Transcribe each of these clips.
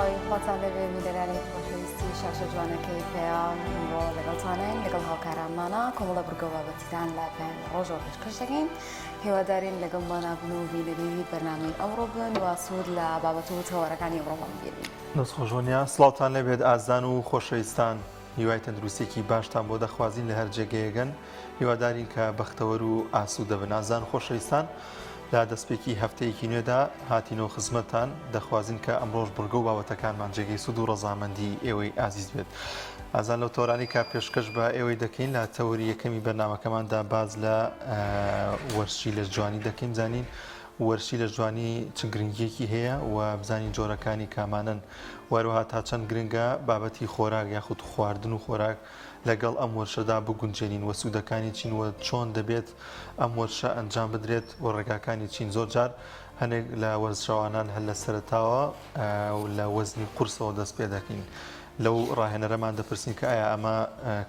سڵاوی خواتان لێبێ بینەرانی خۆشەویستی شاشە جوانەکەی پەیام ئەمڕۆ لەگەڵتانین لەگەڵ هاوکارانمانە کۆمەڵە بڕگە و بابەتیتان لە پەیامی ڕۆژەوە پێشکەش دەکەین هیوادارین لەگەڵمانە بن و بینەری بەرنامەی ئەمڕۆ بن و سوود لە بابەت و تەوەرەکانی ئەمڕۆمان ببینن. دەست خۆش ۆنیا سڵاوتان لێبێت ئازیزان و خۆشەویستان هیوای تەندروستیەکی باشتان بۆ دەخوازین لە هەر جێگەیەگەن هیوادارین کە بەختەوەر و ئاسوودە بن. ئازیزان و خۆشەویستان لە دەستپێکی هەفتەیەکی نوێدا هاتینەوە خزمەتتان، دەخوازین کە ئەمڕۆش بڕگە و بابەتەکانمان جێگەی سوود و ڕەزامەندی ئێوەی ئازیز بێت. ئازیزان لەو تەوەرانەی کە پێشکەش بە ئێوەی دەکەین لە تەوەری یەکەمی بەرنامەکەماندا باس لە وەرزشی لەشجوانی دەکەین بزانین وەرزشی لەشجوانی چ گرنگیەکی هەیە و بزانین جۆرەکانی کامانەن و هەروەها تا چەند گرنگە بابەتی خۆراک یاخود خواردن و خۆراک لەگەڵ ئەم وەرشەدا بگونجێنین و سوودەکانی چین و چۆن دەبێت ئەم وەرشە ئەنجام بدرێت و ڕێگاکانی چین زۆرجار هەنێک لە وەرزشەوانان هەر لە سەرەتاوە لە وەزنی قورسەوە دەست پێ دەکەین لەو ڕاهێنەرەمان دەپرسین کە ئایا ئەمە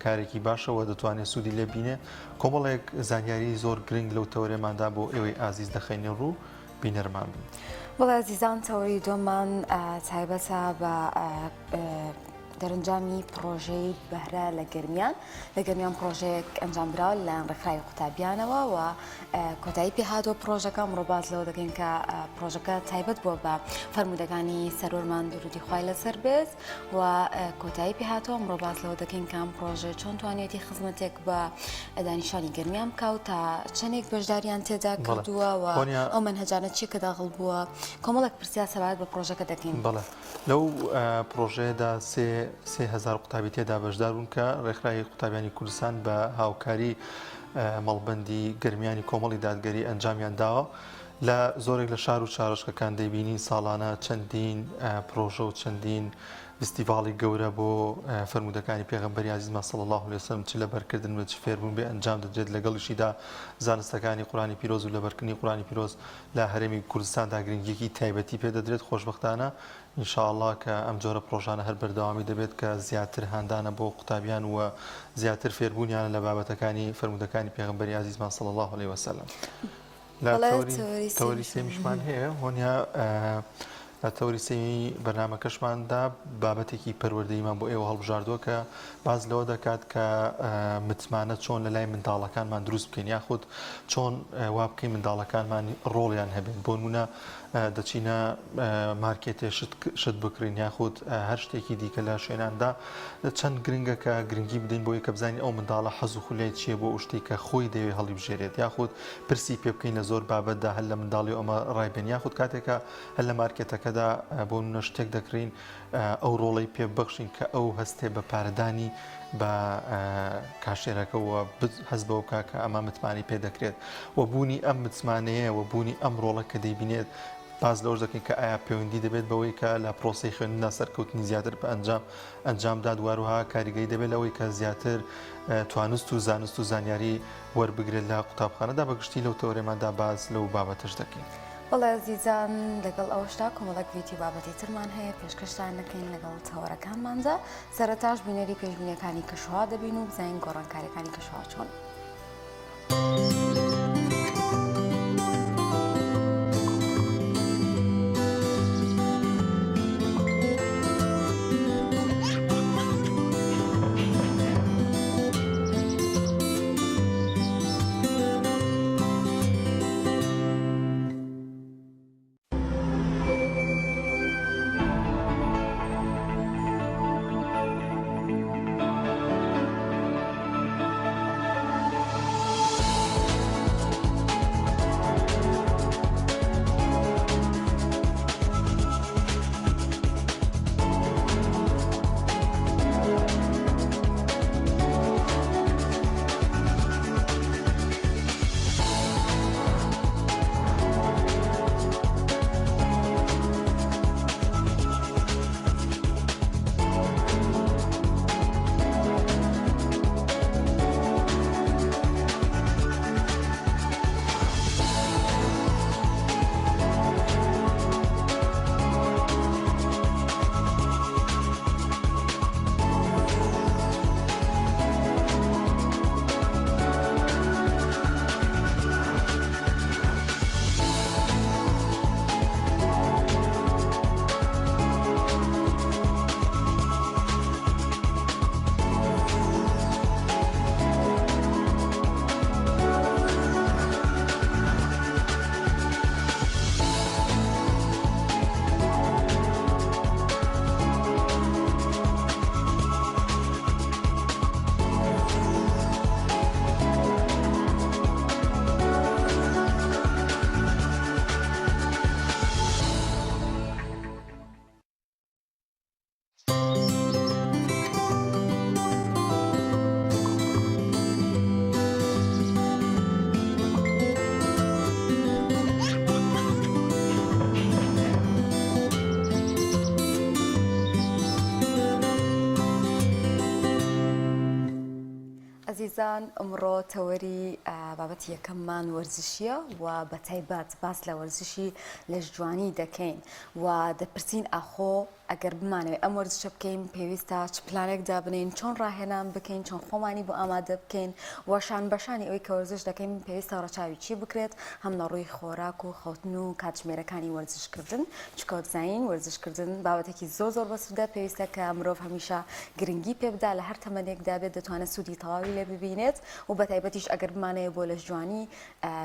کارێکی باشە و دەتوانێت سوودی لێ بینێ کۆمەڵێک زانیاری زۆر گرنگ لەو تەوەرەماندا بۆ ئێوەی ئازیز دەخەینە ڕوو بینەرمان بن. بەڵێ ئازیزان تەوەری دووەممان تایبەتە بە دەرەنجامی پڕۆژەی بەهرە لە گەرمیان لە گەرمیان پڕۆژەیەک ئەنجامدراوە لەلایەن ڕێکخراوی قوتابیانەوە و کۆتایی پێهاتووە پڕۆژەکە ئەمڕۆ باس لەوە دەکەین کە پڕۆژەکە تایبەت بووە بە فەرموودەکانی سەروەرمان دروودی خوای لەسەر بێت و کۆتایی پێهاتووە ئەمڕۆ باس لەوە دەکەین کە ئەم پڕۆژەیە چۆن توانیویەتی خزمەتێک بە دانیشتوانی گەرمیان بکا و تا چەندێک بەشداریان تێدا کردووە و ئەو مەنهەجانە چیە کە داخڵ بووە کۆمەڵێک پرسیار سەبارەت بە پڕۆژەکە دەکەین. بەڵێ لەو پڕۆژەیەدا 3000 قوتابی تێدا بەشدار بوون کە ڕێکخراوی قوتابیانی کوردستان بە هاوکاری مەڵبەندی گەرمیانی کۆمەڵی دادگەری ئەنجامیان داوە. لە زۆرێک لە شار و شارۆچکەکان دەیبینین ساڵانە چەندین پرۆژە و چەندین فیستیڤاڵی گەورە بۆ فەرموودەکانی پێغەمبەری ئازیزمان صلی اللە علیه وسلم چ لەبەرکردن بێت چ فێربوون بێ ئەنجام دەدرێت لەگەڵیشیدا زانستەکانی قورئانی پیرۆز و لەبەرکردنی قورئانی پیرۆز لە هەرێمی کوردستاندا گرنگیەکی تایبەتی پێ دەدرێت خۆشبەختانە ان شاء اللە کە ئەم جۆرە پڕۆژانە هەر بەردەوامی دەبێت کە زیاتر هاندانە بۆ قوتابیان و زیاتر فێربوونیانە لە بابەتەکانی فەرموودەکانی پێغەمبەری ئازیزمان صلی اللە علیه وسلم. لە تەوەری سێمیشمان هەیە هۆنیا لە تەوەری سێمی بەرنامەکەشماندا بابەتێکی پەروەردەییمان بۆ ئێوە هەڵبژاردووە کە باس لەوە دەکات کە متمانە چۆن لە لای منداڵەکانمان دروست بکەین یاخود چۆن وا بکەین منداڵەکانمان ڕۆڵیان هەبێت بۆ نمونە دەچینە مارکێتێ شت بکڕین یاخود هەر شتێکی دیکە لە شوێناندا چەند گرنگە کە گرنگی بدەین بۆی کە بزانین ئەو منداڵە حەز و خولیای چییە بۆ ئەو شتێک کە خۆی دەوێت هەڵیبژێرێت یاخود پرسی پێ بکەین لە زۆر بابەتدا هەر لە منداڵی ئەمە ڕایبێن یاخود کاتێکە هەر لە مارکێتەکەدا بۆ نمونە شتێک دەکڕین ئەو ڕۆڵەی پێ ببەخشین کە ئەو هەستێ بە پارەدانی بە کاشێرەکە و هەست بەوە بکا کە ئەمە متمانەی پێ دەکرێت و بوونی ئەم متمانەیە و بوونی ئەم ڕۆڵە کە دەیبینێت باس لەوەش دەکەین کە ئایا پەیوەندی دەبێت بەوەی کە لە پرۆسەی خوێندندا سەرکەوتنی زیاتر بە ئەنجام ئەنجامدات واروها کاریگەری دەبێت لەوەی کە زیاتر توانست و زانست و زانیاری وەربگرێت لە قوتابخانەدا بە گشتی لەو تەوەرەماندا باس لەو بابەتەش دەکەین. بەڵێ ئەزیزان لەگەڵ ئەوەشدا کۆمەڵێک ڤیدیۆ بابەتی ترمان هەیە پێشکەشتان دەکەین لەگەڵ تەوەرەکانماندا سەرەتاش بینەری پێشبینیەکانی کەشوهەوا دەبین و بزانین گۆڕانکاریەکانی کەشوهەوا چۆن. ئازیزان ئەمڕۆ تەوەری بابەتی یەکەممان وەرزشیە و بە تایبەت باس لە وەرزشی لەشجوانی دەکەین و دەپرسین ئاخۆ ئەگەر بمانەوێت ئەم وەرزشە بکەین پێویستە چ پلانێک دابنێین، چۆن ڕاهێنان بکەین، چۆن خۆمانی بۆ ئامادە بکەین و شان بەشانی ئەوەی کە وەرزش دەکەین پێویستە ڕەچاوی چی بکرێت هەم لە ڕووی خۆراک و خەوتن و کاتژمێرەکانی وەرزشکردن، چونکە وەک زانین وەرزشکردن بابەتێکی زۆر زۆر بەسوودە پێویستە کە مرۆڤ هەمیشە گرنگی پێ بدا لە هەر تەمەنێکدا بێت دەتوانێت سوودی تەواوی لێ ببینێت و بەتایبەتیش ئەگەر بمانەوێت بۆ لەشجوانی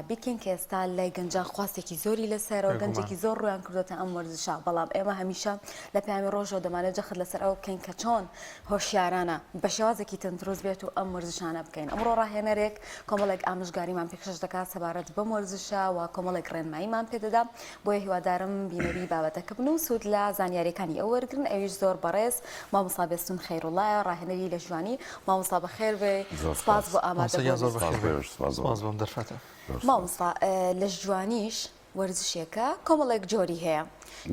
بیکەین کە ئێستا لای گەنجان خواستێکی زۆری لەسەرە و گەنجێکی زۆر ڕویان کردوتە ئەم وەرزشە بەڵام ئێمە هەمیشە لە پەیامی ڕۆژەوە دەمانێت جەخت لەسەر ئەوە بکەین کە چۆن هۆشیارانە بە شێوازێکی تەندروست بێت و ئەم وەرزشانە بکەین ئەمڕۆ ڕاهێنەرێک کۆمەڵێک ئامۆژگاریمان پێشکەش دەکات سەبارەت بەم وەرزشە و کۆمەڵێک ڕێنماییمان پێدەدا بۆیە هیوادارم بینەری بابەتەکە بن و سوود لە زانیاریەکانی ئەو وەرگرن ئەویش زۆر بەڕێز مامۆستا بێستون خەیروڵایە ڕاهێنەری لەشجوانی مامۆستا بەخێر بێ سپاس بۆ ئامادەبوونت. زۆر بەخێر بێی سپاس بۆ ئەم دەرفەتە. مامۆستا لەشجوانیش وەرزشێکە کۆمەڵێک جۆری هەیە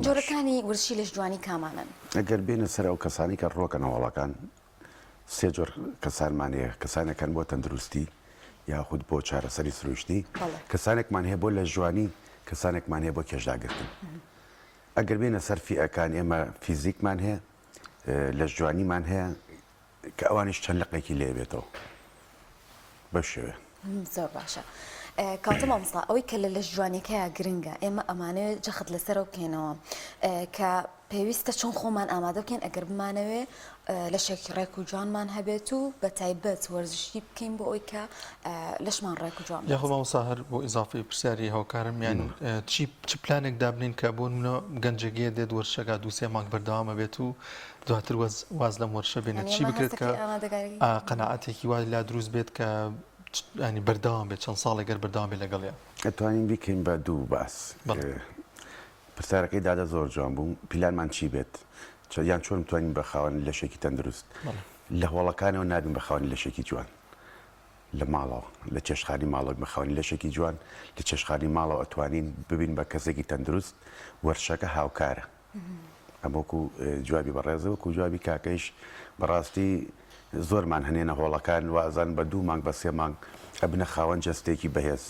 جۆرەکانی وەرزشی لەشجوانی کامانەن؟ ئەگەر بێینە سەر ئەو کەسانەی کە ڕۆکەن هۆڵەکان سێ جۆر کەسانمان هەیە، کەسانێک هەن بۆ تەندروستی یاخود بۆ چارەسەری سروشتی، کەسانێکمان هەیە بۆ لەشجوانی، کەسانێکمان هەیە بۆ کێشداگرتن. ئەگەر بێینە سەر فیئەکان ئێمە فیزیکمان هەیە، لەشجوانیمان هەیە کە ئەوانیش چەند لقێکی لێ بێتەوە بەو شێوەیە. زۆر باشە کاتە مامۆستا ئەوەی کە لە لەشجوانیەکەیا گرنگە ئێمە ئەمانەوێت جەخت لەسەرەوە بکەینەوە کە پێویستە چۆن خۆمان ئامادە بکەین ئەگەر بمانەوێ لەشێکی ڕێک و جوانمان هەبێت و بە تایبەت وەرزشی بکەین بۆ ئەوی کە لەشمان ڕێک و جوان یاخۆ مامۆستا هەر بۆ ئیزافی پرسیاری هاوکارم یان چی چ پلانێک دابنین کە بۆ نمونە گەنجێک دێت وەرزشەکە دوو سێ مانگ بەردەوامە بێت و دواتر واز لەم وەرشە بێنێت چی بکرێت کە قەناعەتێکی وای لا دروست بێت کە ینی بەردەوام بێت چەند ساڵێک گەر بەردەوام بێت لەگەڵیان. ئەتوانین بیکەین بە دوو باس. پرسیارەکەی دادە زۆر جوان بوو پیلانمان چی بێت یان چۆن بتوانین بە خاوەن لەشێکی تەندروست لە هۆڵەکانەوە نابین بە خاوەنی لەشێکی جوان لە ماڵەوە لە چێشخانی ماڵەوە بە خاوەنی لەشێکی جوان لە چێشخانی ماڵەوە ئەتوانین ببین بە کەسێکی تەندروست وەرشەکە هاوکارە ئەم وەکو جوابی بەڕێزە وەکو جوابی کاکەیش بەڕاستی زۆرمان هەنێنە هۆڵەکان وازان بە دوو مانگ بە سێ مانگ ئەبنە خاوەن جەستەیەکی بەهێز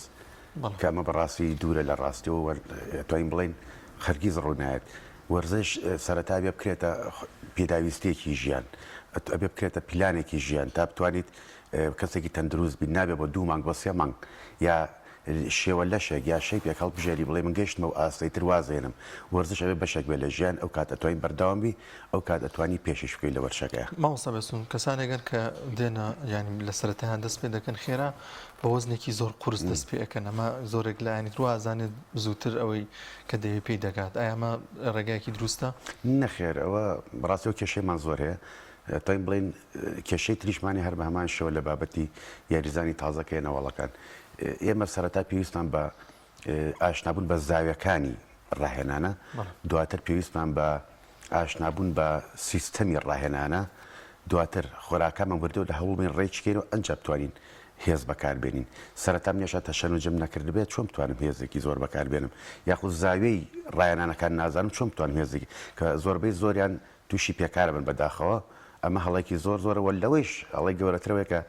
کە ئەمە بەڕاستی دوورە لە ڕاستیەوە و ئەتوانین بڵێین هەرگیز ڕوونایەت وەرزش سەرەتا ئەبێ بکرێتە پێداویستیەکی ژیان ئەبێ بکرێتە پیلانێکی ژیان تا بتوانیت کەسێکی تەندروست بی نابێ بۆ دوو مانگ بۆ سێ مانگ یا شێوە لەشێک یا shape ێک هەڵبژێری بڵێ من گەیشتمە ئەو ئاستەی تر وازێنم وەرزش ئەبێ بەشێک بێ لە ژیان ئەو کات ئەتوانی بەردەوام بی ئەو کات ئەتوانی پێشیش بکەوی لە وەرشەکەیا. مامۆستا بێستون کەسانێک هەن کە دێنە یانی لە سەرەتایان دەست پێ دەکەن خێرا بە وەزنێکی زۆر قورس دەست پێ ئەکەن ئەمە زۆرێک لایەنی تر وازانێت زووتر ئەوەی کە دەیەوێت پێی دەگات ئایا ئەمە ڕێگایەکی دروستە؟ نەخێر ئەوە بەڕاستی ئەو کێشەیەمان زۆر هەیە ئەتوانین بڵێین کێشەی تریشمان هەیە هەر بە هەمان شێوە لە بابەتی یاریزانی تازە کە یەنە هۆڵەکان ئێمە سەرەتا پێویستمان بە ئاشنابوون بە زاویەکانی ڕاهێنانە، دواتر پێویستمان بە ئاشنابوون بە سیستەمی ڕاهێنانە، دواتر خۆراکانمان وردە وردە هەوڵ بەین ڕێکی کەین و ئەنجا بتوانین هێز بەکار بێنین. سەرەتا من هێشتا تەشەنوجم نەکردبێت چۆن بتوانم هێزێکی زۆر بەکار بێنم؟ یاخود زاویەی ڕاهێنانەکان نازانم چۆن بتوانم هێزێکی کە زۆربەی زۆریان تووشی پێکارە بن بەداخەوە ئەمە هەڵەیەکی زۆر زۆرە وە لەوەیش هەڵەی گەورەتر ئەوەیە کە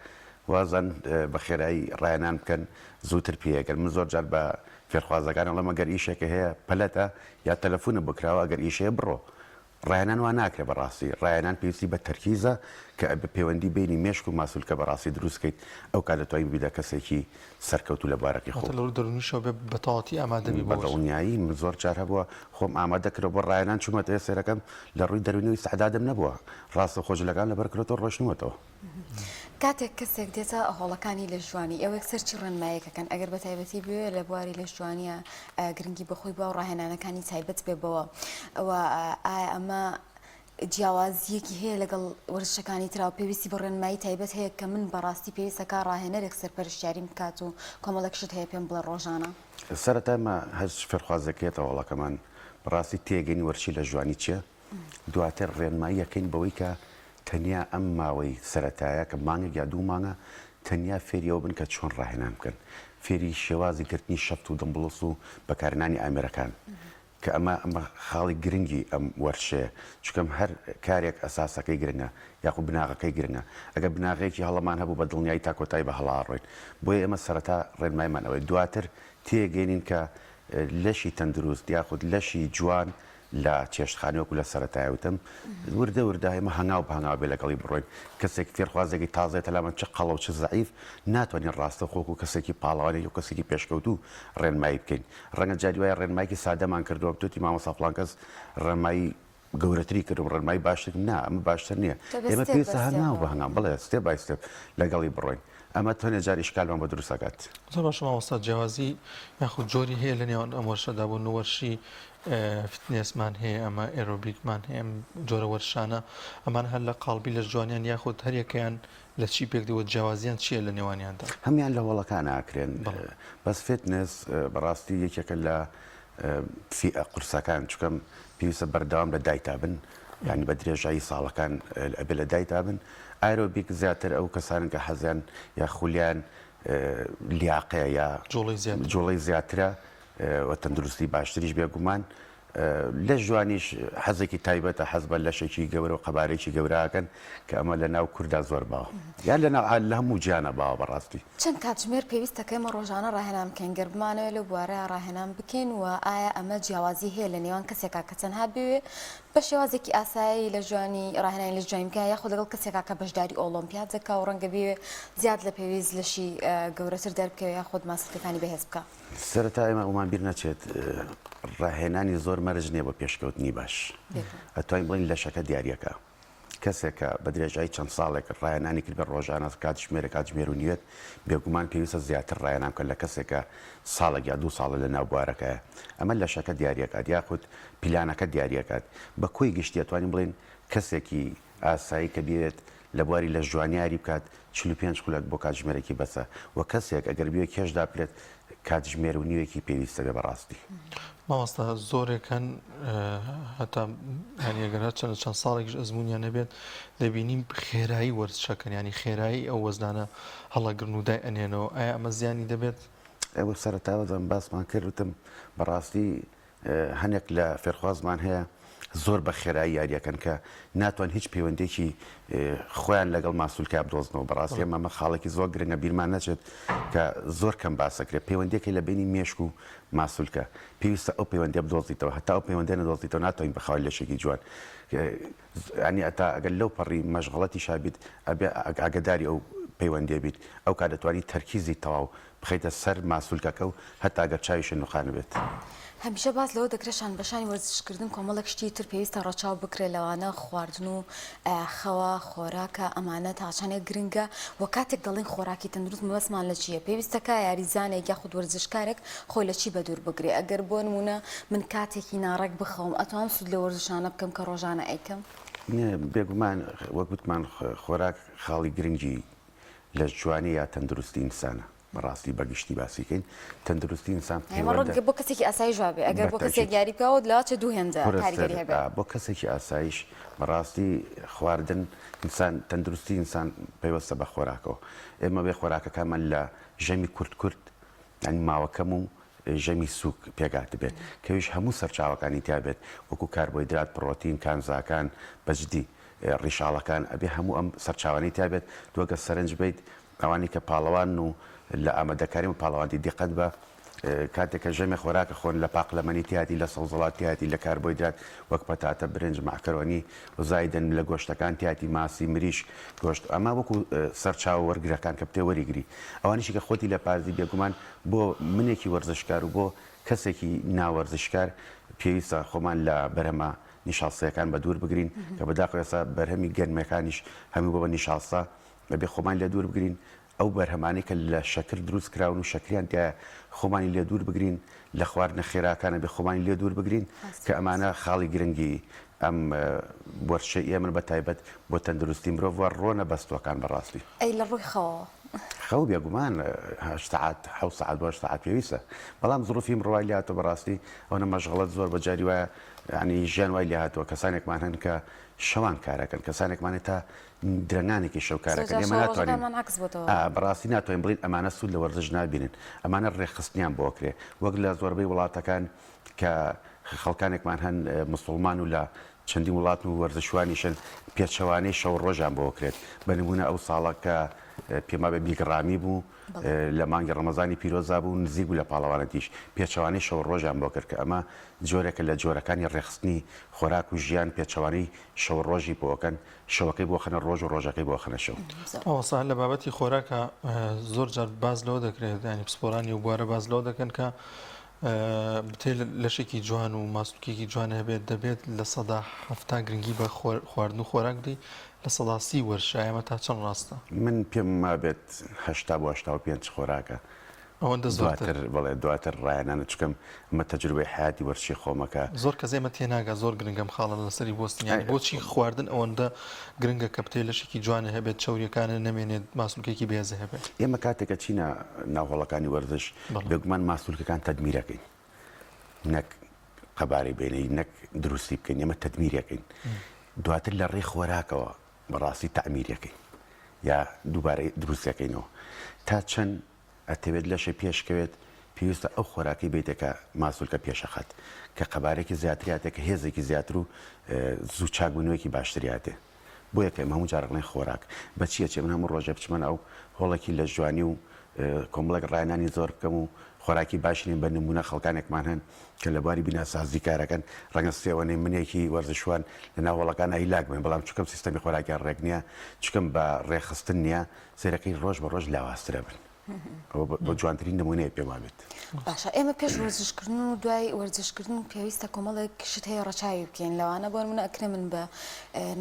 وازان بە خێرایی ڕاهێنان بکەن زووتر پێیەگەن من زۆر جار بە فێرخوازەکان ئەڵێم ئەگەر ئیشێکە هەیە پەلەتە یا تەلەفونە بۆ کراوە ئەگەر ئیش هەیە بڕۆ ڕاهێنان وا ناکرێ بەڕاستی ڕاهێنان پێویستی بە تەرکیزە کە ئەبێ پەیوەندی بینی مێشک و ماسولکە بەڕاستی دروست کەیت ئەو کات دەتوانی ببیتە کەسێکی سەرکەوتوو لە بوارەکەی خۆت. واتە لە ڕووی دەروونیشەوە بێ بە تەواوەتی ئامادە بی بۆ وەرزش. بە دڵنیایی من زۆر جار هەبووە خۆم ئامادە کردووە بۆ ڕاهێنان چوومەتە ئێ سەیرەکەم لە ڕووی دەروونیەوە ئیستعدادم نەبووە ڕاستەوخۆ جلەکان لەبەر کردۆتەوە ڕۆیشتمەتەوە. کاتێک کەسێک دێتە هۆڵەکانی لەشجوانی ئێوە یەکسەر چی ڕێنمایەک ئەکەن ئەگەر بە تایبەتی بوێ لە بواری لەشجوانیە گرنگی بەخۆی بوا و ڕاهێنانەکانی تایبەت بێ بەوە ئەوە ئایا ئەمە جیاوازییەکی هەیە لەگەڵ وەرزشەکانی ترا و پێویستی بە ڕێنمایی تایبەت هەیە کە من بەڕاستی پێویستەکە ڕاهێنەرێک سەرپەرشتیاریم بکات و کۆمەڵێک شت هەیە پێم بڵێ ڕۆژانە؟ سەرەتا ئێمە هەر فێرخوازێک یەتە هۆڵەکەمان بەڕاستی تێگەین وەرزشی لەشجوانی چیە دواتر ڕێنمایی ئەکەین بەوەی کە تەنیا ئەم ماوەی سەرەتایە کە مانگێک یا دوو مانگە تەنیا فێری ئەوە بن کە چۆن ڕاهێنان بکەن فێری شێوازی گرتنی شەفت و دمبڵس و بەکارهێنانی ئامێرەکان. کە ئەمە ئەمە خاڵی گرنگی ئەم وەرشەیە چونکەم هەر کارێک ئەساسەکەی گرنگە یاخود بناغەکەی گرنگە ئەگەر بناغەیەکی هەڵەمان هەبوو بە دڵنیایی تا کۆتایی بە هەڵە ئەڕۆین بۆیە ئێمە سەرەتا ڕێنمایمان ئەوەیە دواتر تێگەینین کە لەشی تەندروست یاخود لەشی جوان لە چێشتخانەی وەکو لە سەرەتایە وتم وردە وردە ئێمە هەنگاو بە هەنگاو بێ لەگەڵی بڕۆین کەسێک فێرخوازێکی تازەیە تەلامان چ قەڵەو چ زەعیف ناتوانین ڕاستەوخۆ وەکو کەسێکی پاڵەوانێک و کەسێکی پێشکەوتوو ڕێنمایی بکەین ڕەنگە جاری وایە ڕێنمایەکی سادەمان کردووە بتوتی مامۆستا فڵان کەس ڕێنمایی گەورەتری کردم ڕێنمایی باشتر نا ئەمە باشتر نییە ئێمە پێویستە هەنگاو بە هەنگاو بڵێ step by step لەگەڵی بڕۆین ئەمە تۆنێ جار ئیشکالمان بۆ دروست ئەکات. زۆر باشە مامۆستا جیاوازی یاخود جۆری هەیە لە نێوان ئەم وەرشەدا بۆ وەرشی fitness مان هەیە ئەمە ئێرۆبیکمان هەیە ئەم جۆرە وەرشانە ئەمان هەر لە قاڵبی لەش جوانیان یاخود هەریەکەیان لە چی پێک دێ و جیاوازیان چییە لە نێوانیاندا؟ هەموان لە هۆڵەکان ئاکرێن بەس fitness بەڕاستی یەکێکە لە فیئە قورسەکان چونکە پێویستە بەردەوام لە diet ا بن یانی بە درێژایی ساڵەکان ئەبێ لە diet ا بن ئایرۆبیک زیاتر ئەو کەسانن کە حەزیان یا خولیان لیاقەیە یا جوڵەی زیاترە و تەندروستی باشتریش بێگومان لەش جوانیش حەزێکی تایبەتە حەز بە لەشێکی گەورە و قەبارەیەکی گەورە ئەکەن کە ئەمە لە ناو کوردا زۆر باوە یان لە ناو لە هەموو جیهانا باوە بەڕاستی. چەند کاتژمێر پێویستە کە ئێمە ڕۆژانە ڕاهێنان بکەین گەر بمانەوێت لەو بوارەیا ڕاهێنان بکەین و ئایا ئەمە جیاوازی هەیە لە نێوان کەسێکا کە تەنها بێوێ بە شێوازێکی ئاسایی لە جوانی ڕاهێنانی لەش جوانی بکا یاخود لەگەڵ کەسێکا کە بەشداری ئۆڵۆمپیاد دەکا و ڕەنگە بێوێ زیاد لە پێویست لەشی گەورەتر دەربکەوێ یاخود ماسولکەکانی بەهێز بکا؟ سەرەتا ئێمە ئەومان بیر نەچێت ڕاهێنانی زۆر مەرج نییە بۆ پێشکەوتنی باش ئەتوانین بڵێین لەشەکە دیاریەکە کەسێک کە بە درێژایی چەند ساڵێک ڕاهێنانی کردبێت ڕۆژانە کاتژمێرێک کاتژمێر و نیوێک بێگومان پێویستە زیاتر ڕاهێنان بکات لە کەسێک کە ساڵێک یا دوو ساڵە لە ناو بوارەکەیە ئەمە لەشەکە دیاریەکات یاخود پیلانەکە دیاریەکات بە کۆی گشتی ئەتوانین بڵێین کەسێکی ئاسایی کە بیەوێت لە بواری لەشجوانی یاری بکات 45 خولەک بۆ کاتژمێرێکی بەسە و کەسێک ئەگەر بیەوێت کێش دابنێت کاتژمێر و نیوێکی پێویستە بێ بەڕاستی. مامۆستا زۆرێک هەن هەتا یانی ئەگەر هەرچەندە چەند ساڵێکیش ئەزموونیان نەبێت دەبینیم خێرایی وەرزشەکەن یانی خێرایی ئەو وەزنانە هەڵەگرن و دای ئەنێنەوە ئایا ئەمە زیانی دەبێت؟ ئەوە سەرەتا وەزم باسمان کرد وتم بەڕاستی هەنێک لە فێرخوازمان هەیە زۆر بە خێرایی یاریەکەن کە ناتوان هیچ پەیوەندێکی خۆیان لەگەڵ ماسولکە بدۆزنەوە بەڕاستی ئەمە ئەمە خاڵێکی زۆر گرنگە بیرمان نەچێت کە زۆر کەم باسەکرێت پەیوەندیەکەی لە بینی مێشک و ماسولکە پێویستە ئەو پەیوەندیە بدۆزیتەوە هەتا ئەو پەیوەندیە نەدۆزیتەوە ناتوانین بە خاوەن لەشێکی جوان ینی ئەتا ئەگەر لەو پەڕی مەشغەڵەتیشا بیت ئەبێ ئاگەداری ئەو پەیوەندیە بیت ئەو کات دەتوانی تەرکیزی تەواو بخەیتە سەر ماسولکەکە و هەتا گەر چاویشت نوقانبێت. هەمیشە باس لەوە دەکرێت شانبەشانی وەرزشکردن کۆمەڵێک شتی تر پێویستە ڕەچاو بکرێت لەوانە خواردن و خەوە، خۆراکە، ئەمانە تا چەندێک گرنگە و کاتێک دەڵێین خۆراکی تەندروست مەبەستمان لە چییە؟ پێویستە کا یاریزانێک یاخود وەرزشکارێک خۆی لە چی بەدوور بگرێ؟ ئەگەر بۆ نموونە من کاتێکی ناڕێک بخەوم ئەتوانم سوود لە وەرزشانە بکەم کە ڕۆژانە ئەیکەم؟ بێگومان وەک وتمان خۆراک خاڵی گرنگی لەشجوانی یا تەندروستی ئینسانە بەڕاستی بەگشتی باسی کەین تەندروستی ئینسان ئێمە ڕەنگە بۆ کەسێکی ئاساییش وابێ ئەگەر بۆ کەسێک یاری بکا و لەوە دوو هێندە کاریگەری هەبێ بۆ کەسێکی ئاساییش بەڕاستی خواردن ئینسان تەندروستی ئینسان پەیوەستە بە خۆراکەوە ئێمە بێ خۆراکەکانمان لە ژەمی کورت کورت یانی ماوە کەم و ژەمی سووک پێکهاتبێت کەویش هەموو سەرچاوەکانی تیا بێت وەکو کاربۆیدرات پڕۆتین کانزاکان بەجدی ڕیشاڵەکان ئەبێ هەموو ئەم سەرچاوانەی تیا بێت تۆ گەر سەرنج بەیت ئەوانەی کە پاڵەوانن و لە ئامادەکاری و پاڵەوانتی دیقەت بە کاتێک کە ژەمێ خۆراکە خۆن لە پاقلەمەنی تیاتی لە سەوزەڵات تیاتی لە کاربۆیدرات وەک پەتاتە برنج مەعکەرۆنی و زایدن لە گۆشتەکان تیاتی ماسی مریشک گۆشت ئەمە وەکو سەرچاوە وەرگرەکان کە بتێ وەریگری ئەوانیشی کە خۆتی لە پارزی بێگومان بۆ منێکی وەرزشکار و بۆ کەسێکی ناوەرزشکار پێویستە خۆمان لە بەرهەمە نیشاستەیەکان بە دوور بگرین کە بەداخەوە ئێستا بەرهەمی گەنمەکانیش هەمووی بۆ بە نیشاستە ئەبێ خۆمان لێ دوور بگرین ئەو بەرهەمانەی کە لە شەکر دروست کراون و شەکریان تیایە خۆمانی لێ دوور بگرین لە خواردنە خێراکان ئەبێ خۆمانی لێ دوور بگرین کە ئەمانە خاڵی گرنگی ئەم وەرزشەی ئێمەن بە تایبەت بۆ تەندروستی مرۆڤ و ڕۆنە بەستووەکان بەڕاستی. ئەی لە ڕووی خەوەوە؟ خەو بێگومان هەشت سەعات حەوت سەعات بۆ هەشت سەعات پێویستە بەڵام زروفی ئیمڕۆ وای لێهاتووە بەڕاستی ئەوەنە مەشغەڵەت زۆر بە جاری وایە یانی ژیان وای لێهاتووە کەسانێکمان هەن کە. شەوان کارەکەن، کەسانێکمان هەیە تا درەنگانێکی شەو زۆر کارەکەن، جار ئێمە شەو ناتوانین ڕۆژەکانمان عەکس بۆتەوە. ئا بەڕاستی ناتوانین بڵێین ئەمانە سوود لە وەرزش نابینن، ئەمانە ڕێکخستنیان بۆ ئەکرێ، وەک لە زۆربەی وڵاتەکان کە خەڵکانێکمان هەن موسوڵمان و لە چەندین وڵاتن و وەرزشوانیشن پێچەوانەی شەو ڕۆژیان بۆ ئەکرێت، بە نموونە ئەو ساڵە کە پێم وابێ بیگ ڕامی بوو لە مانگی ڕەمەزانی پیرۆزدا بوو نزیک بوو لە پاڵەوانەتیش پێچەوانەی شەو ڕۆژیان بۆ کرد کە ئەمە جۆرێکە لە جۆرەکانی ڕێکخستنی خۆراک و ژیان پێچەوانەی شەو ڕۆژی بۆ ئەکەن شەوەکەی بۆ خەنە ڕۆژ و ڕۆژەکەی بۆ خەنە شەو. مامۆستا لە بابەتی خۆراکا زۆر جار باس لەوە دەکرێت یانی پسپۆرانی و بوارە باس لەوە دەکەن کە بتێ لەشێکی جوان و ماسولکێکی جوان هەبێت دەبێت 70% گرنگی بە خواردن و خۆراک بدەیت 30% وەرزشە ئەمە تا چەند ڕاستە؟ من پێم وابێت 80 بۆ 85 خۆراکە ئەوەندە زۆرتر؟ دواتر بەڵێ دواتر ڕاهێنانە چونکە ئەمە تەجروبەی حەیاتی وەرزشی خۆمە کە. زۆر کەس ئێمە تێناگا زۆر گرنگە ئەم خاڵە لەسەری بوەستین یانی بۆچی خواردن ئەوەندە گرنگە کە بتەوێت لەشێکی جوانت هەبێت چەوریەکانت نەمێنێت ماسولکەیەکی بەهێزت هەبێت؟ ئێمە کاتێک ئەچینە ناو هۆڵەکانی وەرزش بێگومان ماسولکەکان تەدمیرەکەین نەک قەبارەی بێنەی نەک دروستی بکەین ئێمە تەدمیرەکەین دواتر لە ڕێی خۆراکەوە بەڕاستی تەعمیرەکەین یا دووبارە دروستەکەینەوە تا چەند ئەتەوێت لەشە پێشکەوێت پێویستە ئەو خۆراکەی بیتێ کە ماسولکە پێشەخات کە قەبارێکی زیاتریاتێ کە هێزێکی زیاتر و زوو چاکبوونەوەیەکی باشتریاتێ بۆیە کە ئێمە هەموو جار ئەڵێن خۆراک بە چی ئەچێ من هەموو ڕۆژێ بچمە ناو هۆڵێکی لەشجوانی و کۆمەڵێک ڕاهێنانی زۆر بکەم و خۆراکی باش نیم بە نموونە خەڵکانێکمان هەن کە لە بواری بیناسازی کارەکەن ڕەنگە سێوەنەی منێکی وەرزشوان لە ناو هۆڵەکان هیلاک بن بەڵام چونکەم سیستەمی خۆراکیان ڕێک نییە چونکەم بە ڕێکخستن نییە سەیرەکەی ڕۆژ بە ڕۆژ لاوازترە بن ئەوە بە جوانترین نمونەیە پێم وابێت. باشە ئێمە پێش وەرزشکردن و دوای وەرزشکردن پێویستە کۆمەڵێک شت هەیە ڕەچاوی بکەین لەوانە بۆ نمونە ئەکرێ من بە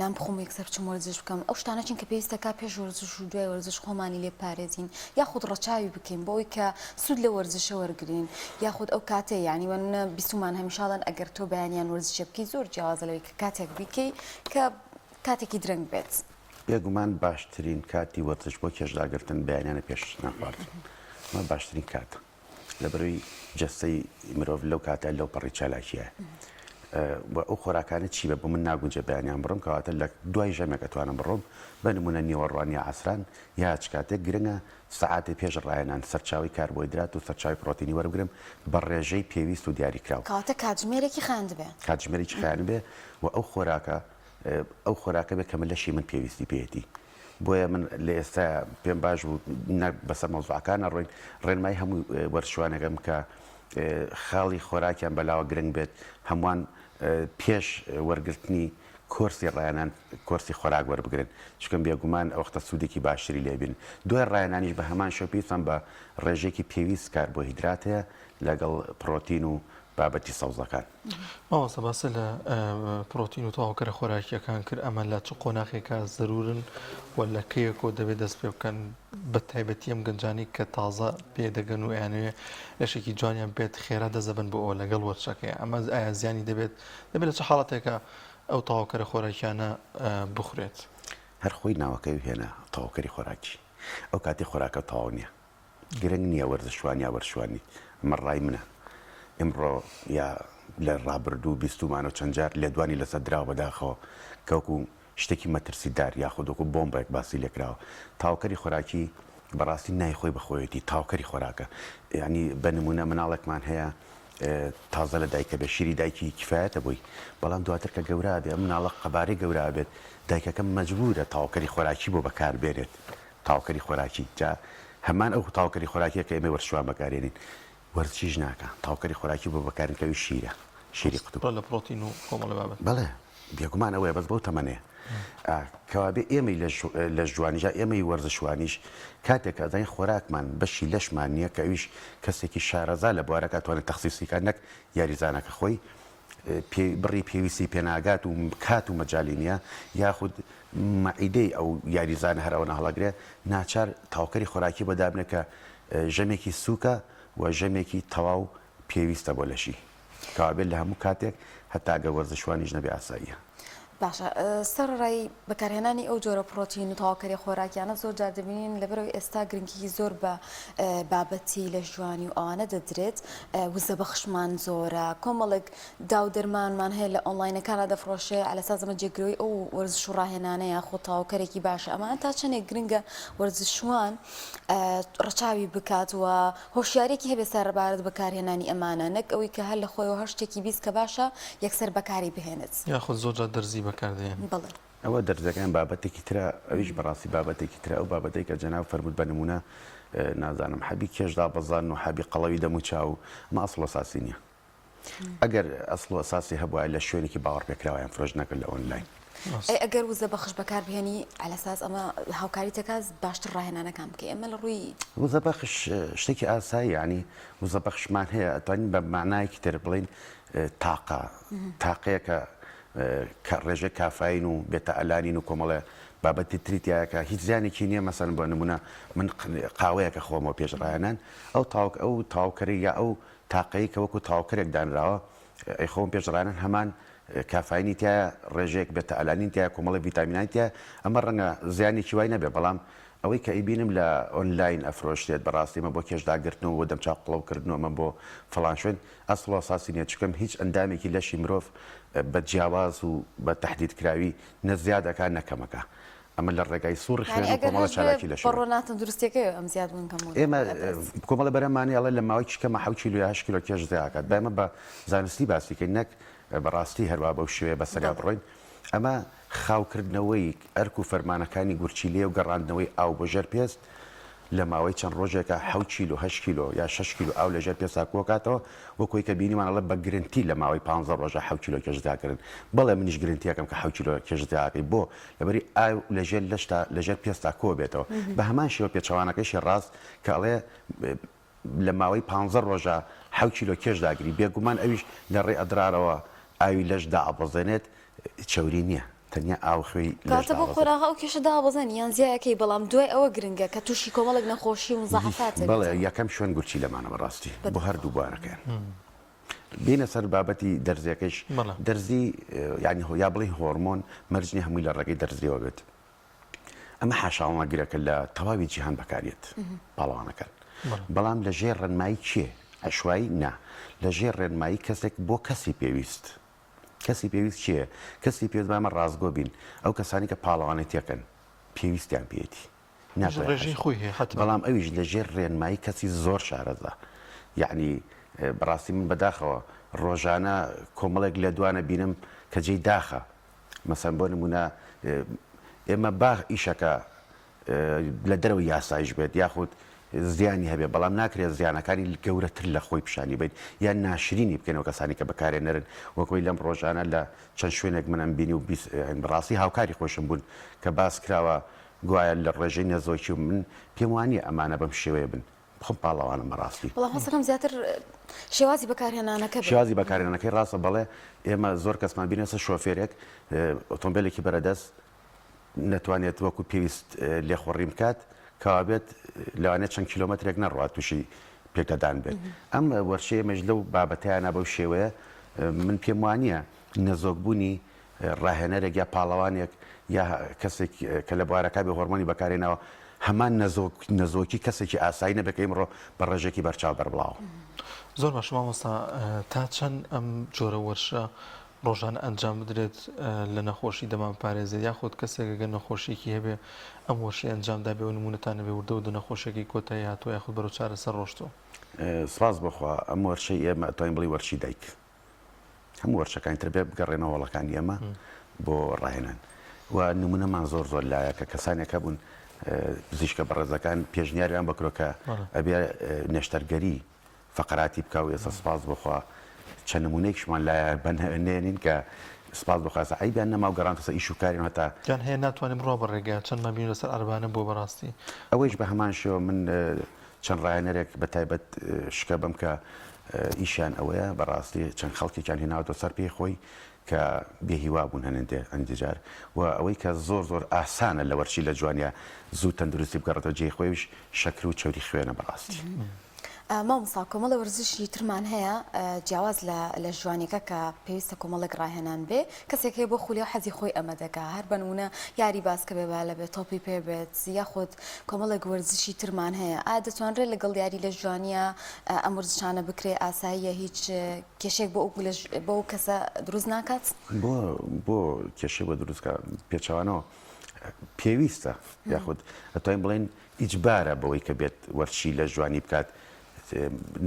نان بخۆم و یەکسەر بچم وەرزش بکەم ئەو شتانە چین کە پێویستە کا پێش وەرزش و دوای وەرزش خۆمانی لێ پارێزین یاخود ڕەچاوی بکەین بۆ ئەوەی کە سوود لە وەرزشە وەرگین یاخود ئەو کاتێ یعنی وە نمونە بیستومان هەمیشاڵن ئەگەر تۆ بەیانیان وەرزشێ بکەی زۆر جیاوازە لەوەی کە کاتێک بیکەی کە کاتێکی درەنگ بێت. بێگومان باشترین کاتی وەرزش بۆ کێشداگرتن بەیانیانە پێش نان خواردن ئەمە باشترین کاتە لەبەرەوەی جەستەی مرۆڤ لەو کاتە لەو پەڕی چالاکیە و ئەو خۆراکانە چی بە بۆ من ناگونجێ بەیانیان بڕم کەواتە لە دوای ژەمێک ئەتوانم بڕۆم بە نمونە نیوەڕوان یا عەسران یا هەچ کاتێک گرنگە سەعاتێ پێش ڕاهێنان سەرچاوەی کاربۆهیدرات و سەرچاوەی پڕۆتینی وەربگرم بە ڕێژەی پێویست و دیاریکراو. کەواتە کاتژمێرێکی خایاندبێ. کاتژمێرێکی خایاندبێ و ئەو خۆراکە ئەو خۆراکە بێت کە من لەشی من پێویستی پێیەتی بۆیە من لە ئێستا پێم باش بوو بەسەر مەوزوعەکانە ڕۆین ڕێنمای هەموو وەرزشوانەکەم کە خاڵی خۆراکیان بەلاوە گرنگ بێت هەمووان پێش وەرگرتنی کۆرسی ڕایەنان کۆرسی خۆراک وەربگرن چونکە بێگومان ئەوەختە سوودێکی باشتری لێبین دوای ڕایەنانیش بە هەمان شێوە پێویستمان بە ڕێژەیەکی پێویست کاربۆهیدرات هەیە لەگەڵ پڕۆتین و بابەتی سەوزەکان. مامۆستا باست لە پرۆتین و تەواوکەرە خۆراکییەکان کرد، ئەمە لە چ قۆناخێکا زەرورن و لە کەیەکەوە دەبێت دەست پێ بکەن بە تایبەتی ئەم گەنجانەی کە تازە پێ دەگەن و ئەیانەوێ لەشێکی جوانیان بێت خێرا دەست دەبەن بۆ ئەوە لەگەڵ وەرزشەکەی ئەمە ئایا زیانی دەبێت دەبێت لە چ حاڵەتێکا ئەو تەواوکەرە خۆراکیانە بخورێت؟ هەر خۆی ناوەکەی هێنا تەواوکەری خۆراکی ئەو کاتەی خۆراکە تەواو نییە گرنگ نییە وەرزشوان یا وەرزشوان نیت، ئەمە ڕای منە. ئیمڕۆ یا لە ڕابردوو بیستوومانە و چەند جار لێدوانی لەسەر دراوە بەداخەوە کە وەکوو شتێکی مەترسیدار یاخود وەکوو بۆمبێک باسی لێ کراوە. تاوکەری خۆراکی بەڕاستی نای خۆی بە خۆیەتی، تاوکەری خۆراکە. یانی بە نموونە مناڵێکمان هەیە تازە لە دایکە بێت شیری دایکی کفایەتە بۆی، بەڵام دواتر کە گەورە ئەبێ ئەم مناڵە قەبارەی گەورە ئەبێت دایکەکە مەجبوورە تاوکەری خۆراکی بۆ بەکار بێنێت. تاوکەری خۆراکی جا هەمان ئەو تاوکەری خۆراکیە کە ئێمەی وەرزشوان بەکارێنین وەرزشیش ناکا تاوکەری خۆراکی بۆ بەکارن کە ئەویش شیرە شیری قوتو پڕە لە پرۆتین و کۆمەڵە بابەت. بەڵێ بێگومان ئەوەیە بەس بەو تەمەنەیە کەوابێ ئێمەی لەشجوانیش یا ئێمەی وەرزشوانیش کاتێک کە ئەزانین خۆراکمان بەشی لەشمان نییە کە ئەویش کەسێکی شارەزا لە بوارەکە توانێت تەخسیسی کات نەک یاریزانەکە خۆی بڕی پێویستی پێناگات و کات و مەجالی نییە یاخود مەعیدەی ئەو یاریزانە هەر ئەوەنە هەڵەگرێ ناچار تەواوکەری خۆراکی بۆ دابنێ کە ژەمێکی سووکە و ژەمێکی تەواو پێویستە بۆ لەشی کەوابێت لە هەموو کاتێک هەتا گەر وەرزشوانیش نەبێ ئاساییە. باشە سەرەڕای بەکارهێنانی ئەو جۆرە پڕۆتین و تەواوکەری خۆراکیانە زۆر جار دەبینین لەبەرئەوەی ئێستا گرنگیی زۆر بە بابەتی لەشجوانی و ئەوانە دەدرێت وزەبەخشمان زۆرە کۆمەڵێک داو دەرمانمان هەیە لە ئۆنلاینەکانا دەفڕۆشێ عەلەساس ئەمە جێگرەوەی ئەو وەرزش و ڕاهێنانە یاخود تەواوکەرێکی باشە ئەمانە تا چەندێک گرنگە وەرزشوان ڕەچاوی بکات و هۆشیاریەکی هەبێت سەربارەت بەکارهێنانی ئەمانە نەک ئەوەی کە هەر لە خۆیەوە هەر شتێکی 20 کە باشە یەکسەر بەکاری بهێنێت. یاخود زۆر جار دەرزی بەکاردێنن. بەڵێ. ئەوە دەرزەکان بابەتێکی ترە ئەویش بەڕاستی بابەتێکی ترە ئەو بابەتەی کە جەناب فەرمووت بە نموونە نازانم حەبی کێش دابەزاندن و حەبی قەڵەوی دەموچاو ئەمە ئەسڵ و ئەساسی نییە. ئەگەر ئەسڵ و ئەساسی هەبوایە لە شوێنێکی باوەڕپێکراویان فرۆش نەکرد لە ئۆنلاین. ئەی ئەگەر وزە بەخش بەکار بهێنی عەلەساس ئەمە هاوکاری دەکات باشتر ڕاهێنانەکان بکەی ئەمە لە ڕووی. وزە بەخش شتێکی ئاسایی یانی وزە بەخشمان هەیە ئەتوانین بە مانایەکی تر بڵێین تاقە تاقەیەکە کە ڕێژەی کافاین و بێتا ئەلانین و کۆمەڵێ بابەتی تری تیایە کە هیچ زیانێکی نییە مەسەلەن بۆ نمونە من قاوەیەکە خۆمەوە پێش ڕاهێنان ئەو تاوک ئەو تاوکەری یا ئەو تاقەی کە وەکو تەواوکەرێک دانراوە ئەیخۆم پێش ڕانان هەمان کافاینی تیایە ڕێژەیەک بێتە ئەلانین تیایە کۆمەڵی ڤیتامینانی تیایە ئەمە ڕەنگە زیانێکی وای نەبێ بەڵام ئەوەی کە ئەیبینم لە ئۆنلاین ئەفرۆشرێت بەڕاستی ئەمە بۆ کێش داگرتن و بۆ دەمچاو قڵەو کردن و ئەمە بۆ فڵان شوێن ئەسڵ و ئەساسی نیە چونکە هیچ ئەندامێکی لەشی مرۆڤ بە جیاواز و بە تەحدید کراوی نە زیاد ئەکا نە کەم ئەکا ئەمە لە ڕێگای سوڕی یانی خوێن و ئەگەر کۆمەڵە هەشبێ چالاکی لەشەوە. بەڕۆ ناتەندروستیەکەی ئەم زیاد بوون کەم بوون ئێمە ئەبێت. کۆمەڵە بەرهەمانەی ئەڵێ لە ماوەی کەمە حەوت کیلۆ یا هەشت کیلۆ کێش زیا ئەکات با ئێمە بە زانستی باسی کەین نەک بە ڕاستی هەروا بەو شێوەیە بەسەریا بەڵێ. بڕۆین ئەمە خاوکردنەوەی ئەرک و فەرمانەکانی گورچیلەیە و گەڕاندنەوەی ئاو بۆ ژێر پێست لە ماوەی چەند ڕۆژێکا حەوت کیلۆ هەشت کیلۆ یا شەش کیلۆ ئاو لە ژێر پێستا کۆکاتەوە وەک ئەوەی کە بینیمان ئەڵێ بە گرنتی لە ماوەی پانزە ڕۆژا حەوت کیلۆ کێش زیاکردن بەڵێ منیش گرنتیەکەم کە حەوت کیلۆ کێش زیاکەی بۆ لەبەری ئاو لە ژێر لەشتا لە ژێر پێستا کۆ بێتەوە بە هەمان شێوە پێچەوانەکەیشی ڕاست کە ئەڵێ لە ماوەی پانزە ڕۆژا حەوت کیلۆ کێش داگری بێگومان ئەویش لە ڕێی ئەدرارەوە ئاوی لەش دائەبەزێنێت چەوری نییە تەنیا ئاو خوێی لەش کەواتە بۆ دابەزێنێت. قۆناغە ئەو کێشە دابەزێنی یان زیایەکەی بەڵام دوای ئەوە گرنگە کە تووشی کۆمەڵێک نەخۆشی و مزاعەفات بەڵێ دەبیتەوە. یەکەم شوێن گورچیلەمانە بەڕاستی بۆ بەداخەوە. هەردوو بوارەکەیان. بێینە سەر بابەتی دەرزیەکەیش بەڵێ. دەرزی یانی یا بڵێین هۆرمۆن مەرج نییە هەمووی لە ڕێگەی دەرزیەوە بێت. ئەمە حاشاهەڵنەگرە کە لە تەواوی جیهان بەکاریەت پاڵەوانەکان بەڵام لە ژێر ڕێنمایی کێ؟ عەشوایی نا لە ژێر ڕێنمایی کەسێک بۆ کەسی پێویست کەسی پێویست کێیە؟ کەسی پێویست با ئێمە ڕاستگۆ بین ئەو کەسانی کە پاڵەوانێتیەکەن پێویستیان پێیەتی ناتوانێت ڕێژەی خۆی هەیە حەتمەن. بەڵام ئەویش لە ژێر ڕێنمایی کەسی زۆر شارەزا یەعنی بەڕاستی من بەداخەوە ڕۆژانە کۆمەڵێک لێدوانە بینم کە جێی داخە مەسەن بۆ نمونە ئێمە با ئیشەکە لە دەرەوەی یاسایش بێت یاخود زیانی هەبێت بەڵام ناکرێت زیانەکانی گەورەتر لە خۆی پیشانی بین یان ناشرینی بکەینەوە کەسانی کە بەکارێنەرن وەکۆی لەم ڕۆژانە لە چەند شوێنێک منم بینی و بەڕاستی هاوکاری خۆشم بوون کە باس کراوە گوایە لە ڕێژەی نەزۆکی و من پێم وانییە ئەمانە بەم شێوەیە بن خۆم پاڵەوانم بەڕاستی. بەڵام هەستەکەم زیاتر شێوازی بەکارهێنانەکە بێت. شێوازی بەکارهێنانەکەی ڕاستە بەڵێ ئێمە زۆر کەسمان بینی ئێستا شۆفێرێک ئۆتۆمبێلێکی بەرە دەست نەتوانێت وەکو پێویست لێخوڕین بکات کەوابێت لەوانەیە چەند کیلۆمەترێک نەڕوات تووشی پێکدادان بێت ئەم وەرشەی ئێمەش لەو بابەتەیانە بەو شێوەیە من پێم وانییە نەزۆکبوونی ڕاهێنەرێک یا پاڵەوانێک یا کەسێک کە لە بوارەکە بێ هۆرمۆنی بەکارهێناوە هەمان نەزۆک نەزۆکی کەسێکی ئاسایی نەبێت کە ئیمڕۆ بە ڕێژەیەکی بەرچاو بەربڵاوە. زۆر باشە مامۆستا تا چەند ئەم جۆرە وەرشە ڕۆژانە ئەنجام بدرێت لە نەخۆشی دەمانپارێزێت یاخود کەسێک گەر نەخۆشیەکی هەبێ ئەم وەرشەی ئەنجام دابێ و نمونەتان نەبێ وردە وردە نەخۆشیەکەی کۆتایی هاتووە یاخود بەرەو چارەسەر ڕۆشتووە؟ سپاس بۆ خوا ئەم وەرشەی ئێمە ئەتوانین بڵێی وەرشی دایک هەموو وەرشەکانی تر بێ بگەڕێنەوە هۆڵەکانی ئێمە بۆ ڕاهێنان و نمونەمان زۆر زۆر لایە کە کەسانێک هەبوون پزیشکە بەڕێزەکان پێشنیاریان بکرۆ کە ئەبێ نەشتەرگەری فەقەراتی بکا و ئێستا سپاس بۆ خوا چەند نمونەیەکیشمان لایە بە نێنین کە سپاس بۆ خوا ئێستا عەیبیان نەما و گەڕانتە سەر ئیش و کاریان هەتا یان هەیە ناتوانێ بڕوا بە ڕێگا چەندمان بینی لەسەر عەرەبانە بووە بەڕاستی. ئەوەیش بە هەمان شێوە من چەند ڕاهێنەرێک بە تایبەت شکە بەم کە ئیشیان ئەوەیە بەڕاستی چەند خەڵکێکیان هێناوەتەوە سەر پێی خۆی کە بێ هیوا بوون هەنێ هەندێ جار و ئەوەی کە زۆر زۆر ئاسانە لە وەرچی لە جوانیا زوو تەندروستی بگەڕێتەوە جێی خۆی ئەویش شەکر و چەوری خوێنە بەڕاستی. مامۆستا کۆمەڵێ وەرزشی ترمان هەیە جیاواز لە لە ژوانیەکە کە پێویستە کۆمەڵێک ڕاهێنان بێ کەسێک هەیە بۆ خولیا و حەزی خۆی ئەمە دەکا هەر بەنمونە یاری باسکە بێ بالە بێ تۆپی پێ بێت یاخود کۆمەڵێک وەرزشی ترمان هەیە ئایا دەتوانرێت لەگەڵ یاری لە ژوانیە ئەم وەرزشانە بکرێ ئاساییە هیچ کێشێک بۆ ئەو بۆ ئەو کەسە دروست ناکات؟ بۆ بۆ کێشەی بۆ دروست کا پێچەوانەوە پێویستە یاخود ئەتوانین بڵێین ئیجبارە بەوەی کە بێت وەرزشی لەش جوانی بکات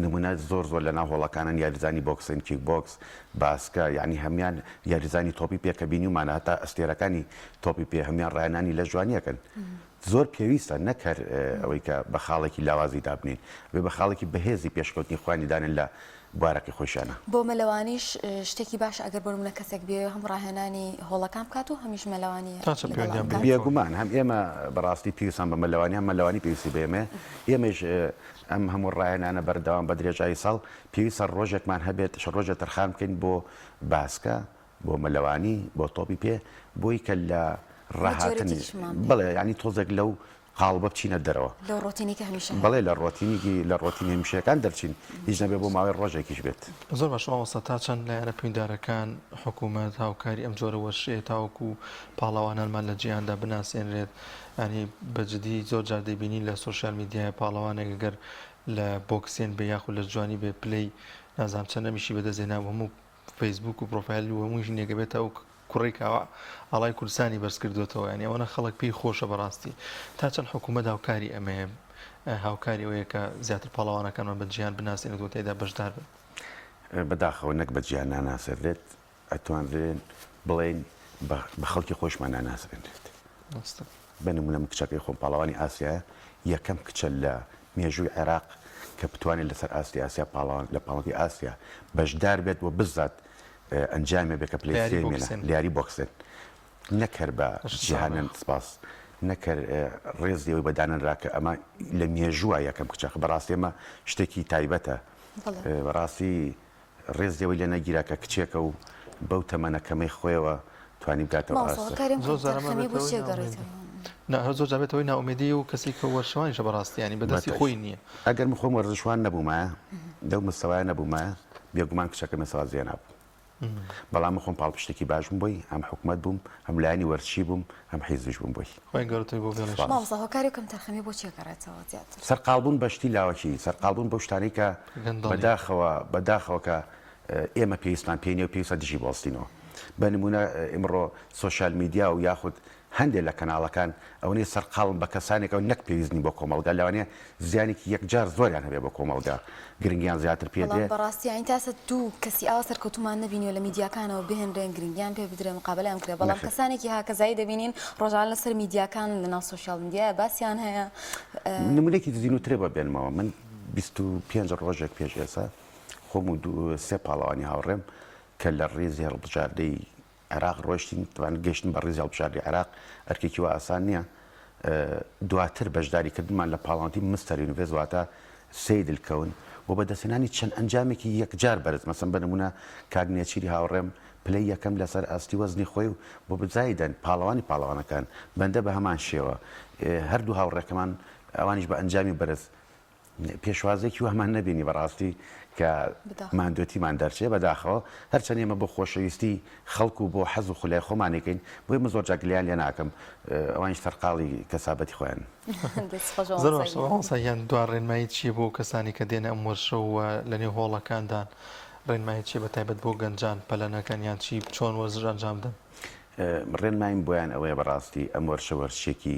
نمونە زۆر زۆر لەناو هۆڵەکانن یاریزانی بۆکسن کیک بۆکس باسکە یعنی هەمان یاریزانی تۆپی پێ کە بینیومانە هەتا ئەستێرەکانی تۆپی پێ هەمان ڕایەنانی لەش جوانیەکەن زۆر پێویستە نەک هەر ئەوەی کە بە خاڵێکی لاوازی دابنین بێ بە خاڵێکی بەهێزی پێشکەوتنی خۆیانی دانن لە بوارەکەی خۆیشیانە. بۆ مەلەوانیش شتێکی باشە ئەگەر بۆ نمونە کەسێک بیەوێ هەم ڕاهێنانی هۆڵەکان بکات و هەمیش مەلەوانی تا چەند لەگەڵا پەیوەندیان بکات. بەیەکەوە هەیە؟ بێگومان هەم ئێمە بەڕاستی پێویستمان بە مەلەوانی هەم مەلەوانی پێویستی بە ئێمەیە، ئێمەیش ئەم هەموو ڕاهێنانە بەردەوام بە درێژایی ساڵ پێویستە ڕۆژێکمان هەبێت ڕۆژێ تەرخان بکەین بۆ باسکە، بۆ مەلەوانی، بۆ تۆپی پێ، بۆی کە لە هیچ جۆرێکی ڕاهاتن تریشمان بێ. بەڵێ یانی تۆزێک لەو قاڵبە بچینە دەرەوە. لەو ڕۆتینەی کە هەمیشە هەیە. بەڵێ لە ڕۆتینیکی لە ڕۆتینی هەمیشەیەکان دەرچین هیچ نەبێ بۆ ماوەی ڕۆژێکیش بێت. زۆر باشە مامۆستا تا چەند لایەنە پەیوەندیدارەکان، حکومەت، هاوکاری ئەم جۆرە وەرشەیە تاوەکو پاڵەوانانمان لە جیهاندا بناسێنرێت یانی بە جدی زۆر جار دەیبینین لە سۆشیال میدیایە پاڵەوانێک گەر لە بۆکسێن بێ یاخود لە جوانی بێ پلەی نازانم چەندەمیشی بەدەست هێنابوو هەموو فەیسبووک و پرۆفایل و هەموو ژنێک ئەبێتە ئەو کوڕەی کاوە ئاڵای کوردستانی بەرز کردوێتەوە یانی ئەوەنە خەڵک پێی خۆشە بەڕاستی تا چەند حکوومەت هاوکاری ئەمەیە هاوکاری ئەوەیە کە زیاتر پاڵەوانەکانمان بە جیهان بناسێنێت و تێیدا بەشدار بن. بەداخەوە نەک بە جیهان ناناسێنرێت ئەتوانرێن بڵێین بە خەڵکی خۆیشمان ناناسرێنرێت. ڕاستە. بە نموونە من کچەکەی خۆم پاڵەوانی ئاسیایە، یەکەم کچە لە مێژووی عێراق کە بتوانێت لەسەر ئاستی ئاسیا پاڵەوان لە پاڵەوانێتی ئاسیا بەشدار بێت و بزات ئەنجامێ بێ کە پلەی لە یاری سێیەمێنە بۆکسێن. لە یاری بۆکسێن نەک هەر بە بەش جیهانن ساڵە. سپاس نەک هەر ڕێزی ئەوەی بە دانەنرا کە ئەمە لە مێژووە یەکەم کچە بەڕاستی ئەمە شتێکی تایبەتە بەڵێ. بەڕاستی ڕێز لەوەی لێ نەگیرا کە کچێکە و بەو تەمەنە کەمەی خۆیەوە توانی بگاتە ئەو مامۆستا ئاستە. هۆکاری ئەم زۆر جار ئەمە کەمتەرخەمیە بۆ بێتەوەی چیە نائومێدی گەڕێتەوە؟ نا هەر زۆر جار بێتەوەی نائومێدی و کەسی کە وەرشەوانیشە بەڕاستی یانی بەدەستی خۆی نییە. ئەگەر من خۆم وەرزشوان نەبوومایە لەو مستەوایە نەبوومایە بێگومان کچەکەم ئێستا وازی هێنابوو. بەڵام من خۆم پاڵپشتێکی باش بووم بۆی، هەم حکومەت بووم، هەم لایەنی وەرزشی بووم، هەم حیزبیش بووم بۆی. خوای گەورە تۆی بۆ بێڵێ. سوپاس. مامۆستا هۆکاری ئەو کەمتەرخەمیە بۆ چیە گەڕێتەوە زیاتر؟ سەرقاڵ بوون بە شتی لاوەکی، سەرقاڵ بوون بەو شتانەی کە گەندەڵی. بەداخەوە بەداخەوە کە ئێمە پێویستمان پێی نیە و پێویستە دژی بوەستینەوە. بە نموونە ئیمڕۆ سۆشیال میدیا و یاخود هەندێک لە کەناڵەکان ئەوەنەی سەرقاڵن بە کەسانێکەوە نەک پێویست نین بۆ کۆمەڵگا، لەوانەیە زیانێکی یەکجار زۆریان هەبێت بۆ کۆمەڵگا، گرنگیان زیاتر پێ بەڵام درێ. بەڕاستی یانی تا ئێستا دوو کەسی ئاوا سەرکەوتوومان نەبینیوە لە میدیاکانەوە بهێنرێن گرنگیان پێ بدرێ مقابەلەیان بکرێ، بەڵام نەخێر. کەسانێکی هاکەزایی دەبینین ڕۆژانە لەسەر میدیاکان لەناو سۆشیال میدیایە باسیان هەیە. نمونەیەکی زیندووترێ بۆ بێنمەوە، من 25 ڕۆژێک پێش ئێستا خۆم و دوو سێ پاڵەوانی هاوڕێم کە لە ڕیزی هەڵبژاردەی عێراق ڕۆیشتین، تەبعەن گەیشتن بە ڕیزی هەڵبژاردەی عێراق ئەرکێکی وا ئاسان نییە، دواتر بەشداریکردنمان لە پاڵاوتی مستەر یونیڤێرس واتە سید الکون و بەدەستهێنانی چەند ئەنجامێکی یەکجار بەرز، مەسەن بە نموونە کاک نێچیری هاوڕێم پلەی یەکەم لەسەر ئاستی وەزنی خۆی و بۆ بزایدەن پاڵەوانی پاڵەوانەکان، بەندە بە هەمان شێوە هەردوو هاوڕێکەمان ئەوانیش بە ئەنجامی بەرز پێشوازیەکی وامان نەبینی بەڕاستی کە ماندوێتیمان دەرچێ بەداخەوە هەرچەند ئێمە بۆ خۆشەویستی خەڵک و بۆ حەز و خولای خۆمان ئەیکەین بۆیە من زۆر جار گلەیان لێ ناکەم ئەوانیش سەرقاڵی کەسابەتی خۆیانن. زۆر باشە مامۆستا گیان دوا ڕێنمایی چییە بۆ کەسانی کە دێنە ئەم وەرشە و لە نێو هۆڵەکاندان ڕێنمایی چییە بە تایبەت بۆ گەنجان پەلە نەکەن یان چی چۆن وەرزش ئەنجام بدەن؟ ڕێنماییم بۆیان ئەوەیە بەڕاستی ئەم وەرشە وەرشێکی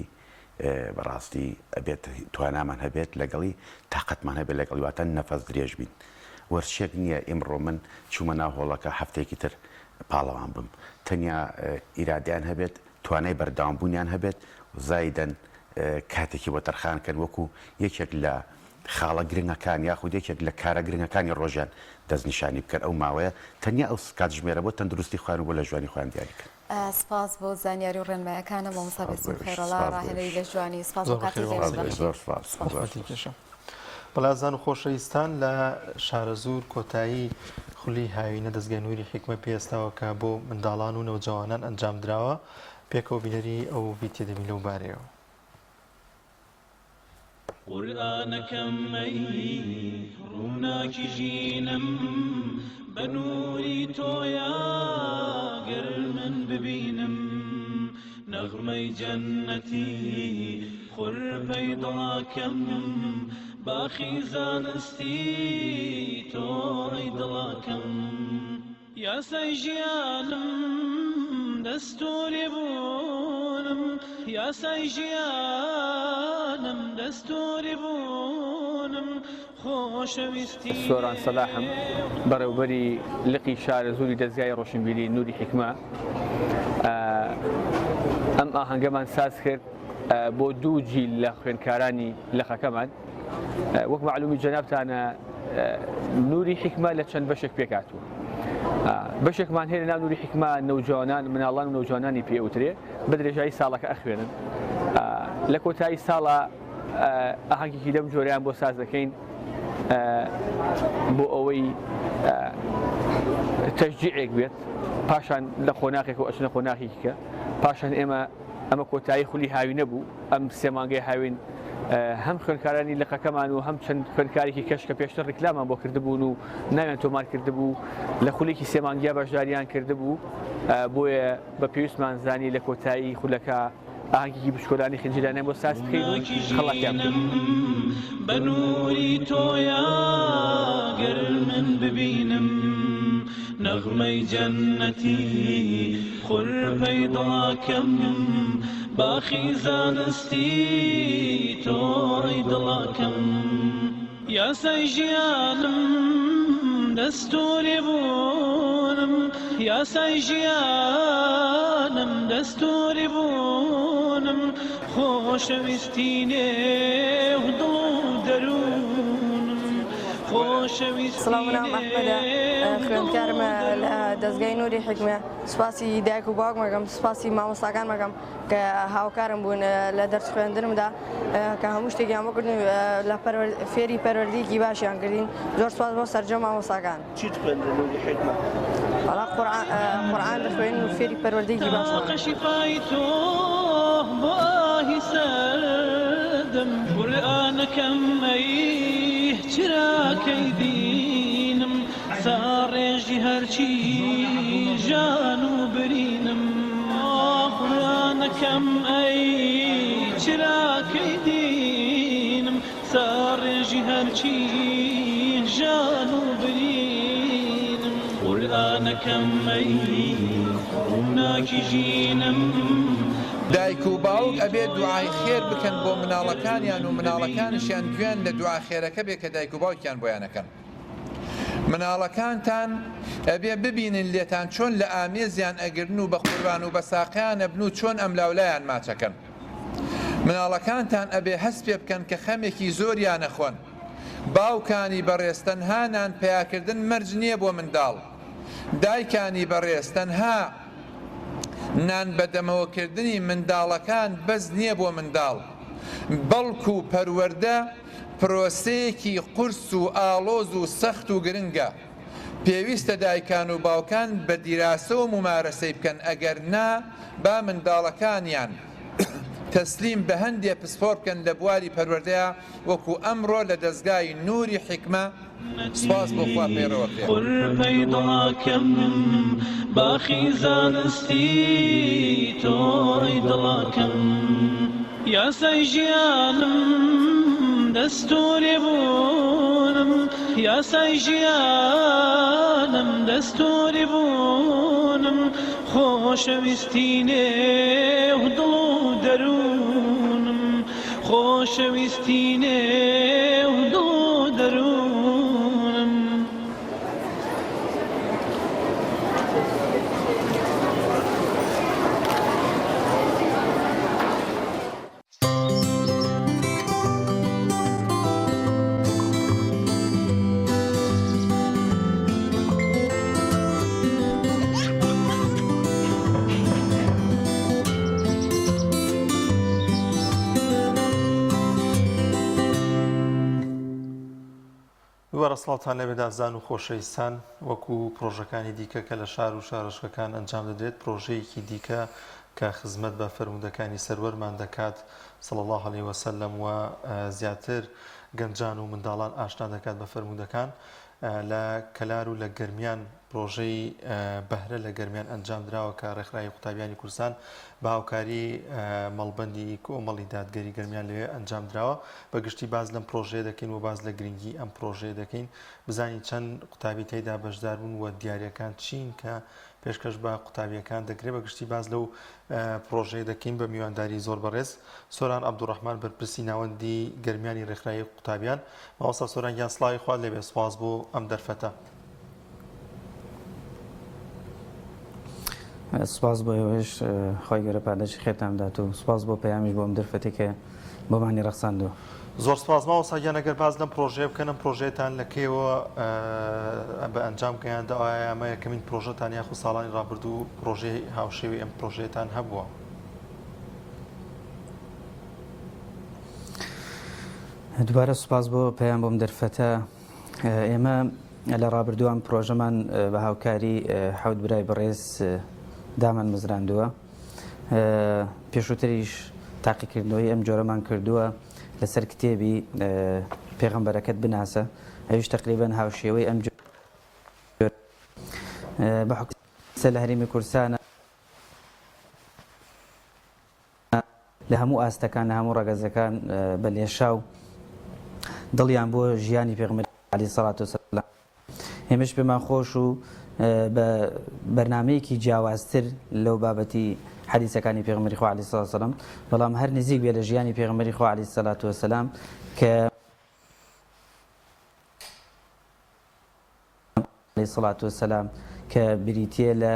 بەڕاستی ئەبێت توانامان هەبێت لەگەڵی تاقەتمان هەبێت لەگەڵی واتە نەفەس درێژ بین وەرشێک نییە ئیمڕۆ من چوومە ناو هۆڵەکە هەفتەیەکی تر پاڵەوان بم تەنیا ئیرادەیان هەبێت توانای بەردەوام بوونیان هەبێت زایدەن کاتێکی بۆ تەرخان کەن وەکو یەکێک لە خاڵە گرنگەکان یاخود یەکێک لە کارە گرنگەکانی ڕۆژیان دەستنیشانی بکەن ئەو ماوەیە تەنیا ئەو کاتژمێرە بۆ تەندروستی خۆیان و بۆ لەشجوانی خۆیان دیاری کەن. سپاس بۆ زانیاری و ڕێنمایەکانە مامۆستا سپاس بۆ بێستون ئێوەش. خەیرەڵا سپاس بۆ ڕاهێنەری ئێوەش. لەشجوانی سپاس بۆ زۆر کاتی بەخێر پێ مامۆستا بەخشی. زۆر سپاس. سپاس. زۆر زەحمەتی کێشا. بەڵێ ئازیزان و خۆشەویستان لە شارەزوور کۆتایی خولی هاوینە دەزگای نوری حیکمە پێستاوە کە بۆ منداڵان و نەوجەوانان ئەنجام دراوە پێکەوە بینەری ئەو ڤیدیۆ دەبین لەو بارەیەوە. قورئانەکەم ئەی ڕووناکی ژینم بە نووری تۆیا گەر من ببینم نەغمەی جەننەتی خورپەی دڵاکەم باخی زانستی تۆ ئەی دڵاکەم. یاسای ژیانم دەستوری بوونم یاسای ژیانم دەستوری بوونم خۆشەویستی سۆران سەلاحم، بەڕێوبەری لقی شارەزووری دەزگای ڕۆشنبیری نوری حیکمە، ئەم ئاهەنگەمان ساز کرد بۆ دوو جیل لە خوێندکارانی لقەکەمان. وەک مەعلومی جەنابتانە نوری حیکمە لە چەند بەشێک پێکهاتووە. بەشێکمان هەیە لەناو نوری حیکمە نەوجوانان، مناڵان و نەوجوانانی پێ ئەوترێ، بە درێژایی ساڵەکە ئەخوێنن. لە کۆتایی ساڵا ئاهەنگێکی لەم جۆرەیان بۆ ساز دەکەین بۆ ئەوەی تەشجیعێک بێت، پاشان لە قۆناغێک و ئەچنە قۆناغێکی کە پاشان ئێمە ئەمە کۆتایی خولی هاوینە بوو، ئەم سێ مانگەی هاوین هەم خوێندکارانی لقەکەمان و هەم چەند خوێندکارێکی کەش کە پێشتر ڕیکلامان بۆ کردبوون و ناویان تۆمار کردبوو لە خولێکی سێ مانگیا بەشداریان کردبوو، بۆیە بە پێویستمان زانی لە کۆتایی خولەکە ئاهەنگێکی بچکۆلانەی خنجیلانیان بۆ ساز بکەین و خەڵاتیان بکەین. بە نووری تۆیا گەر من ببینم نەغمەی جەننەتی خورپەی دڵاکەم باخی زانستی تۆ ئەی دڵاکەم یاسای ژیانم دەستوری بوونم یاسای ژیانم دەستوری بوونم خۆشەویستی نێو دڵ و دەروونم خۆشەویستی سڵاو من ناوم ئەحمەدە نێو دڵ و خوێندکارمە لە دەروونم. دەزگای نوری حیکمە سوپاسی دایک و باوکم ئەکەم سوپاسی مامۆستاکانم ئەکەم کە هاوکارم بوون لە دەرس خوێندنمدا کە هەموو شتێکیان بۆ کردین لە فێری پەروەردەیەکی باشیان کردین زۆر سوپاس بۆ سەرجەم مامۆستاکان. چیت خوێند لە نوری حیکمە؟ وەڵا قورئان قورئان دەخوێنین و فێری پەروەردەیەکی باشمان. تاقە شیفای تۆ بۆ ئاهی سەردم قورئانەکەم ئەی چراکەی دینم ساڕێژی هەرچی ژان و برینم قورئانەکەم ئەی چراکەی دینم ساڕێژی هەرچی ژان و برینم قورئانەکەم ئەی ڕووناکی ژینم. دایک و باوک ئەبێ دوعای خێر بکەن بۆ مناڵەکانیان و مناڵەکانیشیان گوێیان لە دوعا خێرەکە بێ کە دایک و باوکیان بۆیان ئەکەن. مناڵەکانتان ئەبێ ببینن لێتان چۆن لە ئامێزیان ئەگرن و بە قوربان و بە ساقیان ئەبن و چۆن ئەملاولایان ماچەکەن. مناڵەکانتان ئەبێ هەست پێ بکەن کە خەمێکی زۆریان ئەخۆن. باوکانی بەڕێز تەنها نان پەیاکردن مەرج نیە بۆ منداڵ. دایکانی بەڕێز تەنها نان بەدەمەوە کردنی منداڵەکان بەس نیە بۆ منداڵ. بەڵکو پەروەردە پرۆسەیەکی قورس و ئاڵۆز و سەخت و گرنگە. پێویستە دایکان و باوکان بە دیراسەوە مومارەسەی بکەن ئەگەر نا با منداڵەکانیان تەسلیم بە هەندێ پسپۆر بکەن لە بواری پەروەردەیا وەکو ئەمڕۆ لە دەزگای نوری حیکمە سوپاس بۆ خوا پەیڕەوەکرێ. خورپەی دڵاکەم باخی زانستی تۆ ئەی دڵاکەم. یاسای ژیانم دەستوری بوونم یاسای ژیانم دەستوری بوونم خۆشەویستی نێو دڵ و دەروونم خۆشەویستی نێو دڵ و دەروونم. دووبارە سڵاوتان لێبێت ئازیزان و خۆشەویستان، وەکو پڕۆژەکانی دیکە کە لە شار و شارۆچکەکان ئەنجام دەدرێت، پڕۆژەیەکی دیکە کە خزمەت بە فەرموودەکانی سەروەرمان دەکات صلی اللە علیە وسلم و زیاتر گەنجان و منداڵان ئاشنا دەکات بە فەرموودەکان لە کەلار و لە گەرمیان پرۆژەی بەهرە لە گەرمیان ئەنجام دراوە کە ڕێکخراوی قوتابیانی کوردستان بە هاوکاری مەڵبەندی کۆمەڵی دادگەری گەرمیان لەوێ ئەنجام دراوە بە گشتی باس لەم پرۆژەیە دەکەین و باس لە گرنگی ئەم پرۆژەیە دەکەین بزانین چەند قوتابی تێیدا بەشدار بوون و دیاریەکان چین کە پێشکەش بە قوتابیەکان دەکرێت بە گشتی باس لەو پرۆژەیە دەکەین بە میوانداری زۆر بەڕێز سۆران عەبدولڕەحمان بەرپرسی ناوەندی گەرمیانی ڕێکخراوی قوتابیان مامۆستا سۆران گیان سڵاوی خوات لێبێ سوپاس بۆ ئەم دەرفەتە. سپاس بۆ ئێوەش خوای گەورە پاداشتی خێرتان بدات و سپاس بۆ پەیامیش بۆ ئەم دەرفەتەی کە بۆمانی ڕەخساندووە. زۆر سپاس مامۆستا گیان ئەگەر باس لەم پرۆژەیە بکەن ئەم پرۆژەیەتان لە کەیەوە بە ئەنجام گەیاندە ئایا ئەمە یەکەمین پرۆژەتان یاخود ساڵانی ڕابردوو پرۆژەی هاوشێوەی ئەم پرۆژەیەتان هەبووە؟ دووبارە سوپاس بۆ پەیام بۆم دەرفەتە ئێمە لە ڕابردووان پرۆژەمان بە هاوکاری حەوت برای بەڕێز دامان مزراندووە پێشووتریش تاقیکردنەوەی ئەم جۆرەمان کردووە لەسەر کتێبی پێغەمبەرەکەت بناسە ئەویش تقریبا هاوشێوەی ئەم جۆرە بە حوکم لە هەرێمی کوردستانە لە هەموو ئاستەکان لە هەموو ڕەگەزەکان بە لێشاو دڵیان بۆ ژیانی پێغەمبەری عەلەیهی سەڵات وسەلام ئێمەش پێمان خۆش و بە بەرنامەیەکی جیاوازتر لەو بابەتی حەدیسەکانی پێغەمبەری خوا عەلەیهی سەڵات وسەلام بەڵام هەر نزیک بێ لە ژیانی پێغەمبەری خوا عەلەیهی سەڵات وسەلام کە عەلەیهی سەڵات وسەلام کە بریتییە لە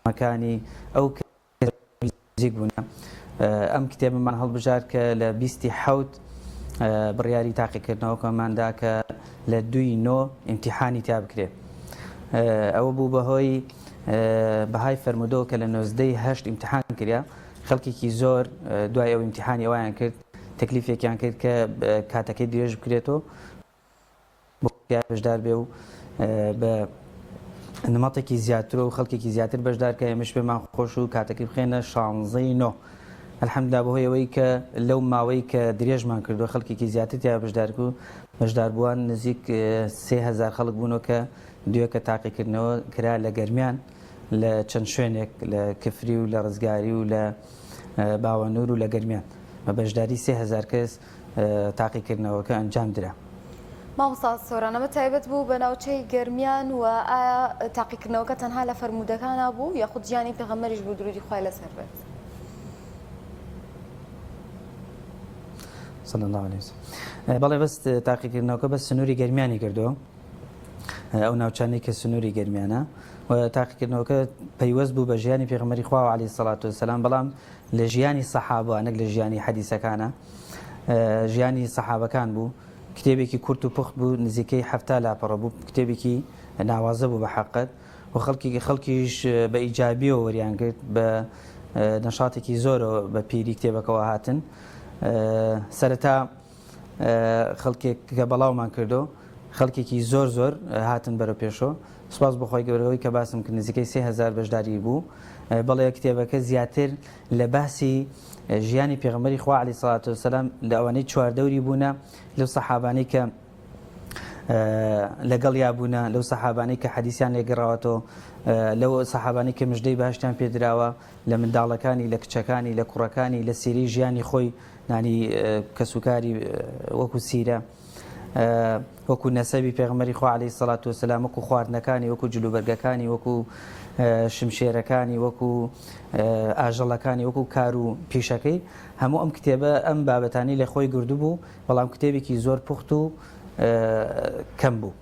مەکانی ئەو نزیک بوونە ئەم کتێبەمان هەڵبژارد کە لە بیستی حەوت بڕیاری تاقیکردنەوەکەماندا کە لە دووی نۆ ئیمتیحانی تیا بکرێ ئەوە بوو بەهۆی بەهای فەرمودەوە کە لە نۆزدەی هەشت ئیمتحان کرا خەڵکێکی زۆر دوای ئەو ئیمتحانی ئەویان کرد تەکلیفێکیان کرد کە کاتەکەی درێژ بکرێتەوە بۆ بەشدار بێ و بە نمەتێکی زیاتر و خەڵکێکی زیاتر بەشدار کە ئێمەش پێمان خۆش و کاتەکەی بخێنە شانزەی نۆ الحمدلله بەهۆی ئەوەی کە لەو ماوەی کە درێژمان کردووە خەڵکێکی زیاتر تیا بەشدار و بەشداربووان نزیک 3000 خەڵک بوونەوە کە دوێکە تاقیکردنەوە کرا لە گەرمیان لە چەند شوێنێک لە کفری و لە ڕزگاری و لە باوەنور و لە گەرمیان بە بەشداری 3000 کەس تاقیکردنەوەکە ئەنجام درا. مامۆستا سۆران ئەمە تایبەت بوو بە ناوچەی گەرمیان و ئایا تاقیکردنەوەکە تەنها لە فەرموودەکانا بوو یاخود ژیانی پێغەمبەریش بوو دروودی خوای لەسەر بێت؟ صلی الله علیه وسلم. بەڵێ بەس تاقیکردنەوەکە بەس سنووری گەرمیانی کردووە ئەو ناوچانەی کە سنووری گەرمیانە و تاقیکردنەوەکە پەیوەست بوو بە ژیانی پێغەمبەری خوا علیه الصلاة والسلام بەڵام لە ژیانی سەحابە نەک لە ژیانی حەدیسەکانە ژیانی سەحابەکان بوو کتێبێکی کورت و پوخت بوو نزیکەی حەفتا لاپەڕە بوو کتێبێکی ناوازە بوو بە حەقت و خەڵکی خەڵکیش بە ئیجابیەوە وەریان گرت بە نەشاتێکی زۆرەوە بە پیری کتێبەکەەوە هاتن سەرەتا خەڵکێک کە بەڵاومان کردو خەڵکێکی زۆر زۆر هاتن بەرەو پێشەوە سوپاس بۆ خۆی گەورەوەی کە باسم کرد نزیکەی 3000 بەشداری بوو بەڵێ کتێبەکە زیاتر لە باسی ژیانی پێغەمبەری خوا علیە سڵات وسلام لە ئەوانەی چواردەوری بوونە لەو سەحابانەی کە لەگەڵیا بوونە لەو سەحابانەی کە حەدیسیان لێگەڕاوەتەوە لەو سەحابانەی کە مژدەی باشتیان پێدراوە لە منداڵەکانی لە کچەکانی لە کوڕەکانی لە سیری ژیانی خۆی نانی کەسوکاری وەکو سیرە وەکو نەسەبی پێغەمبەری خوا عەلەیهی سەڵات وەسەلام وەکو خواردنەکانی وەکو جلوبەرگەکانی وەکو شمشێرەکانی وەکو ئاژەڵەکانی وەکو کار و پیشەکەی هەموو ئەم کتێبە ئەم بابەتانی لە خۆی گردبوو بەڵام کتێبێکی زۆر پوخت و کەم بوو.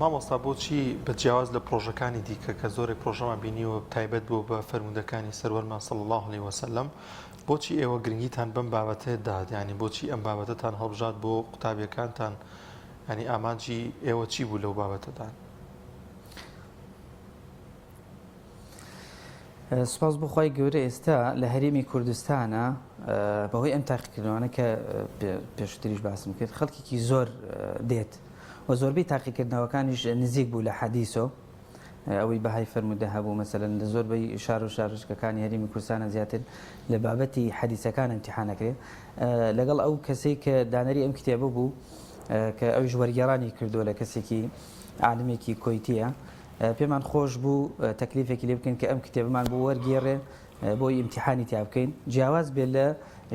مامۆستا بۆچی بە جیاواز لە پرۆژەکانی دیکە کە زۆرێک پرۆژەمان بینیوە تایبەت بووە بە فەرموودەکانی سەروەرمان صلی اللە علیه وسلم بۆچی ئێوە گرنگیتان بەم بابەتە دا؟ یانی بۆچی ئەم بابەتەتان هەڵبژارد بۆ قوتابیەکانتان؟ یانی ئامانجی ئێوە چی بوو لەو بابەتەدان؟ سوپاس بۆ خوای گەورە ئێستا لە هەرێمی کوردستانە بەهۆی ئەم تاقیکردنەوانە کە پێشتریش باسم کرد خەڵکێکی زۆر دێت و و زۆربەی تاقیکردنەوەکانیش نزیک بوو لە حەدیسۆ ئەوەی بەهای فەرموودە هەبوو مەسەلەن لە زۆربەی شار و شارۆچکەکانی هەرێمی کوردستانە زیاتر لە بابەتی حەدیسەکان ئیمتیحان ئەکرێ لەگەڵ ئەو کەسەی کە دانەری ئەم کتێبە بوو کە ئەویش وەرگێڕانی کردووە لە کەسێکی عالمێکی کۆیتیە پێمان خۆش بوو تەکلیفێکی لێ بکەین کە ئەم کتێبمان بۆ وەرگێڕێ بۆی ئیمتیحانی تیا بکەین جیاواز بێت لە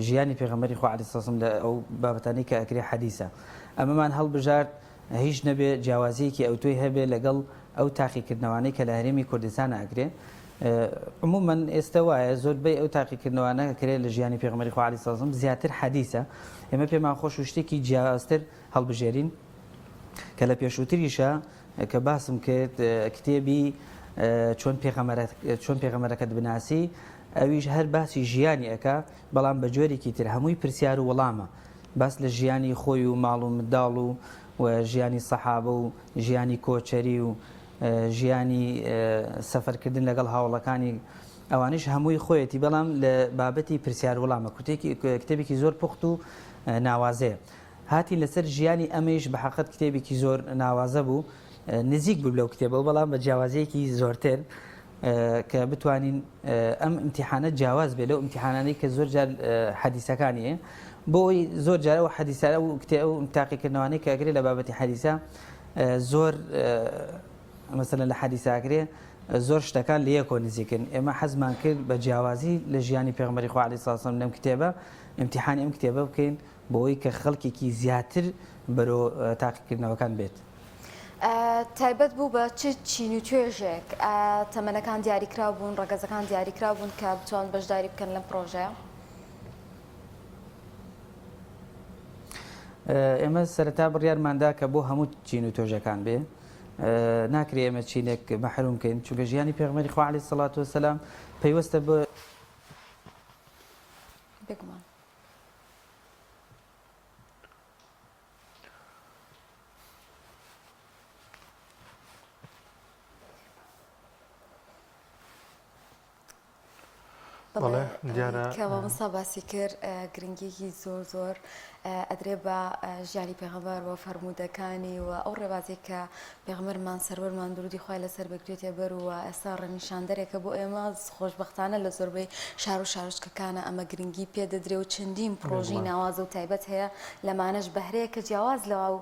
ژیانی پێغەمبەری خوا عەلەیهی سەلام لە ئەو بابەتانەی کە ئەکرێ حەدیسە ئەمەمان هەڵبژارد هیچ نەبێ جیاوازیەکی ئەوتۆی هەبێ لەگەڵ ئەو تاقیکردنەوانەی کە لە هەرێمی کوردستان ئەکرێ عموما ئێستا وایە زۆربەی ئەو تاقیکردنەوانە ئەکرێ لە ژیانی پێغەمبەری خوا عەلەیهی سەلام زیاتر حەدیسە ئێمە پێمان خۆش و شتێکی جیاوازتر هەڵبژێرین کە لە پێشووتریشە کە باسم کرد کتێبی چۆن چۆن پێغەمەرەکەت بناسی ئەویش هەر باسی ژیانی ئەکا بەڵام بە جۆرێکی تر هەمووی پرسیار و وەڵامە باس لە ژیانی خۆی و ماڵ و منداڵ و و ژیانی سەحابە و ژیانی کۆچەری و ژیانی سەفەرکردن لەگەڵ هاوڵەکانی ئەوانیش هەمووی خۆیەتی بەڵام لە بابەتی پرسیار وەڵامە کتێبێکی زۆر پوخت و ناوازەیە هاتین لەسەر ژیانی ئەمەیش بە حەقت کتێبێکی زۆر ناوازە بوو نزیک بوو لەو کتێبەوە بەڵام بە جیاوازیەکی زۆرتر کە بتوانین ئەم ئیمتیحانە جیاواز بێ لەو ئیمتیحانانەی کە زۆر جار حەدیسەکانی بۆی زۆر جار ئەو حەدیسە ئەو کتێ ئەو تاقیکردنەوانەی کە ئەکرێ لە بابەتی حەدیسە زۆر مەسەلەن لە حەدیسە ئەکرێ زۆر شتەکان لە یەکۆ نزیکن ئێمە حەزمان کرد بە جیاوازی لە ژیانی پێغەمبەری خوا عەلەیهی سڵاو لەم کتێبە ئیمتیحانی ئەم کتێبە بکەین بۆی کە خەڵکێکی زیاتر بەرەو تاقیکردنەوەکان بێت. تایبەت بوو بە چ چین و توێژێک؟ ئایا تەمەنەکان دیاریکراو بوون، ڕەگەزەکان دیاریکراو بوون کە بتوان بەشداری بکەن لەم پڕۆژەیە؟ ئێمە سەرەتا بڕیارماندا کە بۆ هەموو چین و توێژەکان بێ ناکرێ ئێمە چینێک مەحروم کەین چونکە ژیانی پێغەمبەری خوا عەلەیهی سەڵات وەسەلام پەیوەستە بە بێگومان. بەڵێ دیارە کە مامۆستا باسی کرد گرنگیەکی زۆر زۆر ئەدرێ بە ژیانی پێغەمبەر و فەرموودەکانی و ئەو ڕێبازێک کە پێغەمبەرمان سەروەرمان درودی خوای لەسەر بگرێتە بەر و ئێستا ڕێنیشاندەرێکە بۆ ئێمە خۆشبەختانە لە زۆربەی شار و شارۆچکەکانە ئەمە گرنگی پێ دەدرێ و چەندین پڕۆژەی ناوازە و تایبەت هەیە لەمانەش بەهرەیە کە جیاواز لەوە و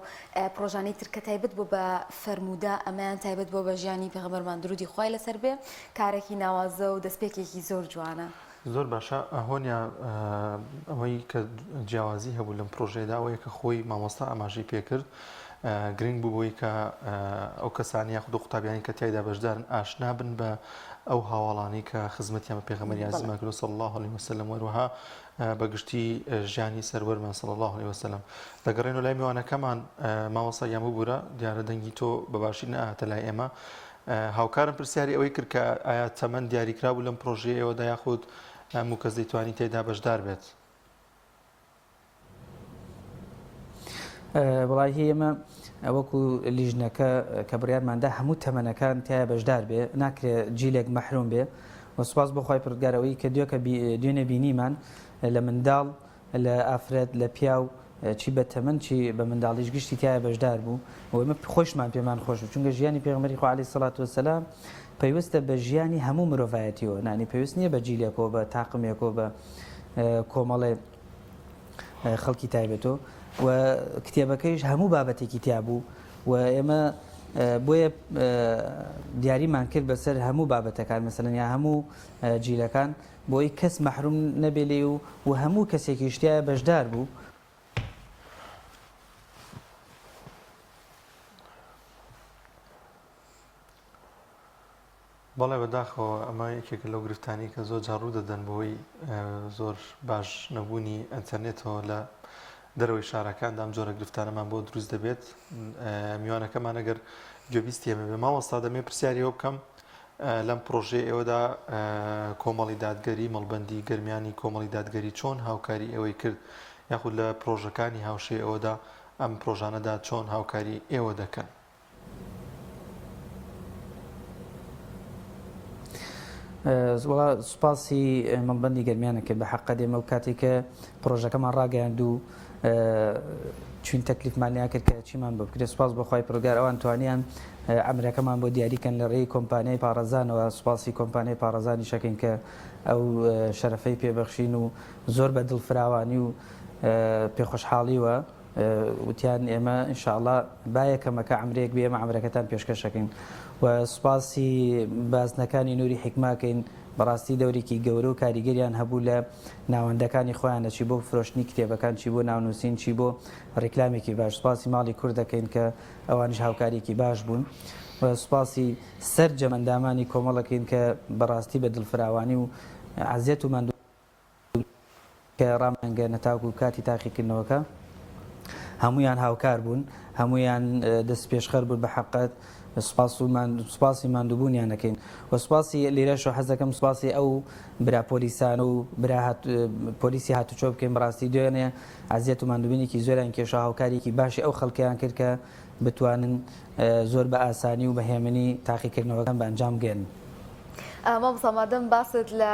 پڕۆژانەی تر کە تایبەت بۆ بە فەرموودە ئەمەیان تایبەت بۆ بە ژیانی پێغەمبەرمان درودی خوای لەسەر بێ کارێکی ناوازە و دەستپێکێکی زۆر جوانە. زۆر باشە هۆنیا ئەوەی کە جیاوازی هەبوو لەم پرۆژەیەدا ئەوەیە کە خۆی مامۆستا ئاماژەی پێکرد گرنگ بوو بۆی کە ئەو کەسانی یاخود قوتابیانی کە تیایدا بەشدارن ئاشنا بن بە ئەو هاواڵانی کە خزمەتیان بە پێغەمبەری عەزیزمان کردووە صلی الله علیه وسلم وەروەها بە گشتی ژیانی سەروەرمان صلی الله علیه وسلم دەگەڕێنەوە لای میوانەکەمان مامۆستا گیان ببورە دیارە دەنگی تۆ بە باشی نەهاتە لای ئێمە هاوکارم پرسیاری ئەوەی کرد کە ئایا تەمەن دیاریکرابوو لەم پرۆژەیە ئێوەدا یاخود هەموو کەس دەیتوانی تێیدا بەشدار بێت؟ وەڵاهی ئێمە وەکو لیژنەکە کە بڕیارماندا هەموو تەمەنەکان تایە بەشدار بێ ناکرێ جیلێک مەحروم بێ و سوپاس بۆ خوای پەروەردگار ئەوەی کە دوێکە دوێنێ بینیمان لە منداڵ لە ئافرەت لە پیاو چی بە تەمەن چی بە منداڵیش گشتی تایە بەشدار بوو و ئێمە خۆشمان پێمان خۆش بوو چونکە ژیانی پێغەمبەری خوا عەلەیهی سەڵات وەسەلام پەیوەستە بە ژیانی هەموو مرۆڤایەتیەوە نانی پەیوەست نییە بە جیلێکەوە بە تاقمێکەوە بە کۆمەڵێ خەڵکی تایبەتەوە و کتێبەکەیش هەموو بابەتێکی تیا بوو و ئێمە بۆیە دیاریمان کرد بەسەر هەموو بابەتەکان مەسەلەن یا هەموو جیلەکان بۆی کەس مەحروم نەبێ لێی و و هەموو کەسێکیش تیایا بەشدار بوو. بەڵێ بەداخەوە ئەمە یەکێکە لەو گرفتانەی کە زۆر جار ڕوو دەدەن بەهۆی زۆر باش نەبوونی ئەنتەرنێتەوە لە دەرەوەی شارەکاندا ئەم جۆرە گرفتانەمان بۆ دروست دەبێت میوانەکەمان ئەگەر گوێبیستی ئێمە بێ مامۆستا دەمێ پرسیاری ئەوە بکەم لەم پرۆژەی ئێوەدا کۆمەڵی دادگەری مەڵبەندی گەرمیانی کۆمەڵی دادگەری چۆن هاوکاری ئێوەی کرد یاخود لە پرۆژەکانی هاوشێ ئەوەدا ئەم پرۆژانەدا چۆن هاوکاری ئێوە دەکەن؟ وەڵا سوپاسی مەڵبەندی گەرمیانە کرد بە حەقە دێمە و کاتێک کە پرۆژەکەمان ڕاگەیاند و. چوین تەکلیفمان لێیان کرد کە چیمان بۆ بکرێت سوپاس بۆ خوای پەروەردگار ئەوان توانیان عەمرەکەمان بۆ دیاری کەن لە ڕێی کۆمپانیای پاڕەزانەوە سوپاسی کۆمپانیای پاڕەزانیش ئەکەین کە ئەو شەرەفەی پێبەخشین و زۆر بە دڵفراوانی و پێخۆشحاڵیوە وتیان ئێمە ان شاء اللە با یەکەمەکە عەمرەیەک بێ ئێمە عەمرەکەتان پێشکەش ئەکەین و سوپاسی بازنەکانی نوری حیکمە ئەکەین بەڕاستی دەورێکی گەورە و کاریگەریان هەبوو لە ناوەندەکانی خۆیان لە چی بۆ فرۆشتنی کتێبەکان چی بۆ ناونووسین چی بۆ ڕیکلامێکی باش سوپاسی ماڵی کورد دەکەین کە ئەوانیش هاوکارێکی باش بوون و سوپاسی سەرجەم ئەندامانی کۆمەڵەکەین کە بەڕاستی بە دڵفراوانی و عەزێت و ماندوو کە ڕامانگەیاندە تاوەکو کاتی تاقیکردنەوەکە هەموویان هاوکار بوون، هەموویان دەستپێشخەر بوون بە حەقت سوپاس و سوپاسی ماندووبوونیان دەکەین و سوپاسی لێرەشەوە حەز دەکەم سوپاسی ئەو برا پۆلیسانە و برا پۆلیسی هاتوچۆ بکەین بەڕاستی دوێنێ ئەزیەت و ماندووبوونێکی زۆریان کێشا هاوکاریەکی باشی ئەو خەڵکیان کرد کە بتوانن زۆر بە ئاسانی و بە هێمنی تاقیکردنەوەکان بە ئەنجام بگەیەنن. مامۆستا مادەم باست لە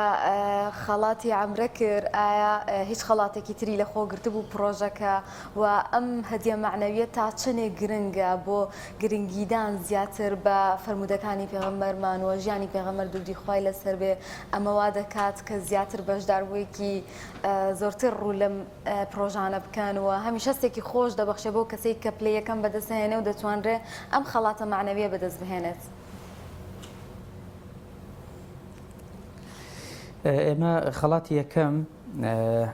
خەڵاتی عەمرە کرد ئایا هیچ خەڵاتێکی تری لە خۆ گرتبوو پڕۆژەکە و ئەم هەدیە مەعنەویە تا چەنێک گرنگە بۆ گرنگیدان زیاتر بە فەرموودەکانی پێغەمبەرمان و ژیانی پێغەمبەر درودی خوای لەسەر بێ ئەمە وا دەکات کە زیاتر بەشداربوویەکی زۆرتر ڕوو لەم پڕۆژانە بکەن و هەمیش هەستێکی خۆش دەبەخشێ بەو کەسەی کە پلەی یەکەم بەدەست دەهێنێ و دەتوانرێ ئەم خەڵاتە مەعنەویە بەدەست بهێنێت. ئێمە خەڵاتی یەکەم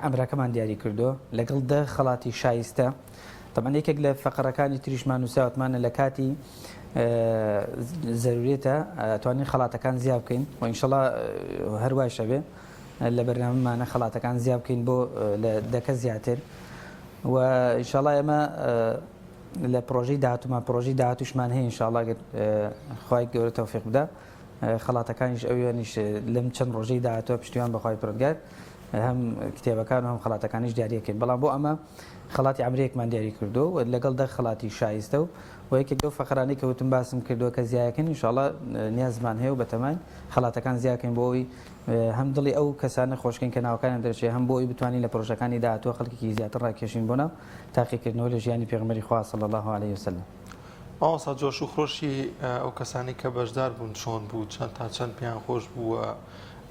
ئەمراکەمان دیاری کردو لەگەڵ دە خەڵاتی شایستە طبعا یەکێک لە فەقەرەکانی تریشمان نووساوتمانە لە کاتی زەرورێتە توانین خەڵاتەکان زیاد بکەین و ئینشەڵا هەروایشە بێ لە بەرنامەمانە خەڵاتەکان زیاد بکەین بۆ لە دەکە زیاتر و ئینشەڵا ئێمە لە پرۆژەی داهاتوومان پرۆژەی داهاتووشمان هەیە ئینشاڵا گەر خوای گەورە تەوفیق بدا خەڵاتەکانیش ئەویانیش لەم چەند ڕۆژەی داهاتووە پشتیوان بەخوای پرۆردگار هەم کتێبەکان و هەم خەڵاتەکانیش دیاریەکەین بەڵام بۆ ئەمە خەڵاتی عەمرەیەکمان دیاری کردو و لەگەڵ دە خەڵاتی شایستە و و یەکێک لەو فەقرانەی کە وتم باسم کردووە کە زیایەکەن ئینشاڵا نیازمان هەیە و بەتەماین خەڵاتەکان زیاکەین بۆ ئەوی هەم دڵی ئەو کەسانە خۆشکەین کە ناوەکانیان دەرچێ هەم بۆ ئەوی بتوانین لە پرۆژەکانی داهاتووە خەڵکێکی زیاتر ڕاکێشین بۆ ناو تاقیکردنەوە لە ژیانی پێغەمبەری خوا صلی اللە علیە وسلم. مامۆستا جۆش و خرۆشی ئەو کەسانەی کە بەشدار بوون چۆن بوو چەند تا چەند پێیان خۆش بوو و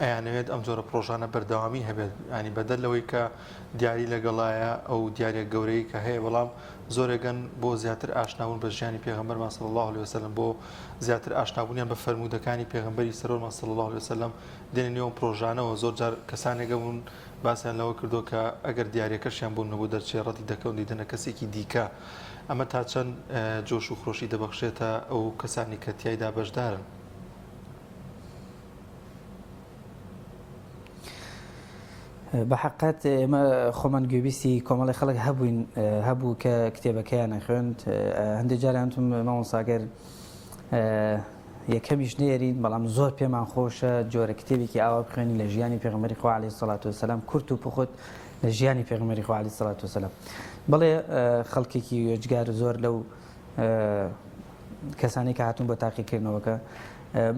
ئەیانەوێت ئەم جۆرە پڕۆژانە بەردەوامی هەبێت ینی بەدەر لەوەی کە دیاری لەگەڵایە ئەو دیاریە گەورەی کە هەیە بەڵام زۆرێگەن بۆ زیاتر ئاشنابوون بە ژیانی پێغەمبەرمان صلی الله علیه وسلم بۆ زیاتر ئاشنابوونیان بە فەرموودەکانی پێغەمبەری سەرۆمان صلی الله علیه وسلم دێنە نێو پڕۆژانەوە زۆر جار کەسانێک هەبوون باسیان لەوە کردووە کە ئەگەر دیاریەکەشیان بۆ نەبوو دەرچێ ڕەتی دەکەون دەیدەنە کەسێکی دیکە ئەمە تا چەند جۆش و خرۆشی دەبەخشێتە ئەو کەسانی کە تیایدا بەشدارن؟ بە حەقەت ئێمە خۆمان گوێبیستی کۆمەڵی خەڵک هەبووین هەبوو کە کتێبەکەیان خوێند هەندێک جاریان وتم مامۆستا گەر یەکەمیش نێرین بەڵام زۆر پێمان خۆشە جۆرە کتێبێکی ئاوا بخوێنین لە ژیانی پێغەمبەری خوا عەلەیهی سەڵات وسەلام کورت و پوخت لە ژیانی پێغەمبەری خوا عەلەیهی سەڵات وسەلام بەڵێ خەڵکێکی وێجگار زۆر لەو کەسانی کە هاتوون بۆ تاقیکردنەوەکە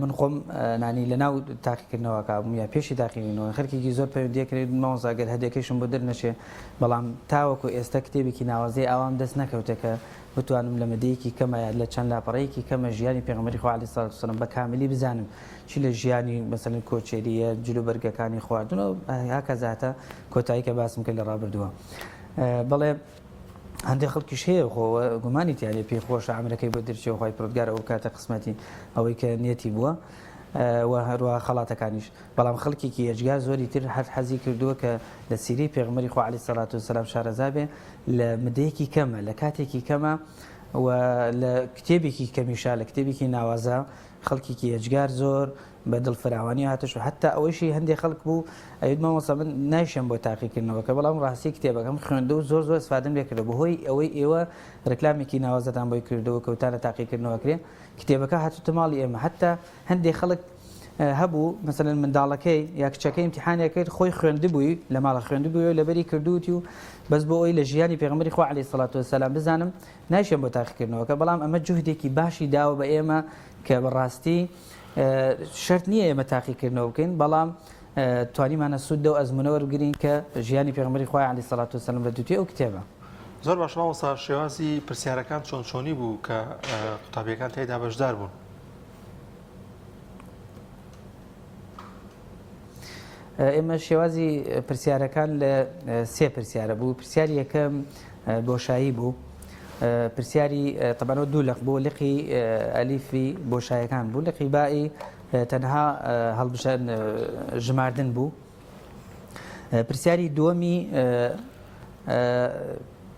من خۆم نانی لە ناو تاقیکردنەوەکە بووم یا پێشی تاقیکردنەوە خەرکێکی زۆر پەیوەندیە کرد مامۆستا گەر هەدیەکەیشم بۆ دەرنەچێ بەڵام تاوەکو ئێستا کتێبێکی ناوازەی ئاوام دەست نەکەوتە کە بتوانم لە مدەیەکی کەمە یا لە چەند لاپەڕەیەکی کەمە ژیانی پێغەمبەری خوا علیە الصلوة والسلام بە کاملی بزانم چی لە ژیانی مەسەلەن کۆچێریە جلوبەرگەکانی خواردن و هەکەزا هەتا کۆتایی کە باسم کرد لە ڕابردووە بەڵێ هەندێک خەڵکیش هەیە خۆ گومانی تیانێ پێی خۆشە عەمرەکەی بۆ درچێ و خوای پەروەردگار ئەو بکاتە قسمەتی ئەوەی کە نیەتی بووە و هەروەها خەڵاتەکانیش بەڵام خەڵکێکی ئێجگار زۆری تر هەر حەزی کردووە کە لە سیرەی پێغەمبەری خوا علیە الصلوة والسلام شارەزا بێ لە مدەیەکی کەمە لە کاتێکی کەمە و لە کتێبێکی کەمیشا لە کتێبێکی ناوازە خەڵکێکی ئێجگار زۆر بە دڵفراوانی هاتش و حتا ئەوەیشی هەندێک خەڵک بوو ئەویت مامۆستا من نایشم بۆ تاقیکردنەوەکە بەڵام ڕاستی کتێبەکەم خوێندە و زۆر زۆر استفادەم لێ کردو بەهۆی ئەوەی ئێوە ڕێکلامێکی ناوازەتان بۆی کردەوە کەوتانە تاقیکردنەوە کرێ کتێبەکە هاتوتە ماڵی ئێمە حتا هەندێک خەڵک هەبوو مەسەلەن منداڵەکەی یا کچەکەی ئیمتیحانێک کرد خۆی خوێندبووی لە ماڵە خوێندبووی و لەبەری کردووتی و بەس بۆ ئەوی لە ژیانی پێغەمبەری خوا عەلەیهی سەڵات وەسەلام بزانم نایشێم بۆ تاقیکردنەوەکە بەڵام ئەمە جوهدێکی باشی داوە بە ئێمە کە بەڕاستی شەرت نییە ئێمە تاقیکردنەوە بکەین بەڵام توانیمانە سوود لەو ئەزموونە وەربگرین کە ژیانی پێغەمبەری خوای عەلەیهی سەڵات وەسەلام لە دووتوێ ئەو کتێبە. زۆر باشە مامۆستا شێوازی پرسیارەکان چۆن چۆنی بوو کە قوتابیەکان تیایدا بەشدار بوون؟ ئێمە شێوازی پرسیارەکان لە سێ پرسیارە بوو پرسیاری یەکەم بۆشایی بوو پرسیاری تەبەنەوە دوو لق بوو لقی ئەلیفی بۆشایەکان بوو لقی بائی تەنها هەڵبژان ژماردن بوو پرسیاری دووەمی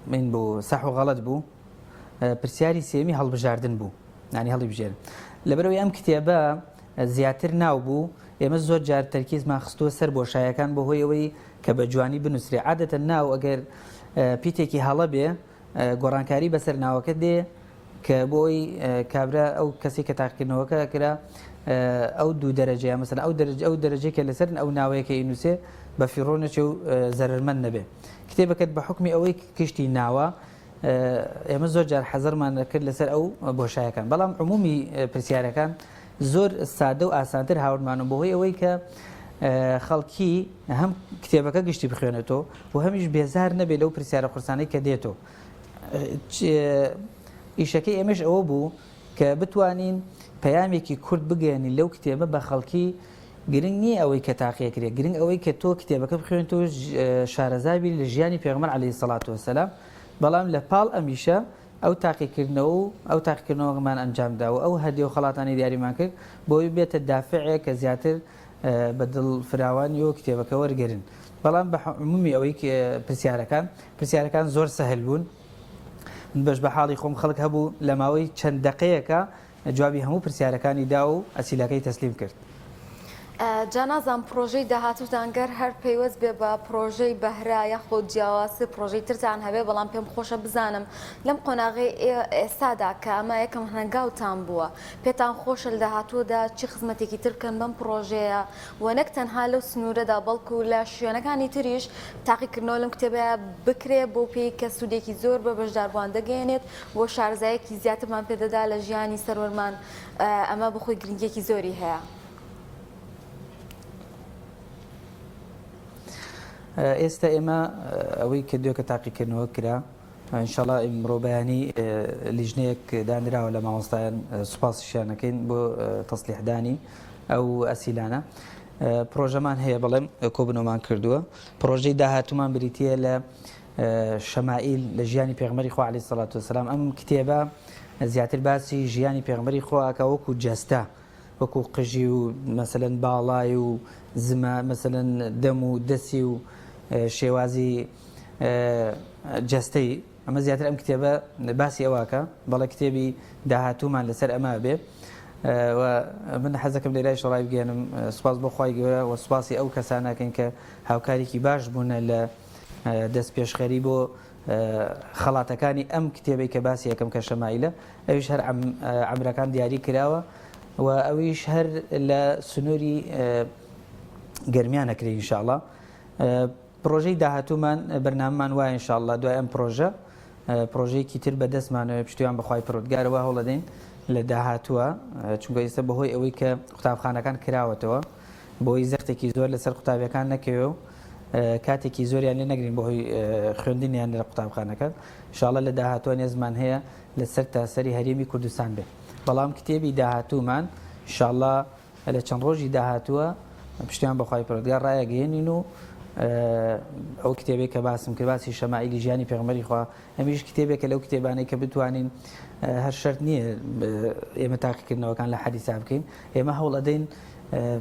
من بوو سەح و غەڵەت بوو پرسیاری سێمی هەڵبژاردن بوو ینی هەڵی بژێن لەبەرەوەی ئەم کتێبە زیاتر ناو بوو ئێمە زۆر جار تەرکیزمان خستووە سەر بۆشایەکان بۆ هۆی ئەوەی کە بە جوانی بنووسرێ عادەتە ناو ئەگەر پیتێکی هەڵە بێ گۆڕانکاری بەسەر ناوەکە دێ کە بۆ ئەوی کابرا ئەو کەسی کە تاقیکردنەوەکە کرا ئەو دوو دەرەجەیە مەسەن ئەو دەرەجە ئەو دەرەجەی کە لەسەر ئەو ناوەیە کە ئینوسێ بە فیڕۆ نەچێ و زەرەرمەند نەبێ کتێبەکەت بە حکمی ئەوەی کشتی ناوە ئێمە زۆر جار حەزەرمان دەکرد لەسەر ئەو بۆشایەکان بەڵام عمومی پرسیارەکان زۆر سادە و ئاسانتر هاوردمان و بەهۆی ئەوەی کە خەڵکی هەم کتێبەکە گشتی بخوێنێتەوە و هەمیش بێزار نەبێت لەو پرسیارە قورسانەی کە دێتەوە ئیشەکەی ئێمەش ئەوە بوو کە بتوانین پەیامێکی کورت بگەیەنین لەو کتێبە بە خەڵکی گرنگ نییە ئەوەی کە تاقیەکرێ گرنگ ئەوەی کە تۆ کتێبەکە بخوێنیت و شارەزا بی لە ژیانی پێغەمبەر عەلەیهی سەڵات وەسەلام بەڵام لە پاڵ ئەمیشە ئەو تاقیکردنەوە و ئەو تاقیکردنەوەمان ئەنجام دا و ئەو هەدیە و خەڵاتانەی دیاریمان کرد بۆی بێتە دافعێک کە زیاتر بە دڵ فراوانی و کتێبەکە وەرگرن بەڵام بە عمومی ئەوەی پرسیارەکان پرسیارەکان زۆر سەهل بوون من بەش بە حاڵی خۆم خەڵک هەبوو لە ماوەی چەند دەقەیەکە جوابی هەموو پرسیارەکانی دا و ئەسیلەکەی تەسلیم کرد. جا نازانم پڕۆژەی داهاتووتان گەر هەر پەیوەست بێ بە پڕۆژەی بەهرە یاخود جیاوازتر پڕۆژەی ترتان هەبێ بەڵام پێم خۆشە بزانم لەم قۆناغەی ئێستادا کە ئەمە یەکەم هەنگاوتان بووە پێتان خۆشە لە داهاتوودا چی خزمەتێکی تر بکەن بەم پڕۆژەیە و نەک تەنها لەو سنوورەدا بەڵکو لە شوێنەکانی تریش تاقیکردنەوە لەم کتێبەیە بکرێ بۆ پێی کە سوودێکی زۆر بە بەشداربووان دەگەیەنێت و شارەزایەکی زیاترمان پێدەدا لە ژیانی سەروەرمان ئەمە بەخۆی گرنگیەکی زۆری هەیە. ئێستا ئێمە ئەوەی کە دوێکە تاقیکردنەوە کرا ئینشاڵا ئیمڕۆ بەیانی لیژنەیەک دانراوە لە مامۆستایان سوپاسیشیان ئەکەین بۆ تەسلیحدانی ئەو ئەسیلانە پرۆژەمان هەیە بەڵێم کۆبنەوەمان کردووە پرۆژەی داهاتومان بریتە لە شەمائیل لە ژیانی پێغمەری خوا علیه الصلاة والسلام ئەم کتێبە زیاتر باسی ژیانی پێغمەری خوا ئەکا وەکو جەستە وەکو قژی و مەسەلەن باڵای و زما مەسەلەن دەم و دەسی و شێوازی جەستەی ئەمە زیاتر ئەم کتێبە باسی ئەوواکە بەڵێ کتێبی داهاتوومان لەسەر ئەمە بێ و من حەزەکەم لێرای شەڕای بگەێنم سوپاس بۆ خوای گەورە و سوپاسی ئەو کەسانەکەین کە هاوکارێکی باش بوونە لە دەست پێشخەری بۆ خەڵاتەکانی ئەم کتێبەی کە باسی یەکەم کە شەمایلە ئەویش هەر عەمرەکان دیاری کراوە و ئەویش هەر لە سنووری گەرمیان ئەکرێ ئینشاءڵا پرۆژەی داهاتوومان بەرنامەمان وایە ئینشاءڵا دوای ئەم پرۆژە پرۆژەیەکی تر بەدەستمانەوە پشتیوان بەخوای پەروەردگارەوە هەوڵەدەین لە داهاتووە چونکە ئێستا بەهۆی ئەوەی کە قوتابخانەکان کراوەتەوە بۆی زەختێکی زۆر لەسەر قوتابیەکان نەکەوێ و کاتێکی زۆریان لێ نەگرین بەهۆی خوێندنیان لە قوتابخانەکان ئینشاءڵا لە داهاتووە نێزمان هەیە لەسەر تاسەری هەرێمی کوردستان بێ بەڵام کتێبی داهاتوومان ئینشاءڵا لە چەند ڕۆژی داهاتووە پشتیان بەخوای پەروەردگار ڕایەگەیەنین و ئەو کتێبێک کە باسم کرد باسی شەمائیلی ژیانی پێغەمبەری خوا ئەمیش کتێبێکە لەو کتێبانەی کە بتوانین هەر شەرت نییە ئێمە تاقیکردنەوەکان لە حەدیسا بکەین ئێمە هەوڵ ئەدەین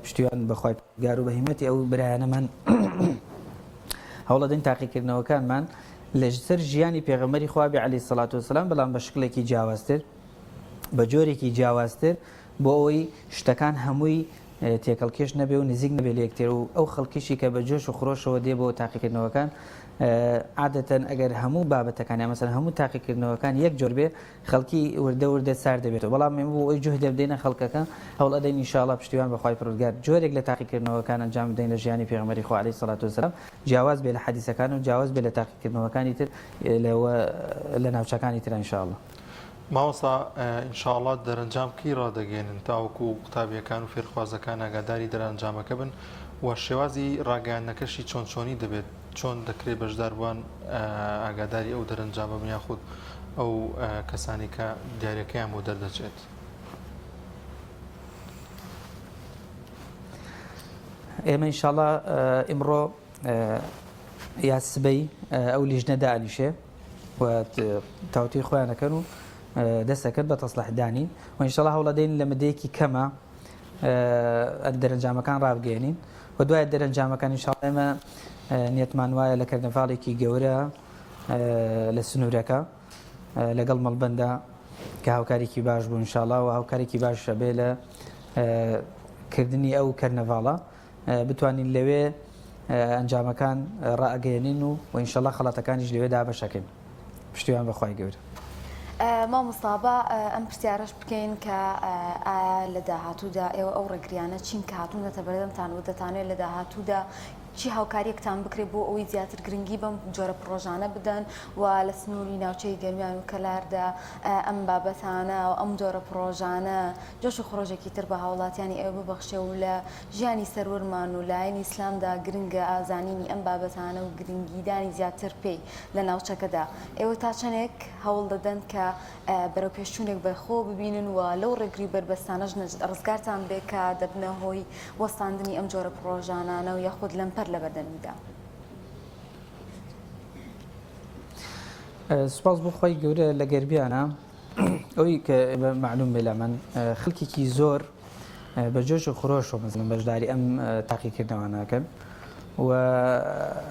پشتیوان بەخوای پەروەردگار و بە هیمەتی ئەو برایانەمان هەوڵەدەین تاقیکردنەوەکانمان لەسەر ژیانی پێغەمبەری خوا بێ عەلەیهی سەڵات وەسەلام بەڵام بە شکڵێکی جیاوازتر بە جۆرێکی جیاوازتر بۆ ئەوەی شتەکان هەمووی تێکەڵکێش نەبێ و نزیک نەبێ لە یەکتر و ئەو خەڵکیشی کە بە جۆش و خرۆشەوە دێ بۆ تاقیکردنەوەکان عادەتەن ئەگەر هەموو بابەتەکان یا مەسەلەن هەموو تاقیکردنەوەکان یەک جۆر بێ خەڵکی وردە وردە سارد دەبێتەوە بەڵام ئێمە بۆ ئەوەی جوهدە بدەینە خەڵکەکە هەوڵ ئەدەین ان شاء اللە پشتیوان بە خوای پەروەردگار جۆرێک لە تاقیکردنەوەکان ئەنجام بدەین لە ژیانی پێغەمبەری خوا علیە الصلوة والسلام جیاواز بێ لە حەدیسەکان و جیاواز بێ لە تاقیکردنەوەکانی تر لە لە ناوچەکانی تر ان شاء اللە. مامۆستا ان شاء اللە دەرەنجام کەی ڕادەگەیەنن تاوەکو قوتابیەکان و فێرخوازەکان ئاگاداری دەرئەنجامەکە بن و شێوازی ڕاگەیاندنەکەشی چۆن چۆنی دەبێت؟ چۆن دەکرێت بەشداربووان ئاگاداری ئەو دەرەنجامە بن یاخود ئەو کەسانی کە دیارەکەیان بۆ دەردەچێت؟ ئێمە ئینشاڵا ئیمڕۆ یا سبەی ئەو لیژنە دانیشێ و تاوتوێی خۆیان ئەکەن و دەست ئەکەن بە تەسڵیحدانی و ئینشاڵا هەوڵەدەین لە مدەیەکی کەمە دەرەنجامەکان ڕابگەێنین و دوای دەرەنجامەکان ئینشاڵا ئێمە نیەتمان وایە لە کەرنەڤاڵێکی گەورە لە سنوورەکە لەگەڵ مەڵبەندا کە هاوکارێکی باش بوو ئینشاڵا و هاوکارێکی باش بێ لە کردنی ئەو کەرنەڤاڵە بتوانین لەوێ ئەنجامەکان ڕائەگەیەنین و و ئینشەڵا خەڵاتەکانیش لەوێ دابەشەکەین پشتیوان بە خوای گەورە. مامۆستا با ئەم پرسیارەش بکەین کە ئایا لە داهاتوودا ئێوە ئەو ڕێگریانە چین کە هاتوونەتە بەردەمتان و دەتانەوێت لە داهاتوودا چی هاوکاریەکتان بکرێت بۆ ئەوەی زیاتر گرنگی بەم جۆرە پڕۆژانە بدەن و لە سنووری ناوچەی گەرمیان و کەلاردا ئەم بابەتانە و ئەم جۆرە پڕۆژانە جۆش و خرۆشێکی تر بە هاوڵاتیانی ئێوە ببەخشێ و لە ژیانی سەروەرمان و لایەنی ئیسلامدا گرنگە زانینی ئەم بابەتانە و گرنگیدانی زیاتر پێی لە ناوچەکەدا. ئێوە تا چەندێک هەوڵ دەدەن کە بەرەوپێشچوونێک بەخۆوە ببینن و لەو ڕێگری و بەربەستانەش ڕزگارتان بێ کە دەبنە هۆی وەستاندنی ئەم جۆرە پڕۆژانانە و یاخود لەمپەر لەبەردەمیدا؟ سوپاس بۆ خوای گەورە لە گەرمیانە ئەوی کە مەعلوم بێ لامان خەڵکێکی زۆر بە جۆش و خرۆشەوە مەسەلەن بەشداری ئەم تاقیکردنەوانە ئەکەن و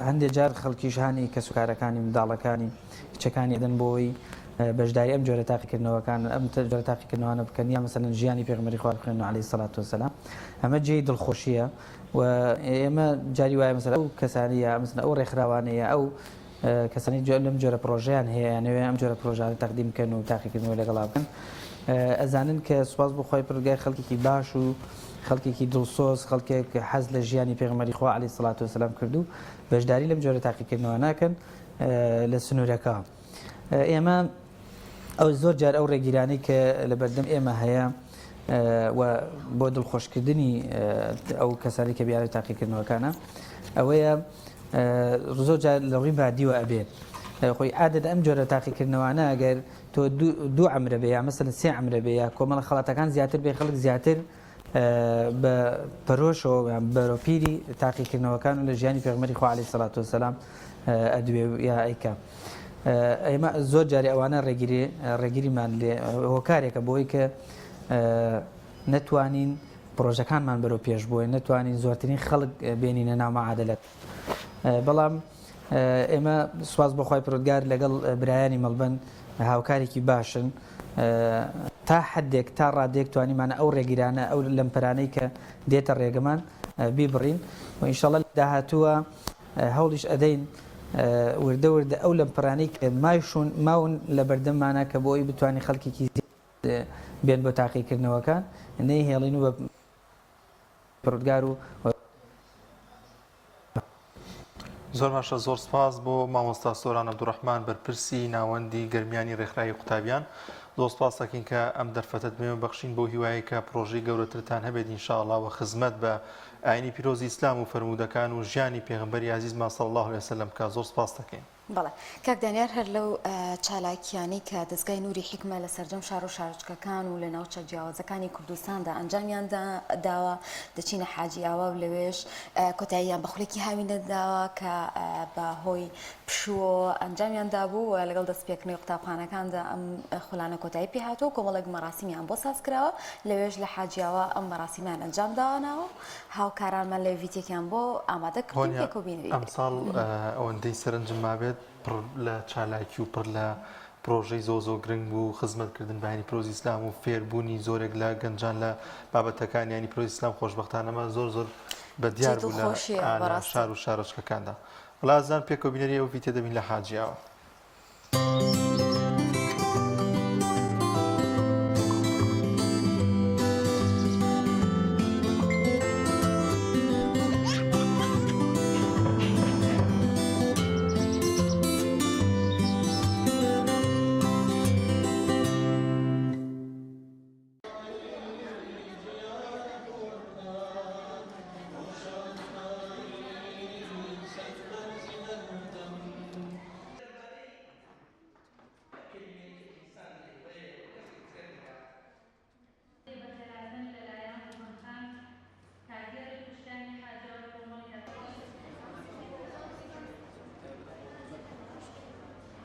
هەندێک جار خەڵکیش هانی کەسوکارەکانی منداڵەکانی کچەکانی ئەدەن بۆی بەشداری ئەم جۆرە تاقیکردنەوەکان ئەم جۆرە تاقیکردنەوانە بکەن یا مەسەلەن ژیانی پێغەمبەری خوا بخوێنن عەلەیهی سەڵات وەسەلام ئەمە جێی دڵخۆشیە و ئێمە جاری وایە مەسەلەن ئەو کەسانی یا مەسەلەن ئەو ڕێکخراوانە یا ئەو کەسانی جۆر لەم جۆرە پرۆژەیان هەیە یانەوێ ئەم جۆرە پرۆژانە تەقدیم بکەن و تاقیکردنەوە لەگەڵا بکەن ئەزانن کە سوپاس بۆ خوای پەروەردگار خەڵکێکی باش و خەڵکێکی دڵسۆز خەڵکێک حەز لە ژیانی پێغەمبەری خوا عەلەیهی سڵات وسلام کردو بەشداری لەم جۆرە تاقیکردنەوە ناکەن لە سنوورەکە ئێمە ئەو زۆر جار ئەو ڕێگیرانەی کە لە بەردەم ئێمە هەیە و بۆ دڵخۆشکردنی ئەو کەسانی کە بیانوی تاقیکردنەوەکانە ئەوەیە زۆر جار لە ڕووی مادیوە ئەبێ خۆی عادەت ئەم جۆرە تاقیکردنەوانە ئەگەر تۆ دوو عەمرە بێ یا مەسەلەن سێ عەمرە بێ یا کۆمەڵە خەڵاتەکان زیاتر بێ خەڵک زیاتر بە پەرۆشەوە یان بەرەو پیری تاقیکردنەوەکان و لە ژیانی پێغمەری خوا عەلەیهی سەڵات وەسەلام ئەدوێ یا ئەیکا ئێمە زۆر جاری ئەوانە ڕێگیری ڕێگیریمان لێ هۆکارێکە بۆی کە نەتوانین پرۆژەکانمان بەرەو پێش بۆی نەتوانین زۆرترین خەڵک بێنینە ناو معادلەت بەڵام ئێمە سوپاس بۆ خوای پەروەردگار لەگەڵ برایانی مەڵبەند هاوکارێکی باشن تا حدێک تا ڕادێک توانیمانە ئەو ڕێگیرانە ئەو لەمپەرانەی کە دێتە ڕێگەمان بیبڕین و ئینشاڵڵا لە داهاتووە هەوڵیش ئەدەین وردە وردە ئەو لەمپەرانەی کە مایشون ماون لە بەردەممانە کە بۆ ئەوی بتوانین خەڵکێکی بێن بۆ تاقیکردنەوەکان نەیهێڵین و بە پەروەردگار و زۆر باشە زۆر سپاس بۆ مامۆستا سۆران عەبدولڕەحمان بەرپرسی ناوەندی گەرمیانی ڕێکخراوی قوتابیان زۆر سپاس دەکەین کە ئەم دەرفەتەت بێمە بەخشین بۆ هیوایە کە پرۆژەی گەورەترتان هەبێت ئینشاءڵا وە خزمەت بە ئاینی پیرۆزی ئیسلام و فەرموودەکان و ژیانی پێغەمبەری ئازیزمان صلی اللە علیه وسلم بکا زۆر سپاس دەکەین. بەڵێ کاک دانیار هەر لەو چالاکیانەی کە دەزگای نوری حیکمە لە سەرجەم شار و شارۆچکەکان و لە ناوچە جیاوازەکانی کوردستاندا ئەنجامیان داوە دەچینە حاجی ئاوا و لەوێش کۆتاییان بە خولێکی هاوینە داوە کە بە هۆی پشووەوە ئەنجامیان دابوو و لەگەڵ دەستپێکردنەوەی قوتابخانەکاندا ئەم خولانە کۆتایی پێهاتووە و کۆمەڵێک مەراسیمیان بۆ ساز کراوە لەوێش لە حاجیاوا ئەم مەراسیمیان ئەنجام داواناوە هاوکارانمان لەوێ ڤیتێکیان بۆ ئامادە کردوین هۆنیا پێکەوە بینەری بێت. ئەمساڵ ئەوەندەی سەرنجم مابێت پڕ لە چالاکی و پڕ لە پرۆژەی زۆر زۆر گرنگ بوو خزمەت کردن بە ئاینی پیرۆزی ئیسلام و فێربوونی زۆرێک لە گەنجان لە بابەتەکانی ئاینی پیرۆزی ئیسلام خۆشبەختانەمە زۆر زۆر بە جێی دیار بوو لە دڵخۆشیە لە بەڕاستی. شار و شارۆچکەکاندا. وەڵا ئازیزان پێکەوە بینەری ئەو ڤیتە دەبین لە حاجیاوە.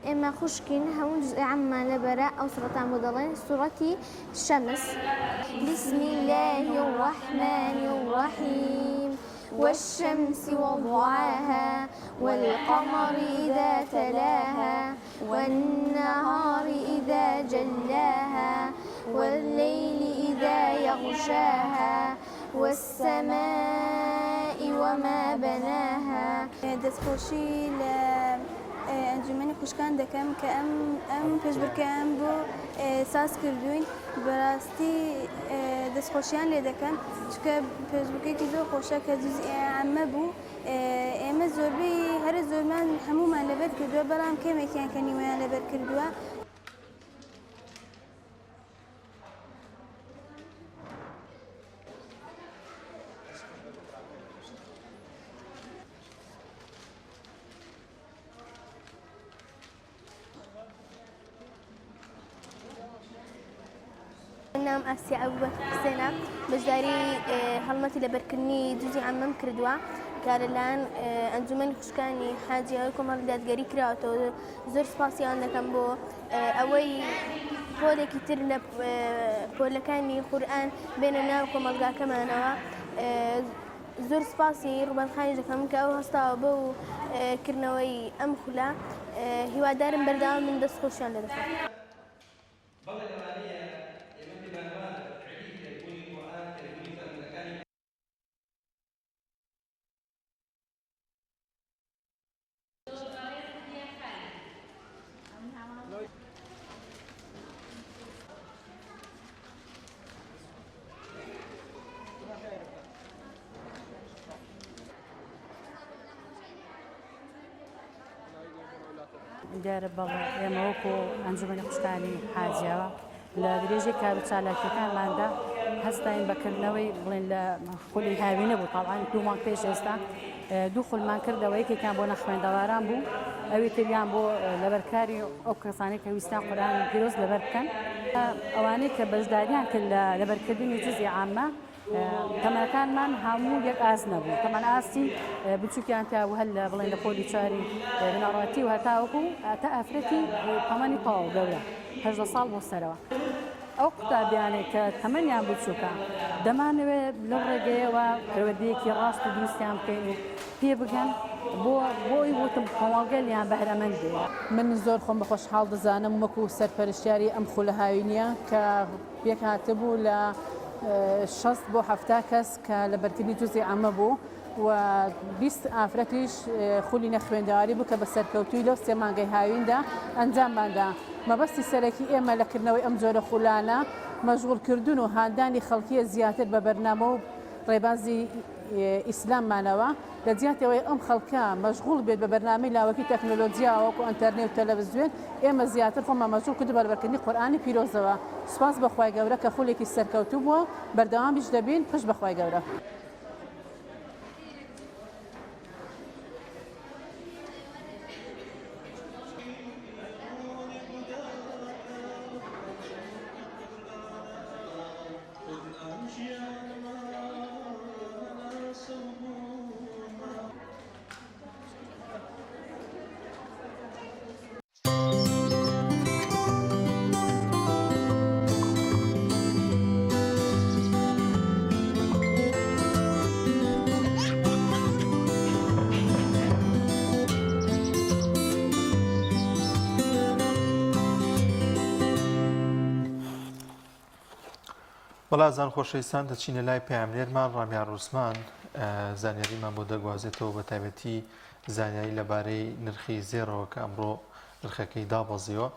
ئێمە خوشکین هەموو جزء عەممان لەبەرە ئەو سوڕەتان بۆ دەڵێن سوڕەتی شەمس. بسم اللە الرحمن الرحیم والشمس وضحاها والقمر اذا تلاها والنهار اذا جلاها والليل اذا یغشاها والسماء وما بناها. دەستخۆشی لە ئەنجومەنی خوشکان دەکەم کە ئەم ئەم پێشبرکێیان بۆ ساز کردووین بەڕاستی دەستخۆشیان لێ دەکەم چونکە پێشبرکێکی زۆر خۆشە کە جزئی عامە بوو ئێمە زۆربەی هەرە زۆرمان هەموومان لەبەر کردووە بەڵام کەمێکیان کە نیوەیان لەبەر کردووە. ناوم ئاسیا ئەبوبەکر حسێنە بەشداری هەڵمەتی لەبەرکردنی جزی عەمەم کردووە کە لەلایەن ئەنجومەنی خوشکانی حاجیاوی کۆمەڵی دادگەری کراوەتەوە زۆر سپاسیان دەکەم بۆ ئەوەی پۆلێکی تر لە پۆلەکانی قورئان بێنە ناو کۆمەڵگاکەمانەوە زۆر سپاسی ڕوبەن خانیش دەکەم کە ئەو هەستاوە بەو کردنەوەی ئەم خولە هیوادارم بەردەوام بن دەست خۆشیان لێ دەکەم. دیارە بەڵێ ئێمە وەکو ئەنجومەنی خوشکانی حاجیاوە لە درێژەی کار و چالاکیەکانماندا هەستاین بە کردنەوەی بڵێن لە خولی هاوینە بوو تاوان دوو مانگ پێش ئێستا دوو خولمان کردەوە یەکێکیان بۆ نەخوێندەواران بوو ئەوی تریان بۆ لەبەرکاری ئەو کەسانەی کە ویستیان قورئانی پیرۆز لەبەر بکەن ئەوانەی کە بەشداریان کرد لە لەبەرکردنی جزئی عامە تەمەنەکانمان هەموو یەک ئاست نەبوو تەمەن ئاستی بچووکیان تیا بوو هەر لە بڵێن لە پۆلی چواری بنەڕەتی و هەتاوەکو تا ئافرەتی تەمەنی تەواو گەورە 18 ساڵ بۆ سەرەوە. ئەو قوتابیانەی کە تەمەنیان بچووکە دەمانەوێت لەو ڕێگەیەوە پەروەردەیەکی ڕاست و دروستیان بکەین و پێ بگەن بۆ بۆی وتم کۆمەڵگە لێیان بەهرەمەند بێ. من زۆر خۆم بە خۆشحاڵ دەزانم وەکو سەرپەرشتیاری ئەم خولە هاوینیە کە پێکهاتبوو لە 60 بۆ 70 کەس کە لەبەرکردنی جوزی عەمە بوو و 20 ئافرەتیش خولی نەخوێندەواری بوو کە بە سەرکەوتووی لەو سێ مانگەی هاویندا ئەنجامماندا. مەبەستی سەرەکی ئێمە لە کردنەوەی ئەم جۆرە خولانە مەشغوڵکردن و هاندانی خەڵکیە زیاتر بە بەرنامە و ڕێبازی ئیسلاممانەوە، لە جیاتی ئەوەی ئەم خەڵکە مەشغوڵ بێت بە بەرنامەی لاوەکی تەکنۆلۆجیاوە وەکو ئەنتەرنێت و تەلەڤزیۆن، ئێمە زیاتر خۆمان مەشغوڵ کردووە بە لەبەرکردنی قورئانی پیرۆزەوە. سوپاس بۆ خوای گەورە کە خولێکی سەرکەوتوو بووە، بەردەوامیش دەبین، پشت بە خوای گەورە. بەڵازان خۆشەویستان دەچینە لای پەیامنێرمان ڕامیار عوسمان زانیاریمان بۆ دەگوازێتەوە بە تایبەتی زانیاری لەبارەی نرخی زێڕەوە کە ئەمڕۆ نرخەکەی دابەزیوە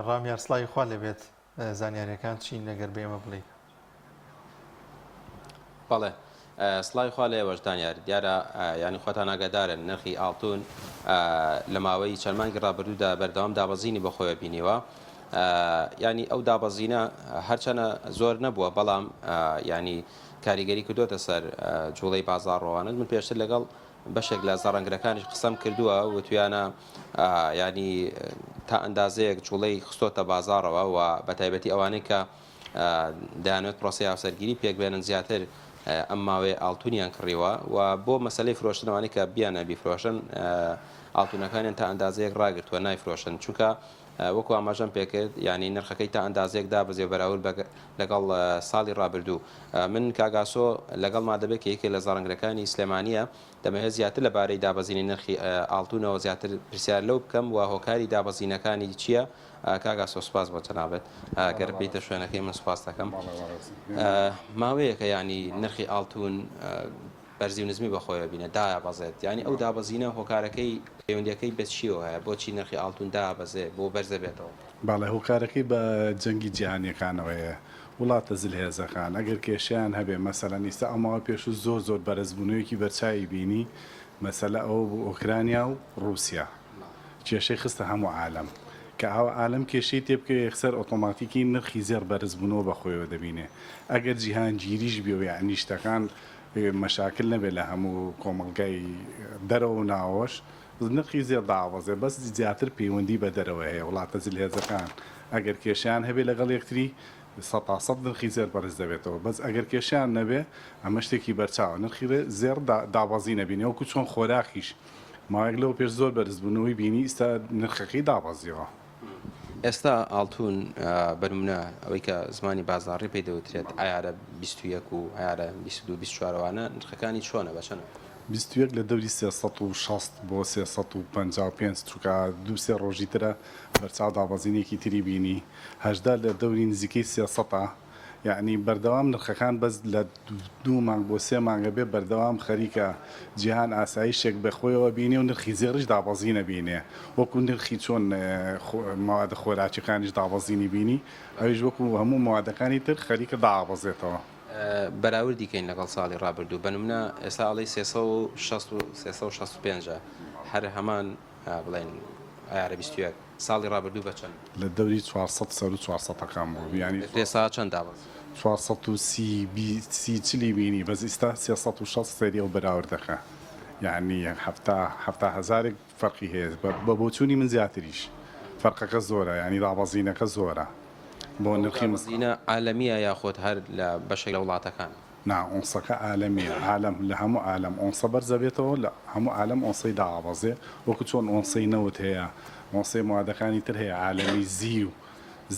ڕامیار سڵاوی خوا لێبێت زانیاریەکان چین ئەگەر بە ئێمە بڵێیت؟ بەڵێ سڵاوی خوا لە ئێوەش دانیار دیارە یانی خۆتان ئاگادارن نرخی ئاڵتون لە ماوەی چەند مانگی ڕابردوودا بەردەوام دابەزینی بەخۆیە بینیوە ینی ئەو دابەزینە هەرچەنە زۆر نەبووە بەڵام ینی کاریگەری کردوتە سەر جوڵەی بازاڕەوانت من پێشتر لەگەڵ بەشێک لە زەڕەنگرەکانیش قسەم کردووە وتویانە ینی تا ئەندازەیەک جوڵەی خستۆتە بازاڕەوە و بە تایبەتی ئەوانەی کە دەیانوێت پرۆسەی هاوسەرگیری پێک بێنن زیاتر ئەم ماوەیە ئاڵتونیان کڕیوە و بۆ مەسلەی فرۆشتنەوەی کە بیانە بیفرۆشن. ئاڵتونەکانیان تا ئەندازەیەک ڕاگرتووە نایفرۆشن چونکە وەکو ئاماژەم پێکرد یانی نرخەکەی تا ئەندازەیەک دابەزیوە بەراورد بە لەگەڵ ساڵی ڕابردوو. من کاک ئاسۆ لەگەڵما دەبێت کە یەکێک لە زەڕنگرەکانی سلێمانییە، دەمەوێت زیاتر لە بارەی دابەزینی نرخی ئاڵتونەوە زیاتر پرسیار لەو بکەم و هۆکاری دابەزینەکانی چییە؟ کاک ئاسۆ سوپاس بۆ جەنابت گەر بێیتە شوێنەکەی من سوپاست دەکەم. ماوەیەکە یانی نرخی ئاڵتون بەرزی و نزمی بەخۆیەوە بینێ دایابەزێت یانی ئەو دابەزینە هۆکارەکەی پەیوەندیەکەی بە چیەوە هەیە بۆچی نرخی ئاڵتون دابەزێ بۆ بەرزەبێتەوە؟ بەڵێ هۆکارەکەی بە جەنگی جیهانیەکانەوەیە وڵاتە زلهێزەکان ئەگەر کێشەیان هەبێ مەسەلەن ئیستا ئەو ماوەی پێشوو زۆر زۆر بەرزبوونەوەیەکی بەرچاوی بینی مەسەلە ئەوە بوو ئۆکرانیا و ڕووسیا کێشەی خستە هەموو عالەم کە ئاوا عالەم کێشەی تێ بکەوێ یەکسەر ئۆتۆماتیکی نرخی زێڕ بەرزبوونەوە بە خۆیەوە دەبینێ ئەگەر جیهانگیریش بێ و یەعنی شتەکان مەشاکل نەبێ لە هەموو کۆمەڵگای دەرەوە و ناوەوەش نرخی زێڕ دابەزێ بەس زیاتر پەیوەندی بە دەرەوە هەیە وڵاتە زلهێزەکان ئەگەر کێشەیان هەبێ لەگەڵ یەکتری سەتا سەد نرخی زێر بەرز دەبێتەوە بەس ئەگەر کێشەیان نەبێ ئەمە شتێکی بەرچاوە نرخی زێڕ دابەزی نەبینێ وەکو چۆن خۆراکیش ماوەیەک لەوە پێش زۆر بەرزبوونەوەی بینی ئیستا نرخەکەی دابەزیەوە. ئێستا ئاڵتون بەنمونە ئەوەی کە زمانی بازاڕی پێی دەوترێت عەیارە 21 و عەیارە 22 24 ئەوانە نرخەکانی چۆنە بە چەنە؟ 21 لە دەوری 360 بۆ 355 چونکە دوو سێ ڕۆژی ترە بەرچاو دابەزینێکی تری بینی 18 لە دەوری نزیکەی 300 یەعنی بەردەوام نرخەکان بەس لە دوو مانگ بۆ سێ مانگە بێ بەردەوام خەریکە جیهان ئاسایشێک بە خۆیەوە بینێ و نرخی زێڕیش دابەزینە بینێ وەکو نرخی چۆن مەوادە خۆراکیەکانیش دابەزینی بینی ئەویش وەکو هەموو مەوادەکانی تر خەریکە دابەزێتەوە. بەراوردی کەین لەگەڵ ساڵی ڕابردوو بەنمونە ئێستا ئەڵێی 360 و 365 هەر هەمان بڵێن ئایارە 21 ساڵی ڕابردوو بە چەند؟ لە دەوری 400 سەرو چوارسەتەکان بوو یانی. لە سا چەند دابەزی؟ 430 بی سی چلی بینی بەس ئیستا 360 سەیری ئەو بەراوردەکە یانی حەفتا حەفتا هەزارێک فەرقی هەیە بە بۆچوونی من زیاتریش فەرقەکە زۆرە یانی دابەزینەکە زۆرە بۆ نرخی. ئەو دابەزینە عالەمییە یاخود هەر لە بەشێک لە وڵاتەکان؟ نا ئۆنسەکە عالەمیە عالەم لە هەموو عالەم ئۆنسە بەرزەبێتەوە لە هەموو عالەم ئۆنسەی دائەبەزێ وەکو چۆن ئۆنسەی نەوت هەیە ئۆنسەی موادەکانی تر هەیە عالەمی زیو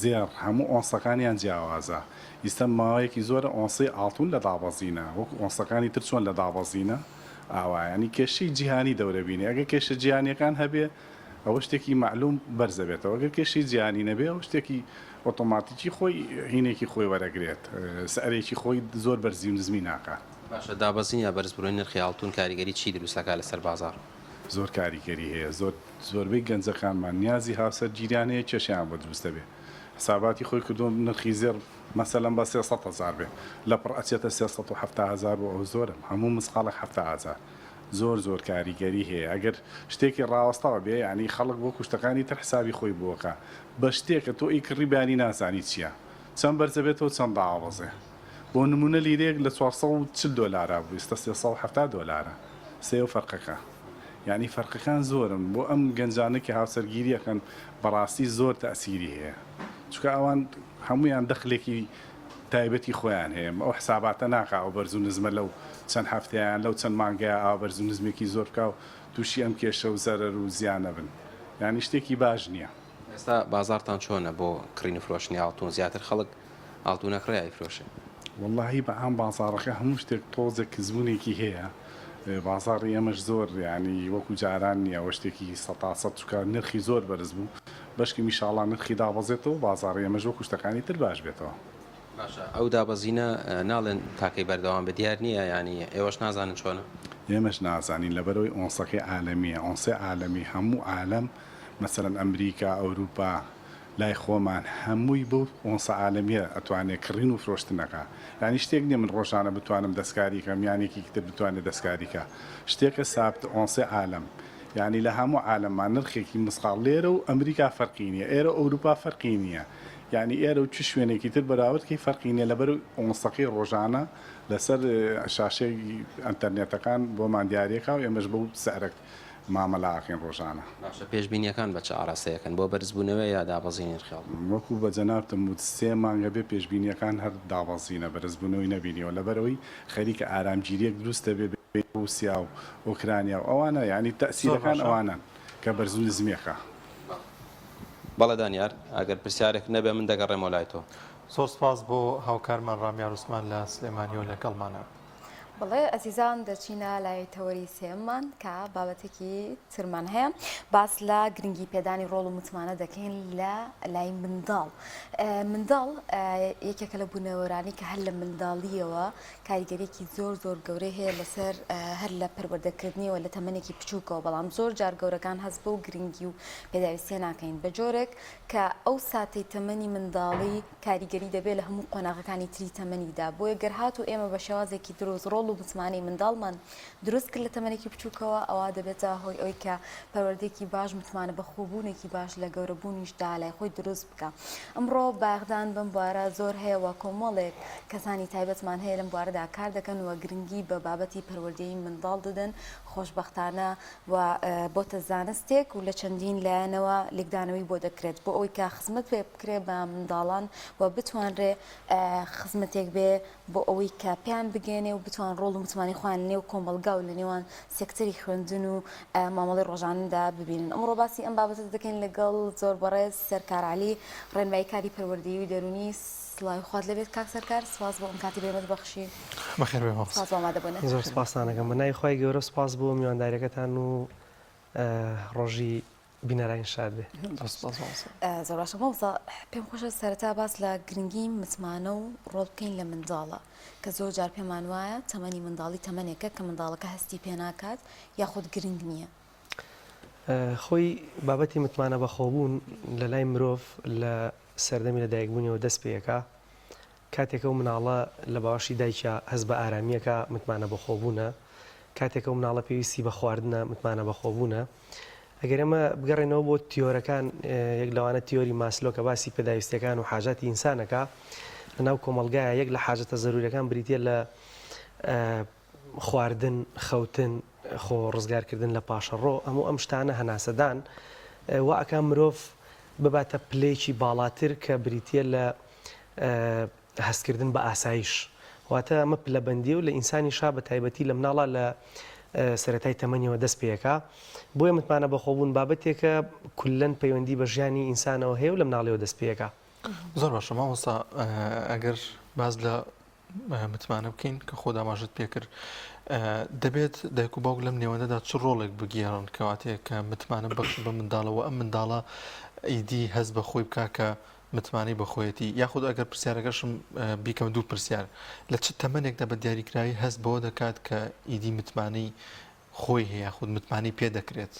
زێڕ هەموو ئۆنسەکانیان جیاوازە ئیستە ماوەیەکی زۆرە ئۆنسەی ئاڵتون لە دابەزینە وەکو ئۆنسەکانی تر چۆن لە دابەزینە ئاوایە یانی کێشەی جیهانی دەورە بینێ ئەگەر کێشە جیهانیەکان هەبێ ئەوە شتێکی مەعلوم بەرزەبێتەوە گەر کێشەی جیهانی نەبێ ئەوە شتێکی ئۆتۆماتیکی خۆی هینێکی خۆی وەرەگرێت سعرێکی خۆی زۆر بەرزی و نزمی ناکات. باشە دابەزین یا بەرزبوونەوەی نرخی ئاڵتون کاریگەری چی دروست ئەکات لەسەر بازاڕ؟ زۆر کاریگەری هەیە زۆر زۆربەی گەنجەکانمان نیازی هاوسەر گیریان هەیە کێشەیان بۆ دروست دەبێ حساباتی خۆی کردووە نرخی زێڕ مەسەلەن بە 300 هەزار بێ لەپڕ ئەچێتە 370 هەزار بۆ ئەو زۆرە هەموو مسقاڵێک 70 هەزار زۆر زۆر کاریگەری هەیە ئەگەر شتێکی ڕاوەستاوە بێ یانی خەڵک وەکو شتەکانی تر حسابی خۆی بۆکا بە شتێکە تۆ ئەیکڕی بەیانی نازانی چیە چەند بەرزەبێتەوە چەند داوەبەزێ بۆ نمونە لیرەیەک لە 440 دۆلارا بوو ئیستا 370 دۆلارە سەیەو فەرقەکە یانی فەرقەکان زۆرن بۆ ئەم گەنجانە کە هاوسەرگیری ئەکەن بەڕاستی زۆر تەئسیری هەیە چونکە ئەوان هەموویان دەخلێکی تایبەتی خۆیان هەیە ئەو حساباتە ناکا ئەو بەرز و نزمە لەو چەند هەفتەیە یان لەو چەند مانگەیا ئاوا بەرز و نزمێکی زۆر بکا و تووشی ئەم کێشە و زەرەر و زیانە بن یانی شتێکی باش نییە. ئێستا بازاڕتان چۆنە بۆ کڕین و فرۆشتنی ئاڵتون زیاتر خەڵک ئاڵتون ئەکڕێ یا ئەیفرۆشێ؟ وەڵاهی بە عام بازاڕەکە هەموو شتێک تۆزێک کزبوونێکی هەیە بازاڕی ئێمەش زۆر یانی وەکو جاران نییە ئەوە شتێکی سەتا سەد چونکە نرخی زۆر بەرز بوو بەشکم ئیشاڵا نرخی دابەزێتەوە بازاڕی ئێمەش وەکو شتەکانی تر باش بێتەوە. باشە ئەو دابەزینە ناڵێن تاکەی بەردەوام بێت دیار نییە یانی ئێوەش نازانن چۆنە؟ ئێمەش نازانین لەبەرئەوەی ئۆنسەکەی عالەمیە ئۆنسەی عالەمی هەموو عالەم مەسەلەن ئەمریکا ئەوروپا لای خۆمان هەمووی بەو ئۆنسە عالەمیە ئەتوانێ کڕین و فرۆشتن ئەکا یانی شتێک نیە من ڕۆژانە بتوانم دەستکاری کەم یان یەکێکی تر بتوانێ دەستکاری کا شتێکە سابت ئۆنسەی عالەم یانی لە هەموو عالەما نرخێکی مسقاڵ لێرە و ئەمریکا فەرقی نیە ئێرە و ئەوروپا فەرقی نیە یانی ئێرە و چ شوێنێکی تر بەراورد کەی فەرقی نیە لەبەر ئۆنسەکەی ڕۆژانە لەسەر شاشەی ئەنتەرنێتەکان بۆمان دیاریەکا و ئێمەش بەو سعرە مامەلە ئەکەین ڕۆژانە. باشە پێشبینیەکان بە چ ئاراستەیەکن بۆ بەرزبوونەوە یا دابەزینی نرخی ئاڵتون؟ وەکو بە جەنابتم وت سێ مانگە بێ پێشبینیەکان هەر دابەزینە بەرزبوونەوەی نەبینیوە لەبەرئەوەی خەریکە ئارامگیریەک دروست دەبێ بەین ڕوسیا و ئۆکرانیا و ئەوانە یانی زۆر تەئسیرەکان باشە. ئەوانەن. کە بەرز و نزمیەکە. بەڵێ دانیار، ئەگەر پرسیارێک نەبێ من دەگەڕێمەوە لای تۆ. زۆر سپاس بۆ هاوکارمان ڕامیار عوسمان لە سلێمانیەوە لەگەڵمانە. بەڵێ ئەزیزان دەچینە لای تەوەری سێیەممان کە بابەتێکی ترمان هەیە باس لە گرنگی پێدانی ڕۆڵ و متمانە دەکەین لە لای منداڵ منداڵ یەکێکە لە بوونەوەرانی کە هەر لە منداڵیەوە کاریگەریەکی زۆر زۆر گەورەی هەیە لەسەر هەر لە پەروەردەکردنیەوە لە تەمەنێکی بچووکەوە بەڵام زۆر جار گەورەکان هەست بەو گرنگی و پێداویستیە ناکەین بە جۆرێک کە ئەو ساتەی تەمەنی منداڵی کاریگەری دەبێت لە هەموو قۆناغەکانی تری تەمەنیدا بۆیە گەر هاتوو ئێمە بە شێوازێکی دروست ڕۆڵ و متمانەی منداڵمان دروست کرد لە تەمەنێکی بچووکەوە ئەوا دەبێتە هۆی ئەوەی کە پەروەردەیەکی باش متمانە بەخۆبوونێکی باش لە گەورەبوونیشدا لای خۆی دروست بکا. ئەمڕۆ بایەخدان بەم بوارە زۆر هەیە و کۆمەڵێک کەسانی تایبەتمان هەیە لەم بوارەدا کار دەکەن و گرنگی بە بابەتی پەروەردەیی منداڵ دەدەن، خۆشبەختانە و بۆتە زانستێک و لە چەندین لایەنەوە لێکدانەوەی بۆ دەکرێت بۆ ئەوەی کە خزمەت پێ بکرێ بە منداڵان و بتوانرێ خزمەتێک بێ بۆ ئەوەی کە پێیان بگەێنێ و بتوان ڕۆڵ و متمانەی خۆیان لە نێو کۆمەڵگا و لە نێوان سێکتەری خوێندن و مامەڵەی ڕۆژانەدا ببینن. ئەمڕۆ باسی ئەم بابەتە دەکەین لەگەڵ زۆر بەڕێز سەرکار عەلی، ڕێنمایی کاری پەروەردەیی و دەروونی. سڵاوی خوات لێبێت کاک سەرکار، سپاس بۆ ئەم کاتی بەئێمەت بەخشی. بەخێر بێی مامۆستا. سپاس بۆ ئامادەبوونت. زۆر سپاستان ئەکەم. بە ناوی خوای گەورە سپاس بۆ میوانداریەکەتان و ڕۆژی بینەرانی شاد بێ. زۆر سپاس مامۆستا. زۆر باشە مامۆستا پێم خۆشە سەرەتا باس لە گرنگی متمانە و ڕۆڵ بکەین لە منداڵە کە زۆر جار پێمان وایە تەمەنی منداڵی تەمەنێکە کە منداڵەکە هەستی پێ ناکات یاخود گرنگ نییە. خۆی بابەتی متمانە بەخۆبوون لە لای مرۆڤ لە سەردەمی لەدایکبوونیەوە دەست پێ ئەکا کاتێک ئەو مناڵە لە باوەشی دایکیا هەست بە ئارامییەکە متمانە بەخۆبوونە، کاتێک ئەو مناڵە پێویستی بە خواردنە متمانە بەخۆبوونە. ئەگەر ئێمە بگەڕێینەوە بۆ تیۆرەکان، یەک لەوانە تیۆری ماسلۆ کە باسی پێداویستییەکان و حاجاتی ئینسان ئەکا لەناو کۆمەڵگایە، یەک لە حاجەتە زەرورییەکان بریتییە لە خواردن، خەوتن، خۆ ڕزگارکردن لە پاشەڕۆ، هەموو ئەم شتانە هەناسەدان وا ئەکا مرۆڤ بباتە پلەیەکی باڵاتر کە بریتییە لە هەستکردن بە ئاسایش. واتە ئەمە پلەبەندییە و لە ئینسانیشا بە تایبەتی لە مناڵا لە سەرەتای تەمەنیەوە دەست پێ ئەکا. بۆیە متمانە بەخۆبوون بابەتێکە کوللەن پەیوەندی بە ژیانی ئینسانەوە هەیە و لە مناڵیەوە دەست پێ ئەکا. زۆر باشە مامۆستا ئەگەر باس لە متمانە بکەین کە خۆت ئاماژەت پێکرد دەبێت دایک و باوک لەم نێوەندەدا چ ڕۆڵێک بگێڕن کەواتەیە کە متمانە بەخشن بە منداڵەوە ئەم منداڵە ئیدی هەست بە خۆی بکا کە متمانەی بەخۆیەتی یاخود ئەگەر پرسیارەکەشم بیکەم دوو پرسیار لە چ تەمەنێکدا بە دیاریکراوی هەست بەوە دەکات کە ئیدی متمانەی خۆی هەیە یاخود متمانەی پێ دەکرێت؟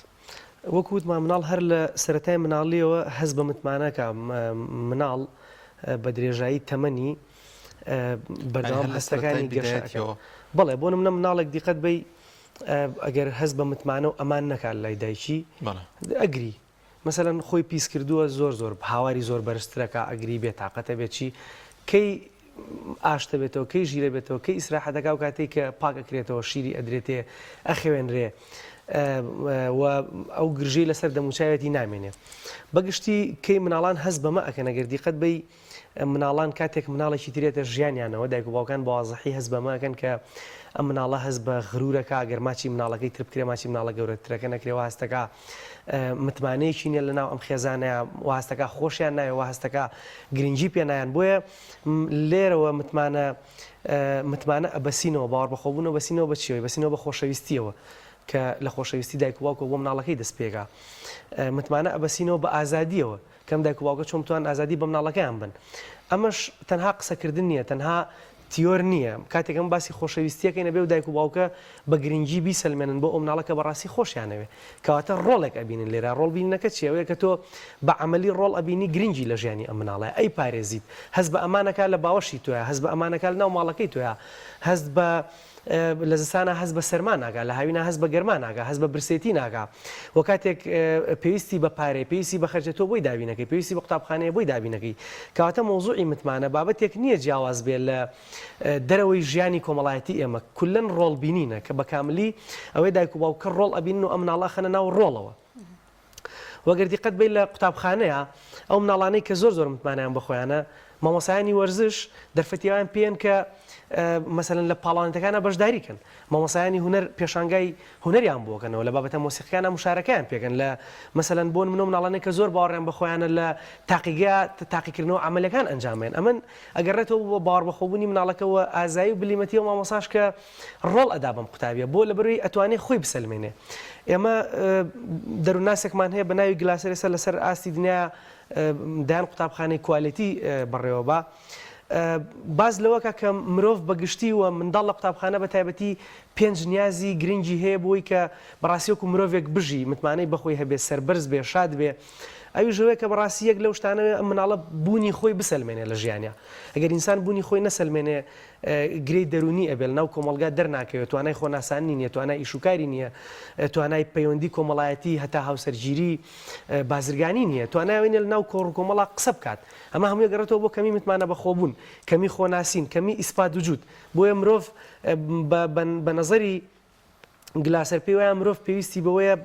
وەکو وتمان مناڵ هەر لە سەرەتای مناڵیەوە هەست بە متمانەکە مناڵ بە درێژایی تەمەنی بەردەوام هەستەکانی گەشە بەڵێ بۆ نمونە مناڵێک دیقەت بەی ئەگەر هەست بە متمانە و ئەمان نەکات لای دایکی ئەگری مەسەلەن خۆی پیس کردووە زۆر زۆر هاواری زۆر بەرزترەکا ئەگری بێ تاقەتە بێ چی کەی ئاشتە بێتەوە کەی ژیرە بێتەوە کەی ئیسراحەتەکە و کاتێک کە پاک ئەکرێتەوە شیری ئەدرێتێ ئەخەوێنرێ و ئەو گرژەی لەسەر دەموچاوێتی نامێنێ بەگشتی کەی مناڵان هەست بەمە ئەکەن ئەگەر دیقەت بەی مناڵان کاتێک مناڵێکی ترێتە ژیانیانەوە دایک و باوکان بە وازحی هەست بەمە ئەکەن کە ئەم مناڵە هەست بە غرورەکە ئەگەر ماچی مناڵەکەی تر بکرێ ماچی مناڵە گەورەترەکە نەکرێ وا هەستەکا متمانەیەکی نیە لەناو ئەم خێزانەیا وا هەستەکا خۆشیان ناوێ وا هەستەکا گرنگی پێ نایەن بۆیە لێرەوە متمانە متمانە ئەبەسینەوە باوەڕ بەخۆبوونەوە بەسینەوە بە چیەوەی بەسینەوە بە خۆشەویستیەوە کە لە خۆشەویستی دایک و باوکەوە بۆ مناڵەکەی دەست پێکا متمانە ئەبەسینەوە بە ئازادیەوە کەم دایک و باوکە چۆن بتوانن ئازادی بە مناڵەکەیان بن ئەمەش تەنها قسەکردن نییە تەنها تیۆر نییە کاتێک ئەم باسی خۆشەویستیەکەین ئەبێ و دایک و باوکە بە گرنگی بیسەلمێنن بۆ ئەو مناڵە کە بەڕاستی خۆشیانەوێ کەواتە ڕۆڵێک ئەبینن لێرە ڕۆڵ بینینەکە چیە ئەوەیە کە تۆ بە عەمەلی ڕۆڵ ئەبینی گرنگی لە ژیانی ئەم مناڵەیە ئەی پارێزیت هەست بە ئەمانەکا لە باوەشی تۆیا هەست بە ئەمانەکا لە ناو ماڵەکەی تۆیا هەست بە لە زستانا هەست بە سەرما ناکا، لە هاوینا هەست بە گەرما ناکا، هەست بە برسێتی ناکا و کاتێک پێویستی بە پارەیە، پێویستی بە خەرجە تۆ بۆی دابینەکەی، پێویستی بە قوتابخانەیە بۆی دابینەکەی. کەواتە مەوزوعی متمانە بابەتێک نییە جیاواز بێ لە دەرەوەی ژیانی کۆمەڵایەتی ئێمە، کوللەن ڕۆڵ بینینە کە بە کاملی ئەوەیە دایک و باوکە ڕۆڵ ئەبینن و ئەم مناڵە ئەخەنە ناو ڕۆڵەوە. وە گەر دیقەت بەی لە قوتابخانەیا ئەو مناڵانەی کە زۆر زۆر متمانەیان بە خۆیانە مامۆسایانی وەرزش دەرفەتی ئەویان پێن کە مەسەلەن لە پاڵاوێنتەکانا بەشداری کەن مامۆسایانی هونەر پێشانگای هونەریان بۆ کەنەوە لە بابەتە مۆسیقیانە مشارەکەیان پێکەن لە مەسەلەن بۆ نمونە مناڵانێک کە زۆر باوەڕیان بە خۆیانە لە تاقیگە تاقیکردنەوە عەمەلیەکان ئەنجام بێن ئەمن ئەگەڕێتەوە بۆ باوەڕ بەخۆبوونی مناڵەکە و ئازایی و بلیمەتی و مامۆساش کە ڕۆڵ ئەدا بەم قوتابیە بۆ لەبەروی ئەتوانێ خۆی بسەلمێنێ ئێمە دەروونناسێکمان هەیە بە ناوی گلاسەر ئێستا لەسەر ئاستی دنیا دەیان قوتابخانەی quality بەڕێوە با باس لەوەکە کە مرۆڤ بە گشتی و منداڵ لە قوتابخانە بە تایبەتی پێنج نیازی گرنگی هەیە بۆی کە بەڕاستی وەکو مرۆڤێک بژی متمانەی بەخۆی هەبێ سەربەرز بێ شاد بێ ئەویش ئەوەیە کە بەڕاستی یەک لەو شتانەوەی ئەم مناڵە بوونی خۆی بسەلمێنێ لە ژیانیا ئەگەر ئینسان بوونی خۆی نەسەلمێنێ گرێی دەروونی ئەبێ لەناو کۆمەڵگا دەرناکەوێ توانای خۆناساندنی نییە توانای ئیشوکاری نییە توانای پەیوەندی کۆمەڵایەتی هەتا هاوسەرگیری بازرگانی نییە توانای ئەوەی نییە لەناو کۆڕ و کۆمەڵا قسە بکات ئەمە هەمووی گەڕێتەوە بۆ کەمی متمانە بەخۆبوون کەمی خۆناسین کەمی ئیسپات وجود بۆیە مرۆڤ بە نەزەری گلاسەر پێی وایە مرۆڤ پێویستی بەوەیە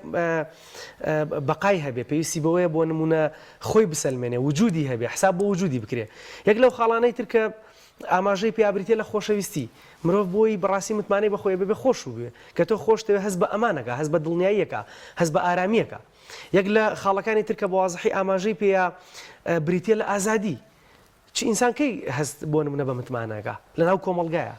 بەقای هەبێ، پێویستی بەوەیە بۆ نموونە خۆی بسەلمێنێ، وجودی هەبێ، حساب بۆ وجودی بکرێ. یەک لەو خاڵانەی تر کە ئاماژەی پێ بریتیە لە خۆشەویستی. مرۆڤ بۆی بەڕاستی متمانەی بە خۆی ببێ خۆش بوێ. کە تۆ خۆشت دەوێ هەست بە ئەمانەکا، هەست بە دڵنیاییەکا، هەست بە ئارامییەکا. یەک لە خاڵەکانی تر کە بە وازحی ئاماژەی پێیە بریتیە لە ئازادی. چ ئینسان کەی هەست بۆ نمونە بە متمانە ئەکا لەناو کۆمەڵگایە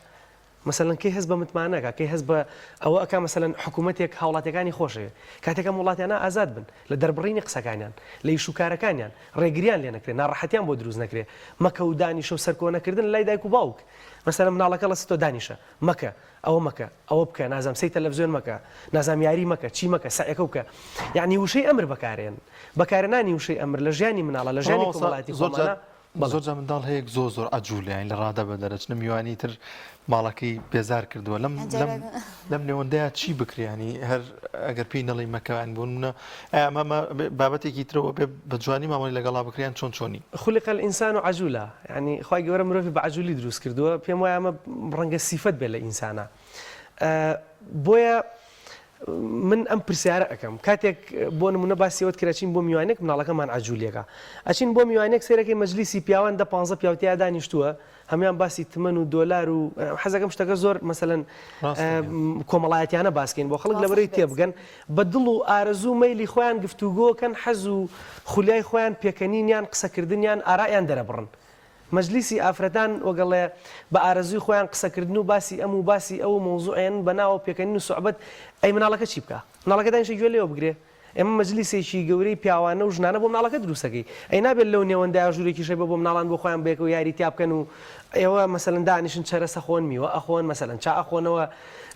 مەسەلەن کەی هەست بە متمانە ئەکا کەی هەست بە ئەوە ئەکا مەسەلەن حکوومەتێک هاوڵاتیەکانی خۆشەوێ کاتێک ئەم وڵاتیانە ئازاد بن لە دەربڕینی قسەکانیان لە ئیش و کارەکانیان ڕێگریان لێ نەکرێ ناڕەحەتیان بۆ دروست نەکرێ مەکە و دانیشە و سەرکۆنەکردن لای دایک و باوک مەسەلەن مناڵەکە ڵەسی تۆ دانیشە مەکە ئەوە مەکە ئەوە بکە نازام سەی تەلەفزیۆن مەکە نازام یاری مەکە چی مەکە سەعیەکە بکە یعنی وشەی ئەمر بەکارێن بەکارێنانی وشەی ئەمر لە ژیانی مناڵە لە ژیانی کۆمەڵایەتی خۆمانە زۆر جار منداڵ هەیە زۆر زۆر عەجولە یانی لە ڕادە بەدەرە چنە میوانی تر ماڵەکەی بێزار کردووە لەم لەم لەم نێوەندەیە چی بکرێ ینی هەر ئەگەر پێی نەڵی مەکەوان بۆ نمونە ئەمە بابەتێکی ترەوە بێ بە جوانی مامەڵی لەگەڵا بکریان چۆن چۆنی خلق الانسان عجولا یعنی خوای گەورە مرۆڤی بە عجولی دروست کردووە پێم وایە ئەمە ڕەنگە سیفەت بێت لە ئینسانا بۆیە من ئەم پرسیارە ئەکەم کاتێک بۆ نمونە باسی ئەوەت کرد ئەچین بۆ میوانێک مناڵەکەمان عەجولیەکە ئەچین بۆ میوانێک سەیرەکەی مەجلیسی پیاوان دە پانزە پیاو تیا دانیشتووە هەموان باسی تمەن و دۆلار و حەزەکەم شتەکە زۆر مەسەلەن کۆمەڵایەتیانە باسکەین بۆ خەڵک لەبەرەی تێبگەن بە دڵ و ئارەزوو مەیلی خۆیان گفتوگۆکەن حەز و خولیای خۆیان پێکەنینیان قسەکردنیان ئارایان دەرەبڕن مەجلیسی ئافرەتان وەگەڵێ بە ئارەزووی خۆیان قسە کردن و باسی ئەم و باسی ئەو و مەوزوعێن بە ناوە پێکەنین و سوعبەت ئەی مناڵەکە چی بکا؟ مناڵەکە دانیشە گوێ لێوە بگرێ؟ ئێمە مەجلیسێکی گەورەی پیاوانە و ژنانە بۆ مناڵەکە دروست ئەکەی ئەی نابێت لەو نێوەندایە ژوورێکیش هەبێ بۆ مناڵان بۆ خۆیان بەیەکەوە یاری تیا بکەن و ئێوە مەسەلەن دانیشن چەرەس ئەخۆن میوە ئەخۆن مەسەلەن چا ئەخۆنەوە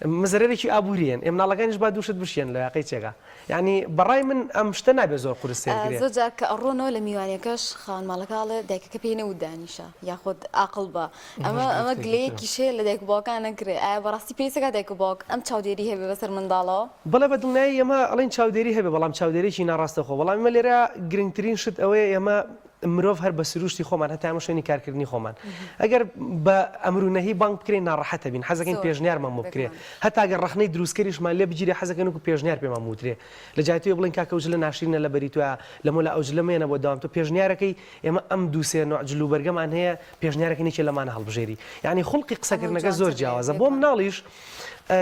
مزەرەرێکی ئابووریەن ئێ مناڵەکانیش با دووشت بشیەن لە یاقەی چێگا یانی بەڕای من ئەم شتە نابێ زۆر قورس سەیر کرێ. زۆر جار کە ئەڕۆنەوە لە میوانیەکەش خاوەن ماڵەکە ئەڵێ دایکەکە پێی نەوت دانیشە یاخود ئاقڵ بە ئەمە ئەمە گلەیەکیش هەیە لە دایک و باوکان نەکرێ ئایا بەڕاستی پێویستەکە دایک و باوک ئەم چاودێری هەبێ بەسەر منداڵەوە؟ بەڵێ بە دڵنیایی ئێمە ئەڵێین چاودێری هەبێ بەڵام چاودێریی ناڕاستەوخۆ بەڵام ئێمە لێرە گرنگترین شت ئەوەیە ئێمە مرۆڤ هەر بە سروشتی خۆمان هەتا ئەمە شوێنی کارکردنی خۆمان ئەگەر بە ئەمر و نەهی بانگ بکرێین ناڕەحەت ئەبین حەزەکەین پێشنیارمان بۆ بکرێ هەتا گەر ڕەخنەی دروستکەریشمان لێ بگیرێ حەزەکەین وەکو پێشنیار پێمان بوترێ لە جیاتی ئەوەی بڵێین کاکە ئەو جلە ناشرینە لە بەری تۆیە لەمەولا ئەو جلە مەیەنە بۆ دەوام تۆ پێشنیارەکەی ئێمە ئەم دوو سێ نۆع جل و بەرگەمان هەیە پێشنیارەکەین یەکێ لەمانە هەڵبژێری یانی خوڵقی قسەکردنەکە زۆر جیاوازە بۆ مناڵیش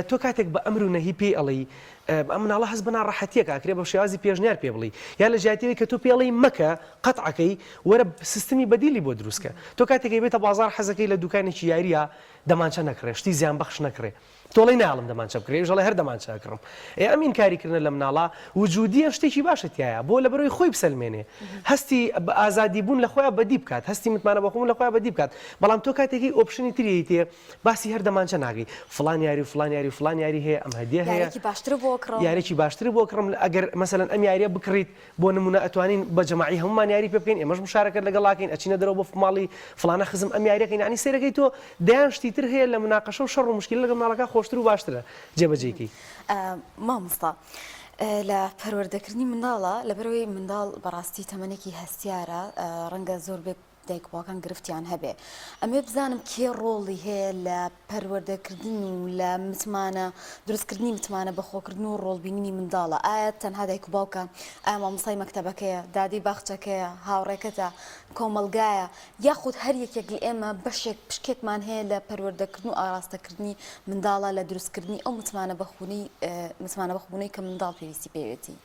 تۆ کاتێک بە ئەمر و نەهی پێی ئەڵێی ئەم مناڵە هەست بە ناڕەحەتیەکە ئەکرێ بە شێوازی پێشنیار پێ بڵێی یا لە جیاتی ئەوەی کە تۆ پێی ئەڵێی مەکە قەتعەکەی وەرە سیستمی بەدیلی بۆ دروست کە تۆ کاتێک ئەیبەیتە بازاڕ حەزەکەی لە دوکانێکی یارییا دەمانچە نەکڕێ شتی زیانبەخش نەکڕێ تۆ ئەڵێی نایەڵم دەمانچە بکرێ ئەویش ئەڵێ هەر دەمانچە ئەکڕم ئێ ئەم ئینکاری کردنە لە مناڵا وجودیە شتێکی باشە تیایا بۆ لەبەرئەوەی خۆی بسەلمێنێ هەستی بە ئازادی بوون لە خۆیا بەدی بکات هەستی متمانە بەخۆبوون لە خۆیا بەدی بکات بەڵام تۆ کاتێکی option ی تری ئەیتێ باسی هەر دەمانچە ناکەی فڵان یاری و فڵان یاری و فڵان یاری هەیە ئەم هەدیە هەیە یاریەکی باشتر بۆ کڕم یاریەکی باشتر بۆ کڕم ئەگەر مەسەلەن ئەم یاریە بکڕیت بۆ نمونە ئەتوانین بە جەماعی هەموومان یاری پێ بکەین ئێمەش مشارەکەت لەگەڵ ئەکەین ئەچینە دەرەوە بۆ ماڵی فڵانە خزم ئەم یاریەکەین یانی سەیرەکەی تۆ دەیان شتی تر هەیە لە مناقەشە و شەڕ و مشکیلە لەگەڵ مناڵەکە خۆشتر و باشترە جێبەجێی کەی. مامۆستا لە پەروەردەکردنی منداڵە لەبەرئەوەی منداڵ بەڕاستی تەمەنێکی هەستیارە ڕەنگە زۆر بێ. دایک و باوکان گرفتیان هەبێ. ئەمەوێ بزانم کێ ڕۆڵی هەیە لە پەروەردەکردن و لە متمانە دروستکردنی متمانە بەخۆکردن و ڕۆڵبینینی منداڵە؟ ئایا تەنها دایک و باوکە؟ ئایا مامۆستای مەکتەبەکەیە؟ دادەی باخچەکەیە؟ هاوڕێکەتە؟ کۆمەڵگایە؟ یاخود هەر یەکێک لە ئێمە بەشێک پشکێکمان هەیە لە پەروەردەکردن و ئاراستەکردنی منداڵە لە دروستکردنی ئەو متمانە بەخونەی متمانە بەخۆبوونەی کە منداڵ پێویستی پێیەتی؟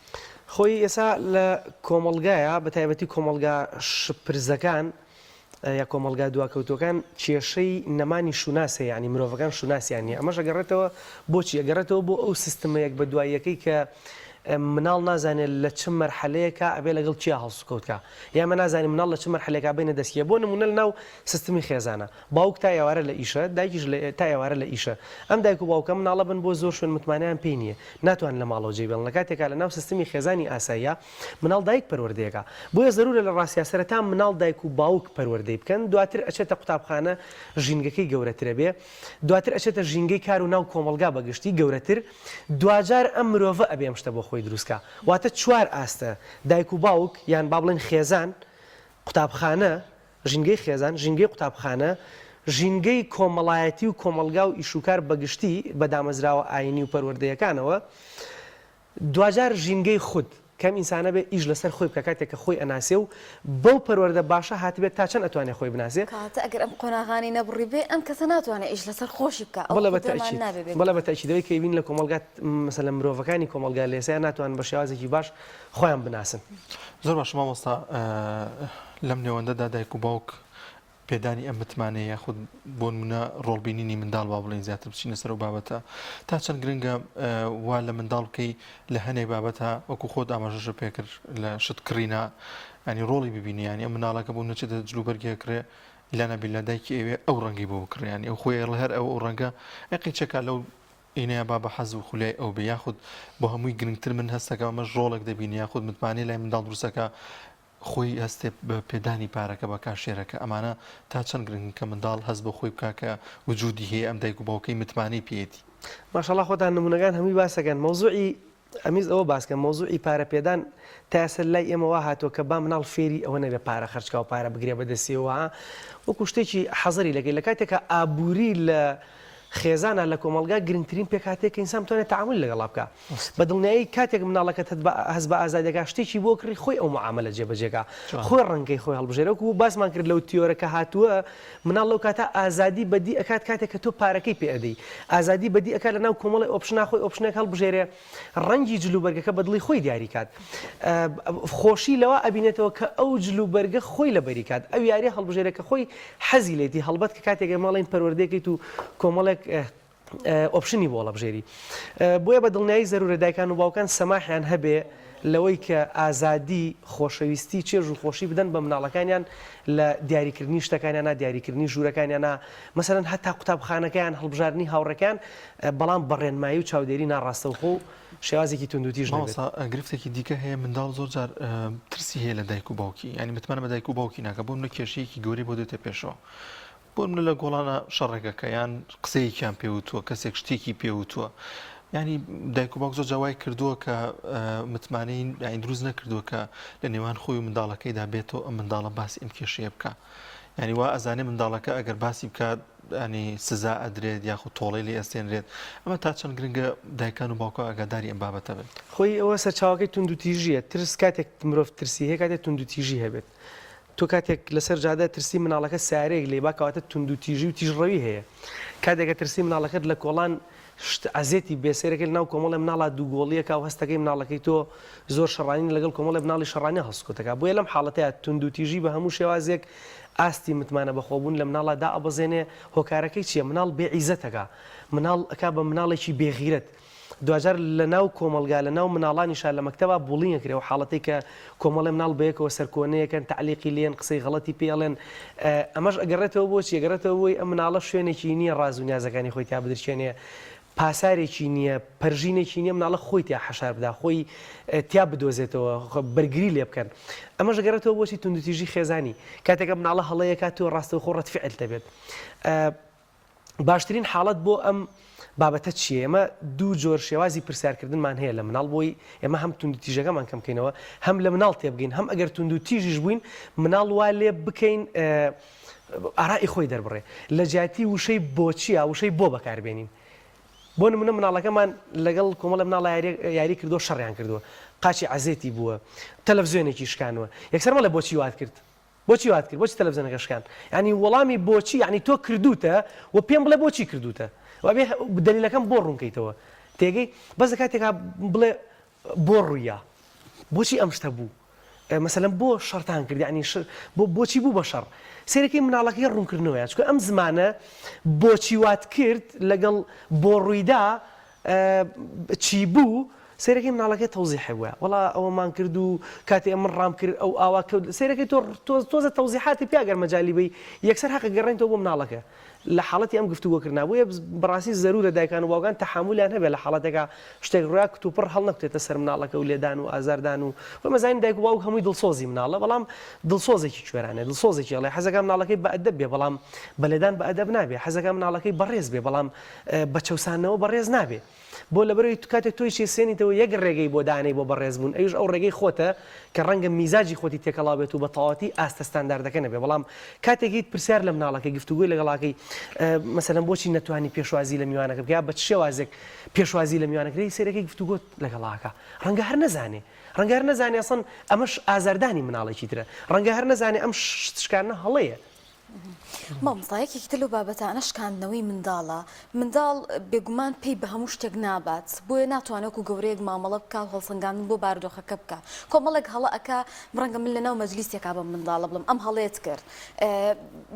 خۆی ئێسا لە کۆمەڵگایە بە تایبەتی کۆمەڵگا شپرزەکان یا کۆمەڵگا دواکەوتووەکان کێشەی نەمانی شوناس هەیە یانی مرۆڤەکان شوناسیان نییە ئەمەش ئەگەڕێتەوە بۆچی ئەگەڕێتەوە بۆ ئەو سیستمە یەک بە دواییەکەی کە مناڵ نازانێت لە چ مەرحەلەیەکا ئەبێ لەگەڵ کێ هەڵسوکەوت کا یا ئێمە نازانین مناڵ لە چ مەرحەلێکا بینە دەست کێ بۆ نمونە لە ناو سیستمی خێزانە باوک تا ئێوارە لە ئیشە دایکیش لە تا ئێوارە لە ئیشە ئەم دایک و باوکە مناڵە بن بۆ زۆر شوێن متمانەیان پێی نییە ناتوانن لە ماڵەوە جێی بێڵن لە کاتێکا لە ناو سیستمی خێزانی ئاساییا مناڵ دایک پەروەردەیەکا بۆیە زەرورە لە ڕاستیا سەرەتا مناڵ دایک و باوک پەروەردەی بکەن دواتر ئەچێتە قوتابخانە ژینگەکەی گەورەترەبێ دواتر ئەچێتە ژینگەی کار و ناو کۆمەڵگا بە گشتی گەورەتر دواجار ئەم مرۆڤە ئەبێ ئەم شتە بۆ خۆی دروست کا واتە چوار ئاستە دایک و باوک یان با بڵێین خێزان قوتابخانە ژینگەی خێزان ژینگەی قوتابخانە ژینگەی کۆمەڵایەتی و کۆمەڵگا و ئیشوکار بە گشتی بە دامەزراوە ئاینی و پەروەردەیەکانەوە دواجار ژینگەی خود، کەم ئینسانە بێ ئیش لەسەر خۆی بکا کاتێک کە خۆی ئەناسێ و بەو پەروەردە باشە هاتبێت تا چەند ئەتوانێ خۆی بناسێ. کەواتە ئەگەر ئەم قۆناغانەی نەبڕیبێ ئەم کەسە ناتوانێ ئیش لەسەر خۆشی بکا ئەو بەڵێ بە خودەمان تەئکید نابێ بێ بەڵێ بە گومان. تەئکید ئەوەی کە ئەیبینین لە کۆمەڵگا مەسەلەن مرۆڤەکانی کۆمەڵگا لە ئێستایا ناتوانن بە شێوازێکی باش خۆیان بناسن. زۆر باشە مامۆستا لەم نێوەندەدا دایک و باوک پێدانی ئەم متمانەیە یاخود بۆ نمونە ڕۆڵبینینی منداڵ با بڵێین زیاتر بچینە سەر ئەو بابەتە تا چەند گرنگە وا لە منداڵ بکەی لە هەنێک بابەتە وەکو خۆت ئاماژەشە پێکرد لە شت کڕینا ینی ڕۆڵی ببینی ینی ئەم مناڵەکە بۆ نەچێتە جلوبەرگێ کرێ لانا بیلا دایکی ئەوێ ئەو ڕەنگی بۆ بکڕیانی ئەو خۆی هەر ئەو ئەو ڕەنگە ئەقی چەکا لەو ئینەیە با بە حەز و خولیای ئەو بێ یاخود بۆ هەمووی گرنگتر من هەستەکەم ئەمەش ڕۆڵێک دەبینی یاخود متمانەی لای منداڵ دروستەکە خۆی هەستێ بە پێدانی پارەکە بە کاشێرەکە ئەمانە تا چەند گرنگن کە منداڵ هەست بە خۆی بکا کە وجودی هەیە ئەم دایک و باوکەی متمانەی پێیەتی. ماشاءاللە خۆتان نمونەکان هەمووی باس ئەکەن مەوزوعی ئەمیز ئەوە باس کەم مەوزوعی پارە پێدان تا ئێستا لای ئێمە وا هاتووە کە با مناڵ فێری ئەوە نەبێ پارە خەرج کا و پارە بگرێ بە دەستیەوە ها وەکو شتێکی حەزەری لەکەی لە کاتێکا ئابووری لە خێزانا لە کۆمەڵگا گرنگترین پێکهاتەیە کە ئینسان بتوانێت تەعامولی لەگەڵا بکا بە دڵنیایی کاتێک مناڵەکەت هەست بە ئازادی ئەکا شتێکی بۆ کڕی خۆی ئەو معامەلە جێبەجێ کا خۆی ڕەنگەی خۆی هەڵبژێرێ وەکو باسمان کرد لەو تیۆرە کە هاتووە مناڵ لەو کاتە ئازادی بەدی ئەکات کاتێک کە تۆ پارەکەی پێ ئەدەی ئازادی بەدی ئەکات لەناو کۆمەڵی option ا خۆی option ێک هەڵبژێرێ ڕەنگی جلوبەرگەکە بە دڵی خۆی دیاری کات خۆشی لەوە ئەبینێتەوە کە ئەو جلوبەرگە خۆی لەبەری کات ئەو یاریە هەڵبژێرێ کە خۆی حەزی لێتی هەڵبەت کە کاتێک ئێمە ئەڵێین پەروەردەیەکەیت و کۆمەڵێک option ی بۆ هەڵەبژێری. بۆیە بە دڵنیایی زەرورە دایکان و باوکان سەماحیان هەبێ لەوەی کە ئازادی، خۆشەویستی، چێژ و خۆشی بدەن بە مناڵەکانیان لە دیاریکردنی شتەکانیانا، دیاریکردنی ژوورەکانیانا، مەسەلەن هەتا قوتابخانەکەیان، هەڵبژاردنی هاوڕێکەیان، بەڵام بە ڕێنمایی و چاودێری ناڕاستەوخۆ و شێوازێکی توندوتیژ نەبێت. مامۆستا گرفتێکی دیکە هەیە منداڵ زۆر جار ترسی هەیە لە دایک و باوکی یانی متمانە بە دایک و باوکی ناکا بۆ نمونە کێشەیەکی گەورەی بۆ دێتە پێشەوە بۆ نمونە لە گۆڵانە شەڕێکەکە یان قسەیەکیان پێ وتووە کەسێک شتێکی پێ وتووە ینی دایک و باوک زۆر جار وای کردووە کە متمانەی یانی دروست نەکردووە کە لە نێوان خۆی و منداڵەکەیدا بێتەوە ئەم منداڵە باسی ئەم کێشەیە بکە ینی وا ئەزانێ منداڵەکە ئەگەر باسی بکات ینی سزا ئەدرێت یاخود تۆڵەی لێ ئەستێنرێت ئەمە تا چەند گرنگە دایکان و باوکان ئاگاداری ئەم بابەتە بن خۆی ئەوە سەرچاوەکەی توندوتیژییە ترس کاتێک مرۆڤ ترسی هەیە کاتێک توندوتیژی هەبێت تۆ کاتێک لەسەر جادە ترسی مناڵەکەت سەیارەیەک لێی با کەواتە توندوتیژی و تیژڕەوی هەیە کاتێک ئەترسی مناڵەکەت لە کۆڵان شت عەزێتی بێ سەیرەکەی لەناو کۆمەڵێ مناڵا دووگۆڵیەکا و هەستەکەی مناڵەکەی تۆ زۆر شەڕانین لەگەڵ کۆمەڵێ مناڵی شەڕانی هەڵسوکەوتەکا بۆیە لەم حاڵەتەیا توندوتیژی بە هەموو شێوازێک ئاستی متمانە بەخۆبوون لە مناڵا دائەبەزێنێ هۆکارەکەی چیە مناڵ بێ عیزەتەکا مناڵ ئەکا بە مناڵێکی بێ غیرەت دواجار لە ناو کۆمەڵگا لە ناو مناڵانیشا لە مەکتەبا bullying ئەکرێ ئەو حاڵەتەی کە کۆمەڵێ مناڵ بەیەکەوە سەرکۆنەیەکەن تەعلیقی لێن قسەی غەڵەتی پێ ئەڵێن ئەمەش ئەگەڕێتەوە بۆ چی ئەگەڕێتەوە بۆی ئەم مناڵە شوێنێکی نییە ڕاز و نیازەکانی خۆی تیا بدرکێنێ پاسارێکی نییە پەرژینێکی نییە مناڵە خۆی تیا حەشار بدا خۆی تیا بدۆزێتەوە بەرگری لێ بکەن ئەمەش ئەگەڕێتەوە بۆچی توندوتیژی خێزانی کاتێک ئەم مناڵە هەڵەیەکات تۆ ڕاستەوخۆ ڕەت فعل دەبێت باشترین حاڵەت بۆ ئەم بابەتە چییە؟ ئێمە دوو جۆر شێوازی پرسیارکردنمان هەیە لە مناڵ بۆی ئێمە هەم توندوتیژەکەمان کەم بکەینەوە، هەم لە مناڵ تێبگەین، هەم ئەگەر توندوتیژیش بووین مناڵ وا لێ بکەین ئارائی خۆی دەربڕێ. لە جیاتی وشەی بۆچی یا وشەی بۆ بەکاربێنین. بۆ نمونە مناڵەکەمان لەگەڵ کۆمەڵێ مناڵا یاری کردووە شەڕیان کردووە، قاچی عەزێتی بووە، تەلەفزیۆنێکی شکانوە، یەکسەر مەڵێ بۆچی وات کرد؟ بۆچی وات کرد؟ بۆچی تەلەفزیۆنەکە شکان؟ یانی وەڵامی بۆچی یانی تۆ کردووتە و پێم بڵێ بۆچی کردووتە و ئەبێ دەلیلەکەم بۆ ڕوون کەیتەوە تێگەی؟ بەس لە کاتێکا بڵێ بۆ ڕوویا؟ بۆچی ئەم شتە بوو؟ مەسەلەن بۆ شەڕتان کرد یانی بۆ بۆچی بوو بە شەڕ؟ سەیرەکەی مناڵەکەی ڕوونکردنەوەیە چونکە ئەم زمانە بۆچی وات کرد لەگەڵ بۆ ڕوویدا چی بوو سەیرەکەی مناڵەکەی تەوزیحێ بووە وەڵا ئەوەمان کرد و کاتێ ئەمن ڕام کرد ئەو ئاوا کەوت سەیرەکەی تۆ تۆزە تەوزیحاتی پیا گەر مەجالی بی یەکسەر هەقە گەڕێنتەوە بۆ مناڵەکە لە حاڵەتی ئەم گفتوگۆکردنا بۆیە بەڕاستی زەرورە دایکان و باوکان تەحامولیان هەبێ لە حاڵەتێکا شتێک ڕویا کتوپڕ هەڵنەکوتێتە سەر مناڵەکە و لێدان و ئازاردان و خۆی مەزانین دایک و باوک هەمووی دڵسۆزی مناڵە بەڵام دڵسۆزێکی کوێرانە دڵسۆزێکی ئەڵێ حەزەکا مناڵەکەی بە ئەدەب بێ بەڵام بە لێدان بە ئەدەب نابێ حەزەکا مناڵەکەی بەڕێز بێ بەڵام بە چەوساندنەوە بەڕێز نابێ بۆ لەبەرئەوەی کاتێک تۆی چێسێنیتەوە یەک ڕێگەی بۆ دانێی بۆ بەڕێز بوون ئەویش ئەو ڕێگەی خۆتە کە ڕەنگە میزاجی خۆتی تێکەڵاو بێت و بە تەواوەتی ئاستە ستانداردەکە نەبێ بەڵام کاتێک هیت پرسیار لە مناڵەکەی گفتوگۆی لەگەڵاکەی مەسەلەن بۆچی نەتوانی پێشوازی لە میوانەکە بکەی یا بە چ شێوازێک پێشوازی لە میوانەکە دەی سەیرەکەی گفتوگۆت لەگەڵاکە ڕەنگە هەر نەزانێ ڕەنگە هەر نەزانێ ئەسڵەن ئەمەش ئازاردانی مناڵێکی ترە ڕەنگە هەر نەزانێ ئەم شکاندنە هەڵەیە. مامۆستا یەکێکی تر لەو بابەتانە شکاندنەوەی منداڵە، منداڵ بێگومان پەی بە هەموو شتێک نابات، بۆیە ناتوانێت وەکو گەورەیەک مامەڵە بکا و هەڵسەنگاندن بۆ بارودۆخەکە بکا، کۆمەڵێک هەڵە ئەکا، ڕەنگە من لەناو مەجلیسێکا بەم منداڵە بڵێم ئەم هەڵەیەت کرد،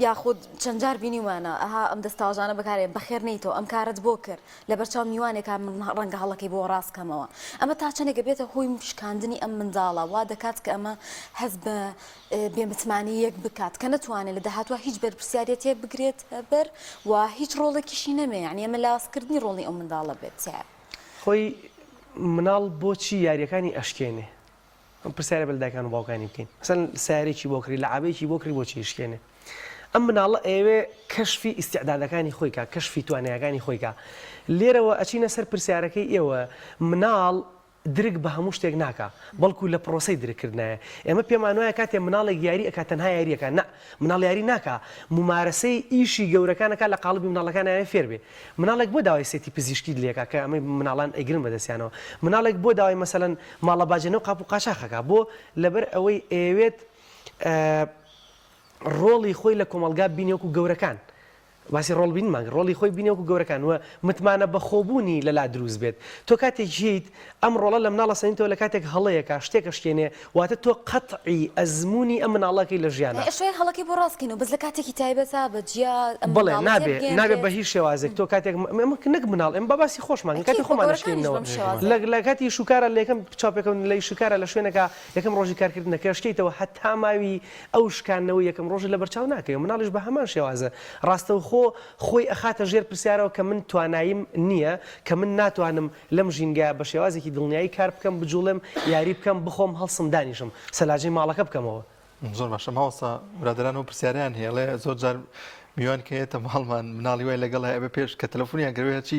یاخود چەند جار بینیومانە ئەها ئەم دەستەواژانە بەکارێ بەخێر نەیتەوە ئەم کارەت بۆ کرد، لەبەرچاو میوانێکا من ڕەنگە هەڵەکەی بۆ ڕاست کەمەوە، ئەمە تا چەندێک ئەبێتە هۆی شکاندنی ئەم منداڵە، وا دەکات کە ئەمە هەست بە بێ متمانەییەک بکات کە نەتوانێت لە داهاتووە هیچ بەرپرسیارێتیەک بگرێت بەر و هیچ ڕۆڵێکیشی نەمێ یعنی ئەمە لاوازکردنی ڕۆڵی ئەو منداڵە بێت. خۆی مناڵ بۆچی یاریەکانی ئەشکێنێ؟ ئەم پرسیارە بە دایکان و باوکانی بکەین مەسەلەن سیارێکی بۆ کڕی لەعابەیەکی بۆ کڕی بۆچی ئەشکێنێ؟ ئەم مناڵە ئەیەوێ کەشفی ئیستعدادەکانی خۆی کا کەشفی توانایەکانی خۆی کا لێرەوە ئەچینە سەر پرسیارەکەی ئێوە مناڵ درک بە هەموو شتێک ناکا بەڵکو لە پرۆسەی درک کردنایە ئێمە پێمان وایە کاتێ مناڵێک یاری ئەکا تەنها یاری ئەکا نا مناڵ یاری ناکا مومارەسەی ئیشی گەورەکان ئەکا لە قاڵبی مناڵەکان ئەیەوێ فێر بێ مناڵێک بۆ داوای سێتی پزیشکیت لێ ئەکا کە ئەمەی مناڵان ئەیگرن بە دەستیانەوە مناڵێک بۆ داوای مەسەلەن ماڵە باجەنە و قاپ و قاچاخ ئەکا بۆ لەبەر ئەوەی ئەیەوێت ڕۆڵی خۆی لە کۆمەڵگا بینێ وەکو گەورەکان باسی ڕۆڵ بینمان کرد، ڕۆڵی خۆی بینێ وەکو گەورەکان و متمانە بەخۆبوونی لەلا دروست بێت. تۆ کاتێک یەیت ئەم ڕۆڵە لە مناڵ ئەسەنیتەوە لە کاتێک هەڵەیەکا شتێک ئەشکێنێ واتە تۆ قەتعی ئەزموونی ئەم مناڵە ئەکەی لە ژیانا. ئەشێ هەڵەکەی بۆ ڕاست کەینەوە بەس لە کاتێکی تایبەتا بە جیا ئەم بەڵێ مناڵە نابێ نابێ تێبگەیەنرێت. بە هیچ شێوازێک تۆ کاتێک ئێمە نەک مناڵ ئێمە با باسی خۆشمان کەین کاتێ ئەکید بۆ خۆمان گەورەکانیش ئەشکێنینەوە بەم شێوازەیە. لە لە کاتی ئیش و کارا لە یەکەم چاوپێکەوتن لە ئیش و کارا لە شوێنێکا یەکەم ڕۆژی کارکردنە کە ئەشکێیتەوە هەتا ماوی ئەو شکاندنەوەی یەکەم ڕۆژت لەبەرچاو ناکەوێ، مناڵیش بە هەمان شێوازە ڕاستەوخۆ خۆی ئەخاتە ژێر پرسیارەوە کە من تواناییم نییە، کە من ناتوانم لەم ژینگە بە شێوازێکی دڵنیایی کار بکەم، بجوڵێم، یاری بکەم، بخۆم، هەڵسم دانیشم، سەلاجەی ماڵەکە بکەمەوە. زۆر باشە مامۆستا، برادەران ئەو پرسیارەیان هەیە ئەڵێ زۆر جار میوان کە یەتە ماڵمان مناڵی وای لەگەڵ هەیە ئەبێ پێش کە تەلەفۆنیان کردبێ هەرچی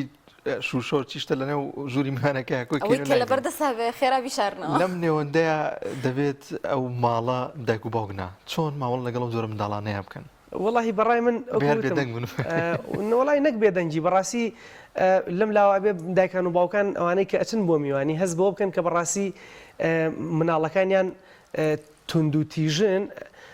شوشە و چی شتە لەنێو ژووری میوانەکەیا کۆی ئەوەی کەین و کە لەبەر نایگرین. دەستا بێ خێرا بیشارنەوە. لەم نێوەندەیا دەبێت ئەو ماڵە دایک و باوک نا چۆن مامەڵە لەگەڵ ئەو جۆرە منداڵانەیا بکەن؟ وەڵاهی بەڕای من بێ وەکو هەر وتم بێدەنگ بن. وەڵاهی نەک بێدەنگی بەڕاستی لەم لاوە ئەبێ دایکان و باوکان ئەوانەی کە ئەچن بۆ میوانی هەست بەوە بکەن کە بەڕاستی مناڵەکانیان توندوتیژن،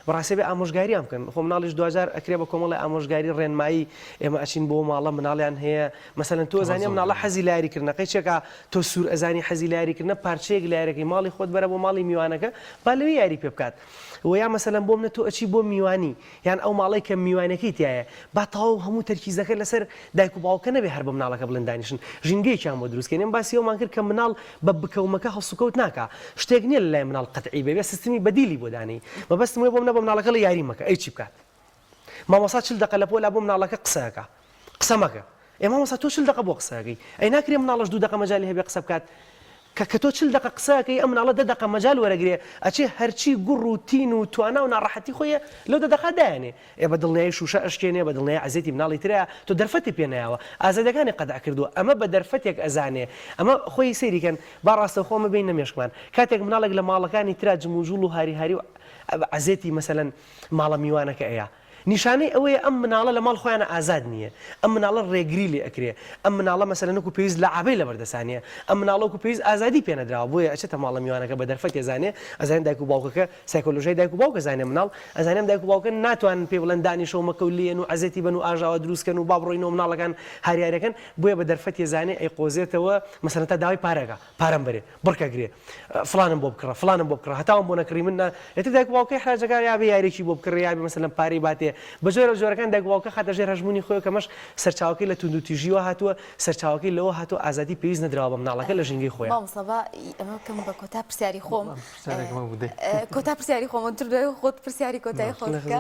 بەڕاستی ئەبێ ئامۆژگاریان بکەن، خۆ مناڵیش دواجار ئەکرێ بە کۆمەڵێ ئامۆژگاری ڕێنمایی، ئێمە ئەچین بۆ ماڵە مناڵیان هەیە، مەسەلەن تۆ ئەزانی ئەم مناڵە حەزی لە یاری کردنە، قەی چێکا تۆ سوور ئەزانی حەزی لە یاری کردنە، پارچەیەک لە یاریەکەی ماڵی خۆت بەرە بۆ ماڵی میوانەکە با لەوێ یاری پێ بکات، وە یا مەسەلەن بۆ منە تۆ ئەچی بۆ میوانی یان ئەو ماڵەی کە میوانەکەی تیایە با تەواو هەموو تەرکیزەکە لەسەر دایک و باوکە نەبێ هەر بە مناڵەکە بڵێن دانیشن ژینگەیەکیان بۆ دروست کەین ئێمە باسی ئەومان کرد کە مناڵ بە بکە و مەکە هەڵسوکەوت ناکا شتێک نیە لەلای مناڵ قەتعی بێ بێ سیستمی بەدیلی بۆ دانێی مەبەستم وەیە بۆ منە بە مناڵەکە ڵێ یاری مەکە ئەی چی بکات مامۆستا چل دەقە لە پۆلا بۆ مناڵەکە قسە ئەکا قسە مەکە ئێ مامۆستا تۆ چل دەقە بۆ قسە ئەکەی ئەی ناکرێ مناڵەش دوو دەقە مەجالی هەبێ قسە بکات. کە کە تۆ 40 دەقە قسە ئەکەی ئەم مناڵە دە دەقە مەجال وەرەگرێ ئەچێ هەرچی گوڕ و تین و توانا و ناڕەحەتی خۆیە لەو دە دەقە دایەنێ ئێ بە دڵنیایی شوشە ئەشکێنێ بە دڵنیایی عەزێتی مناڵی ترە تۆ دەرفەتی پێ نەیاوە ئازادیەکانی قەدع کردووە ئەمە بە دەرفەتێک ئەزانێ ئەمە خۆی سەیری کەن با ڕاستەوخۆ ئەمە بێینە مێشکمان کاتێک مناڵێک لە ماڵەکانی ترا جموجوڵ و هاری هاری و عەزێتی مەسەلەن ماڵە میوانەکە ئەیا نیشانەی ئەوەیە ئەم مناڵە لە ماڵ خۆیانا ئازاد نییە، ئەم مناڵە ڕێگری لێ ئەکرێ، ئەم مناڵە مەسەلەن وەکو پێویست لەعابەی لەبەر دەسا نییە، ئەم مناڵە وەکو پێویست ئازادی پێ نەدراوە، بۆیە ئەچێتە ماڵە میوانەکە بە دەرفەت ئەزانێ، ئەزانێ دایک و باوکەکە سایکۆلۆژیای دایک و باوک ئەزانێ مناڵ، ئەزانێ ئەم دایک و باوکە ناتوانن پێی بڵێن دانیشە و مەکە و لێیەن و عەزێتی بەن و ئاژاوە دروست کەن و با بڕۆینەوە مناڵەکان هاریارەکەن، بۆیە بە دەرفەت ئەزانێ ئەیقۆزێتەوە مەسەلەن تا داوای پارە ئەکا. پارەم بەرێ بڕکە گرێ فڵانم بۆ بکڕە فڵانم بۆ بکڕە هەتاوم بۆ نەکڕی من نا ئیتر دایک و باوکە ئیحراج دەکا یا بێ یاریەکی بۆ بکڕێ یا بێ مەسەلەن پارەی باتێ بە جۆرە جۆرەکان دایک و باوکە خاتە ژێر هەژموونی خۆی کەمەش سەرچاوەکەی لە توندوتیژیوە هاتووە سەرچاوەکەی لەوە هاتووە ئازادی پێویست نەدراوە بە مناڵەکە لە ژینگەی خۆیان. مامۆستا با ئەمە بکەم بە کۆتا پرسیاری خۆم کۆتا پرسیاری خۆم تر دوای خۆت پرسیاری کۆتایی خۆت بکە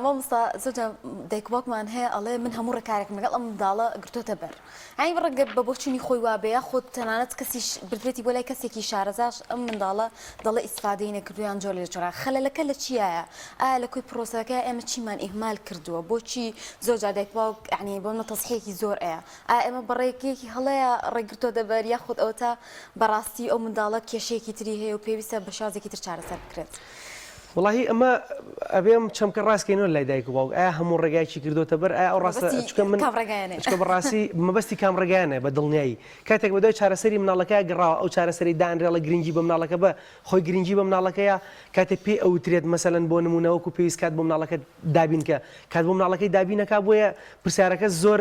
مامۆستا زۆر جار دایک و باوکمان هەیە ئەڵێ من هەموو ڕێکارێکم لەگەڵ ئەم منداڵە گرتۆتە بەر یانی ڕەنگە بە بۆچوونی خۆی وابێ یاخود تەنانەت کەسیش بردبێتی بۆ لای کەسێکی شارەزاش ئەم منداڵە دەڵێ ئیسفادەی نەکردووە یان جۆرێ لە جۆران خەلەلەکە لە چیایە ئایا لە کۆی پرۆسەکە ئێمە چیمان ئیهمال کردووە بۆچی زۆر جار دایک باوک یانی بۆ منە تەزحیەکی زۆر ئەیە ئایا ئێمە بە ڕێگەیەکی هەڵەیە ڕێگرتۆتە بەر یاخود ئەوەتا بەڕاستی ئەو منداڵە کێشەیەکی تری هەیە و پێویستە بە شێوازێکی تر چارەسەر بکرێت. وەڵاهی ئەمە ئەبێ ئەم چەمکە ڕاست کەینەوە لای دایک و باوک ئایا هەموو ڕێگایەکی کردۆتە بەر ئایا ئەو ڕاستە مەبەستی چونکە من کام ڕێگایانەیە؟ چونکە بەڕاستی مەبەستی کام ڕێگایانە بە دڵنیایی کاتێک بەدوای چارەسەری مناڵەکە گەڕاوە ئەو چارەسەری دانرێڵە گرنگی بە مناڵەکە بە خۆی گرنگی بە مناڵەکەیە کاتێک پێی ئەوترێت مەسەلەن بۆ نمونە وەکو پێویست کات بۆ مناڵەکە دابین کە کات بۆ مناڵەکەی دابین نەکا بۆیە پرسیارەکە زۆر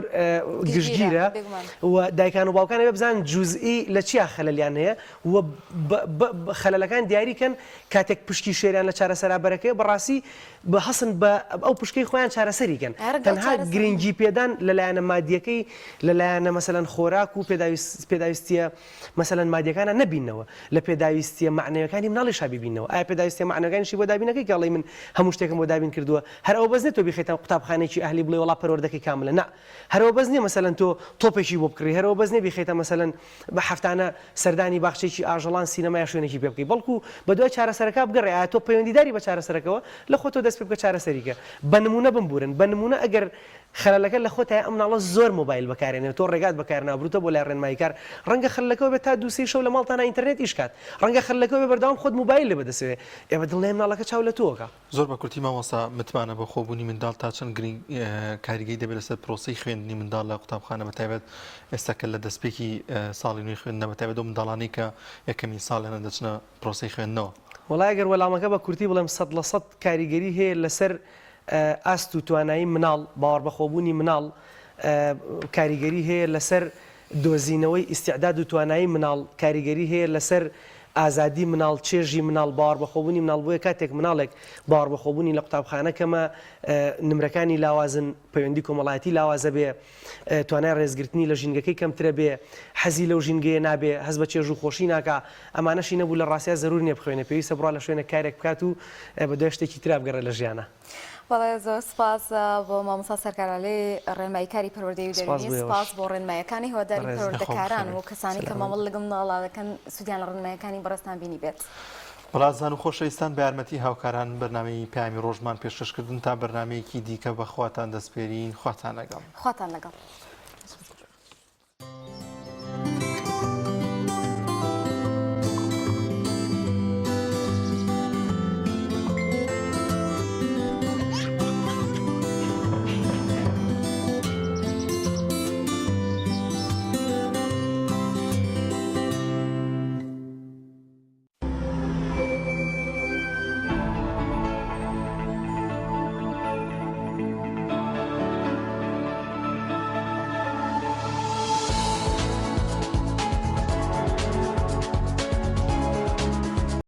گشتگیرە گشتگیرە و دایکان و باوکان ئەبێ بزانن جوزئی لە چیا خەلەلیان هەیە و خەلەلەکان دیاری کەن کاتێک پشکی شێریان لە چارەسەرا بەرەکەیە بەڕاستی بە هەسن بە ئەو پشکەی خۆیان چارەسەری کەن تەنها گرنگی پێدان لە لایەنە مادیەکەی لە لایەنە مەسەلەن خۆراک و پێداویستیە مەسەلەن مادیەکانە نەبینەوە لە پێداویستیە مەعنەویەکانی مناڵیشا بیبینەوە ئایا پێداویستیە مەعنەویەکانیشی بۆ دابین نەکەی کە ئەڵێی من هەموو شتێکم بۆ دابین کردووە هەر ئەوە بەس نیە تۆ بیخەیتە قوتابخانەیەکی ئەهلی بڵێی وەڵا پەروەردەکەی کاملە نا هەر ئەوە بەس نیە مەسەلەن تۆ تۆپێکی بۆ بکڕی هەر ئەوە بەس نیە بیخەیتە مەسەلەن بە هەفتانە سەردانی باخچەیەکی ئاژەڵان، سینەما یا شوێنێکی پێ بکەی، بەڵکو بە دوای چارەسەرەکە بگەڕێ، ئایا تۆ پەیوەندیداری بە چارەسەرەکەوە؟ لە خۆتەوە دەست پێ بکە چارەسەری کە. بە نموونە بمبورن، بە نموونە ئەگەر خەلەلەکە لە خۆتایە ئەم مناڵە زۆر مۆبایل بەکارێنێ و تۆ ڕێگات بەکارناوە بروتە بۆ لای ڕێنماییکار، ڕەنگە خەلەلەکەوە بێت تا دوو سێی شەو لە ماڵتانا ئینتەرنێت ئیش کات، ڕەنگە خەلەلەکەوە بێ بەردەوام خۆت مۆبایل لێ بەدەسەوێ، ئێ بە دڵنیایی مناڵەکە چاو لە تۆ ئەکا. زۆر بە کورتی مامۆستا متمانە بەخۆبوونی منداڵ تا چەند گرنگ کاریگەی دەبێت لەسەر پرۆسەی خوێندنی منداڵ لە قوتابخانە بە تایبەت ئێستا کە لە دەستپێکی ساڵی نوێی خوێندنە بە تایبەت ئەو منداڵانەی کە یەکەمین ساڵیانە دەچنە پرۆسەی خوێندنەوە؟ وەڵای ئەگەر وەلامەکە بە کورتی بڵێم 100% کاریگەری هەیە لەسەر ئاست و توانایی مناڵ، باوەڕبەخۆبوونی مناڵ کاریگەری هەیە لەسەر دۆزینەوەی ئیستیعداد و توانایی مناڵ کاریگەری هەیە لەسەر ئازادی مناڵ، چێژی مناڵ، باوەڕبەخۆبوونی مناڵ، بۆیە کاتێک مناڵێک باوەڕبەخۆبوونی لە قوتابخانە کەمە، نمرەکانی لاوازن، پەیوەندی کۆمەڵایەتی لاوازە بێ، توانای ڕێزگرتنی لە ژینگەکەی کەمترە بێ، حەزی لەو ژینگەیە نابێ، هەست بە چێژ و خۆشی ناکا، ئەمانەشی نەبوو لە ڕاستیا زەرور نیە بخوێنێ، پێویستە بڕوا لە شوێنێک کارێک بکات و بەدوای شتێکی ترا بگەڕێ لە ژیانا. بەڵێ زۆر سپاس بۆ مامۆستا سەرکار عەلی ڕێنماییکاری پەروەردەیی و سپاس دەروونی بۆ ئێوەش. سپاس بۆ ڕێنماییەکانی هیوادارین بەڕێزم. پەروەردەکاران و کەسانی کە سەلامەت مامەڵە لەگەڵ منداڵا دەکەن سوودیان لە ڕێنماییەکانی بەڕێزتان بینیبێت. بەڕازان و خۆشەویستان بە یارمەتی هاوکاران بەرنامەی پەیامی ڕۆژمان پێشکەش کردن تا بەرنامەیەکی دیکە بە خواتان دەسپێرین خواتان لەگەڵ. خواتان لەگەڵ.